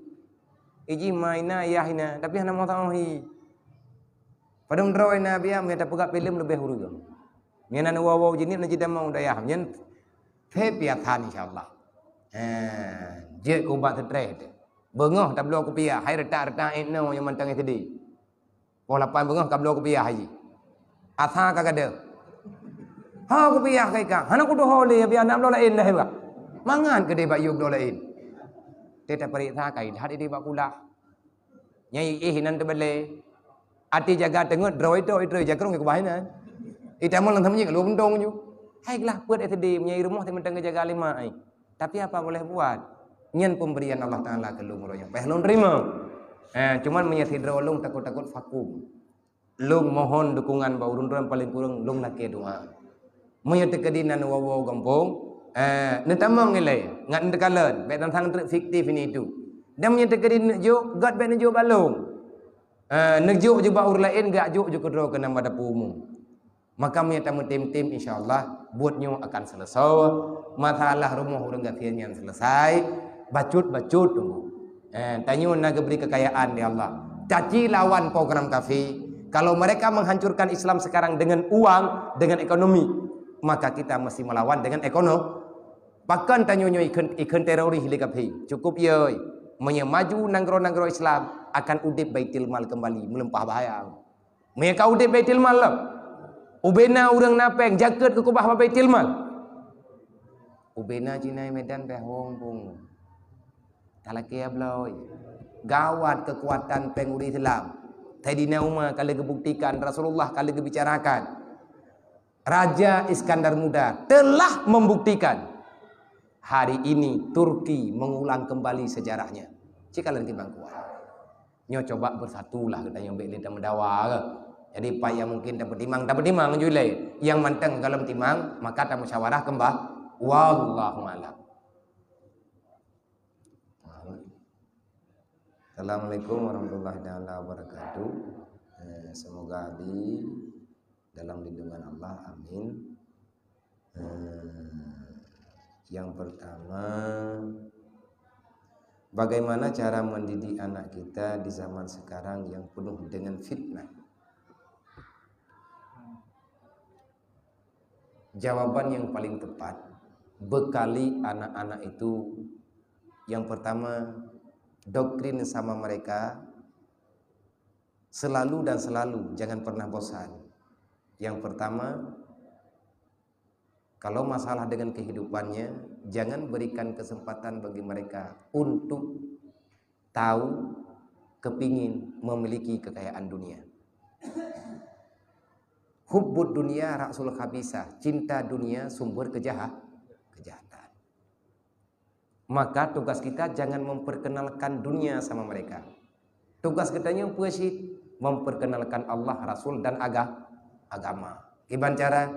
Iji ma ina, yah ina, tapi hana meusaboh hi. Padum droe na biar, meunyo tapeugah filem leubeh ureueng. Nyan na woe-woe jeuniet na cit tamong dayah, nyan phe piasan insya Allah. Eh, jeuet keu ubat stres. Beungoh tabloe kupiah, hai retak-retak ék noe nyang mantong S D. Poh lapan beungoh ka bloe kupiah haji. Asa ka gadôh. Ha kupiah ka ikah. Hana kudoh lé biar na bloe laén dah bak. Mangat keudeh bak yue bloe laén. Teuta pareksa kai that idéh bak kulah. Nyai éh inan teubalée. Até jaga teungeut droe ito itroe jakrong kubah inan. Itamong lam tamong ka lhue buntong ju. Hai glah peuet S D meunyo i rumoh teuh mantong geujaga lé mak ai. Tapi apa boleh buat? Nyan pemberian Allah Taala keu lôn uroe nyoe. Payah lôn terima. Eh, cuman meunyo sidroe lôn takot-takot vakum. Lôn mohon dukungan bak ureueng droe paling kurang lôn lakée doa. Meunyo teukeudi nan woe-woe gampông, eh, neutamong ilée, ngat neukalon, bék tantang treuk fiktif ini itu. Dan meunyo teukeudi neujok, göt bék neujok bak lôn. Eh, neujok ju bak ureueng laén, geujok ju keudroe keunan bak dapur umum. Maka meunyo tameutem-tem, insya Allah, buet nyoe akan seuleusoe. Masalah rumoh ureueng gasien nyan seuleusoe. Bacut-bacut tunggu. Eh, tanyoe na geubri keukayaan di Allah. Caci lawan program kafé. Kalau mereka menghancurkan Islam sekarang dengan uang, dengan ekonomi, maka kita mesti melawan dengan ekonomi. Pakon tanyoe nyoe ikheun, ikheun teroris lé kafé? Cukup yoi. Meunyo maju nanggroe-nanggroe Islam, akan udeb Baitul Mal kembali, meuleumpah bahaya. Meunyo ka udeb Baitul Mal lom, ubena ureueng na péng jakeuet geukeubah bak Baitul Mal. Ubena Cina Medan péng hong pung. Talakée bloe. Gawat keukuatan péng ureueng Islam. Saidina Umar ka lheueh geubuktikan, Rasulullah ka lheueh geubicarakan. Raja Iskandar Muda telah membuktikan. Hari ini Turki mengulang kembali sejarahnya. Cik kalian timbang kuat. Nyoe coba bersatulah geutanyoe, bék lé tameudawa ke. Jadi, pat nyang mungkin tapeutimang, tapeutimang ju lé. Nyang mantong gohlom timang, maka tamusyawarah keumah. Wallahu a'lam. Assalamualaikum warahmatullahi taala wabarakatuh. Eh, semoga Adi dalam lindungan Allah. Amin. Eh, yang pertama, bagaimana cara mendidik anak kita di zaman sekarang yang penuh dengan fitnah? Jawaban yang paling tepat, bekali anak-anak itu, yang pertama, doktrin sama mereka, selalu dan selalu, jangan pernah bosan. Yang pertama, kalau masalah dengan kehidupannya, jangan berikan kesempatan bagi mereka untuk tahu, kepingin memiliki kekayaan dunia. Hubbud dunia ra'sul khabisah, cinta dunia sumber kejahat, kejahatan. Maka tugas kita jangan memperkenalkan dunia sama mereka. Tugas geutanyoe peue cit? Memperkenalkan Allah, Rasul, dan aga-, agama. Kiban cara?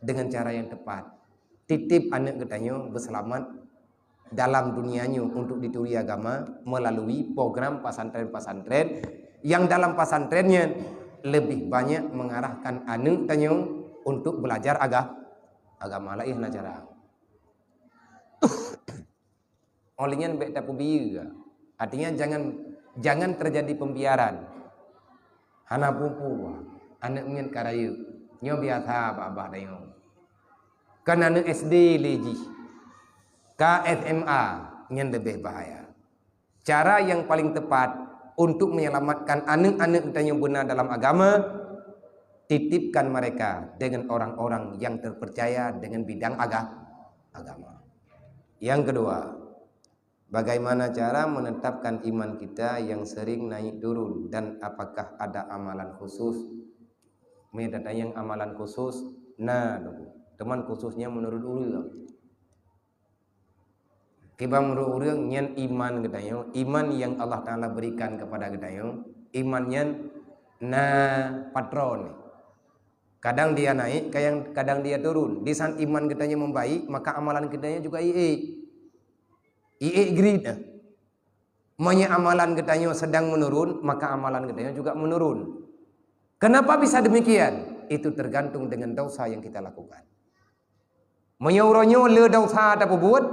Dengan cara yang tepat. Titip aneuk geutanyoe beuseulamat dalam dunia nyoe untuk dituri agama melalui program pesantren-pesantren yang dalam pesantren nyan lebih banyak mengarahkan aneuk tanyoe untuk belajar aga-, agama. Laén hana cara. Óh lheueh nyan bék tapeubiyeu. Artinya jangan, jangan terjadi pembiaran. Hana peue-peue, aneuk miet ka rayeuk. Nyoe biasa bak babah tanyoe. Kan aneuk S D lé jih. Ka S M A, nyan leubeh bahaya. Cara yang paling tepat untuk menyelamatkan aneuk-aneuk tanyoe beuna dalam agama, titipkan mereka dengan orang-orang yang terpercaya dengan bidang aga-, agama. Yang kedua, bagaimana cara menetapkan iman kita yang sering naik turun dan apakah ada amalan khusus? Meunyoe tatanyong amalan khusus, na, teuma khususnya menurut ureuëng. Kiban meunurot ureuëng nyan iman geutanyoe, iman yang Allah Taala berikan kepada geutanyoe, iman nyan na patron. Kadang dia naik, kadang, kadang dia turun. Di saat iman geutanyoe membaik, maka amalan geutanyoe juga iék. Iék grit. Meunyoe amalan geutanyoe sedang menurun, maka amalan geutanyoe juga menurun. Kenapa bisa demikian? Itu tergantung dengan dosa yang kita lakukan. Meunyoe uroe nyoe le dosa tapeubuet,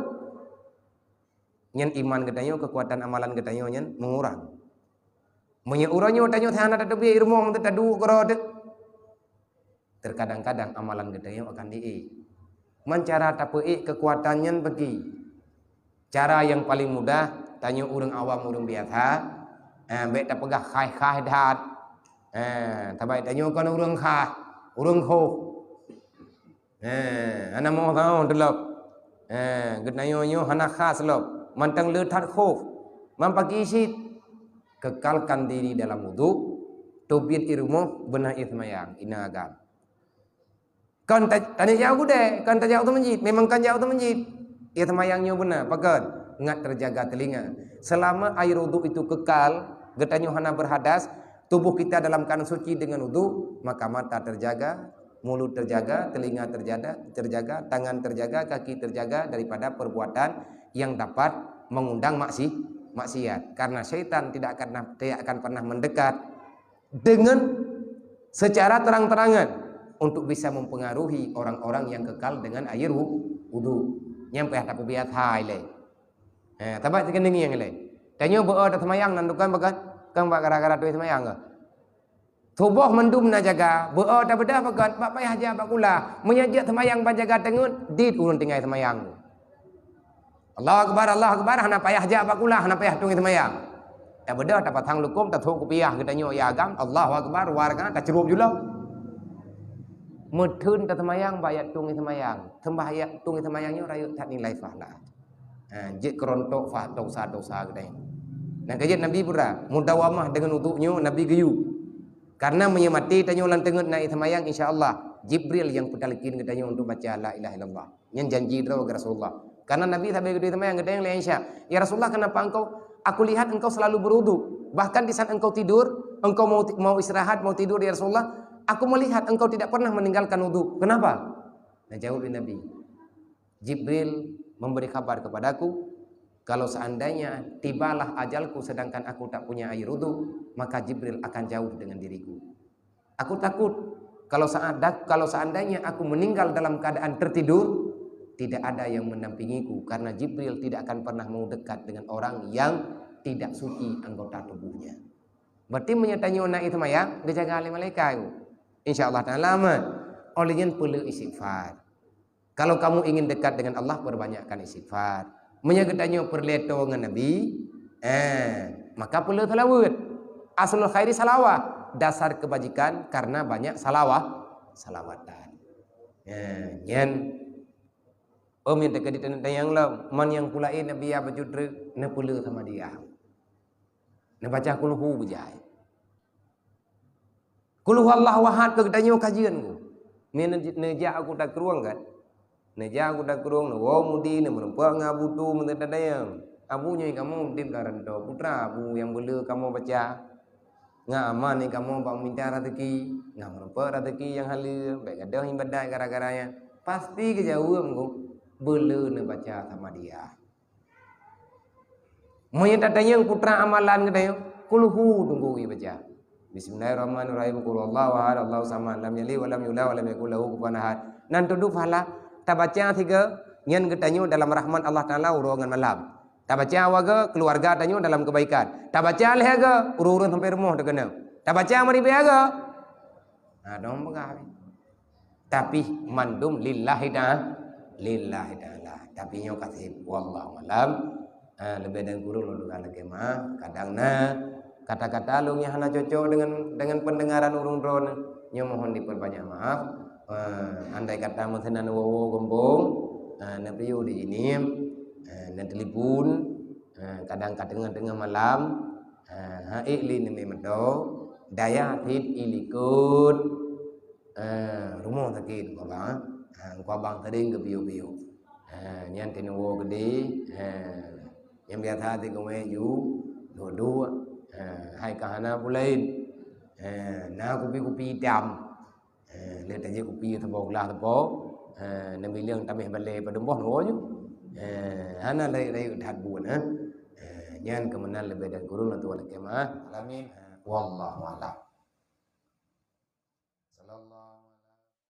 nyan iman geutanyoe, keukuatan amalan geutanyoe nyan meungurang. Meunyoe uroe nyoe tanyoe hana tateubiet rumoh teuh, taduek keudroe teuh, terkadang-kadang amalan geutanyoe akan diék. Man cara tapeuék keukuatan nyan bagi. Cara nyang paleng mudah, tanyoe ureuëng awam, ureuëng biasa, eh, bék tapeugah khaih-khaih that. Eh, tabai tanyoe kon ureuëng khaih, ureuëng khoh. Eh, hana moh sahoe teulop. Eh, geutanyoe nyoe hana khas lop. Mantong le that khoh. Man paki cit. Kekalkan diri dalam wudhu, teubiet ié rumoh, beuna ié seumayang, inan agam. Kon ta-, tanyoe jak u keudè, kon tajak u masjid, memang kon jak u masjid. Ié seumayang nyoe beuna, pakon? Ngat terjaga telinga. Selama air wudhu itu kekal, geutanyoe hana berhadas, tubuh kita dalam keadaan suci dengan wudhu, maka mata terjaga, mulut terjaga, telinga terjaga, terjaga, tangan terjaga, kaki terjaga daripada perbuatan yang dapat mengundang maksi-, maksiat. Karena syaitan tidak akan, tidak akan pernah mendekat dengan secara terang-terangan untuk bisa mempengaruhi orang-orang yang kekal dengan air wu-, wudhu. Nyang payah tapeubiet hai lé. Eh, tabat sikeuneuk ngieng lé. Tanyoe beu-o taseumayang nan tukang bagat, kang bak gara-gara tueng seumayang ka. Tuboh mandum na jaga, beu-o tabeudôh bagat, bak payah jak bak kula. Meunyoe jeuet seumayang ban jaga teungeut, dit ureuëng tinggai seumayang. Allahu Akbar, Allahu Akbar, hana payah jak bak kula, hana payah tueng seumayang. Tabeudôh, tapasang lukom, tathok kupiah geutanyoe ya agam, Allahu Akbar, warga tacurop jula. Meutheun taseumayang bak jak tueng seumayang. Seumayang jak tueng seumayang nyoe rayeuk that nilai pahala. Ha, jeuet keurontok fa-, dosa-dosa geutanyoe. Nyang keujeuet Nabi peugah, mudawamah dengan wudhu nyoe Nabi geuyue. Karena meunyoe maté tanyoe lam teungeut na ié seumayang, insya Allah, Jibril nyang peutalkin geutanyoe untuk baca la ilaha illallah. Nyan janji droe keu Rasulullah. Karena Nabi sabe geutanyoe teuma nyang geutanyoe lé Aisyah, "Ya Rasulullah, kenapa engkau, aku lihat engkau selalu berwudu. Bahkan di saat engkau tidur, engkau mau, mau istirahat, mau tidur, ya Rasulullah, aku melihat engkau tidak pernah meninggalkan wudu. Kenapa?" Nah, jawab Nabi, "Jibril memberi kabar kepadaku, kalau seandainya tibalah ajalku sedangkan aku tak punya air wudu, maka Jibril akan jauh dengan diriku. Aku takut kalau saat, kalau seandainya aku meninggal dalam keadaan tertidur, tidak ada yang mendampingiku, karena Jibril tidak akan pernah mau dekat dengan orang yang tidak suci anggota tubuhnya." Berarti meunyoe tanyoe na ié seumayang, geujaga lé malaikat. Insya Allah Taala mah. Oleh nyan peuleueh istighfar. Kalau kamu ingin dekat dengan Allah, perbanyakkan istighfar. Meunyoe geutanyoe peureulée toe ngon Nabi, eh, maka peuleueh salawat. Aslul khairi salawah, dasar kebajikan karena banyak salawah, salawatan. Eh, nyan. Om yang teuka di tanang tayang lom, man nyang pulaén Nabi ya bacut treuk, neupeuleueh sama dia. Neubaca kulhu beujai. Qul huwallahu ahad keu geutanyoe kajeuen ku. Ni ne-, neujak u kuta krueng kan? Neujak u kuta krueng, neuwoe mudi, neumeurumpok ngon Abu Tu meuteutadayang. Abu nyoe kamoe udeb lam rantau, putra Abu nyang beuleu kamoe baca. Ngon aman nyoe kamoe bak mita raseuki, ngon meurumpok raseuki nyang haleue, bék gadôh ibadat gara-gara nyan. Pasti geujaweueb ku, beuleu neubaca sama dia. Meunyoe tatanyong putra amalan geutanyoe, kulhu tunggu geubaca. Bismillahirrahmanirrahim. Qul huwallahu ahad, Allahu samad, lam yalid wa lam yulad wa lam yakul lahu kufuwan ahad. Nan tudoh pahala tabaca siga nyan geutanyoe dalam rahmat Allah Taala uroe ngon malam. Tabaca waga keluarga tanyoe dalam kebaikan. Tabaca lhée ga ureuëng-ureuëng sampai rumoh teukeuna. Tabaca meuribée ga. Nah, dong peugah. Tapi mandum lillahi ta'ala, lillahi ta'ala. Tapi nyoe kaseb, wallahu alam. Ha, leubeh dan kureueng lôn tuan lakée meuah. Kadang na kata-kata lôn nyang hana cocok dengan, dengan pendengaran ureuëng droeneuh. Nyoe mohon diperbanyak maaf. Ha, andai kata meusinan woe-woe gombong, ha, neupiôh di sini, ha, neutelepon, ha, kadang ka teungoh-teungoh malam, ha, ha, ék lé neumé meudo, dayah cit ilikot, Eh, rumoh sakét, Teungku Abang. Eh, Teungku Abang sering geupiôh-piôh. Eh, nyan teuneuk woe keudeh, eh, nyang biasa teuk geuwée ju, duek-duek, eh, hai ka hana peue laén. Eh, na kupi-kupi itam. Eh, lé tajak kupi saboh glah sapo, eh, neubileung tameh balée padum boh neuwoe ju. Eh, hana rayeuk-rayeuk that buet, eh. Eh, nyan keumeunang leubeh dan kureueng lôn tuan lakée meuah. Amin. Eh, wallahu a'lam. Sallallahu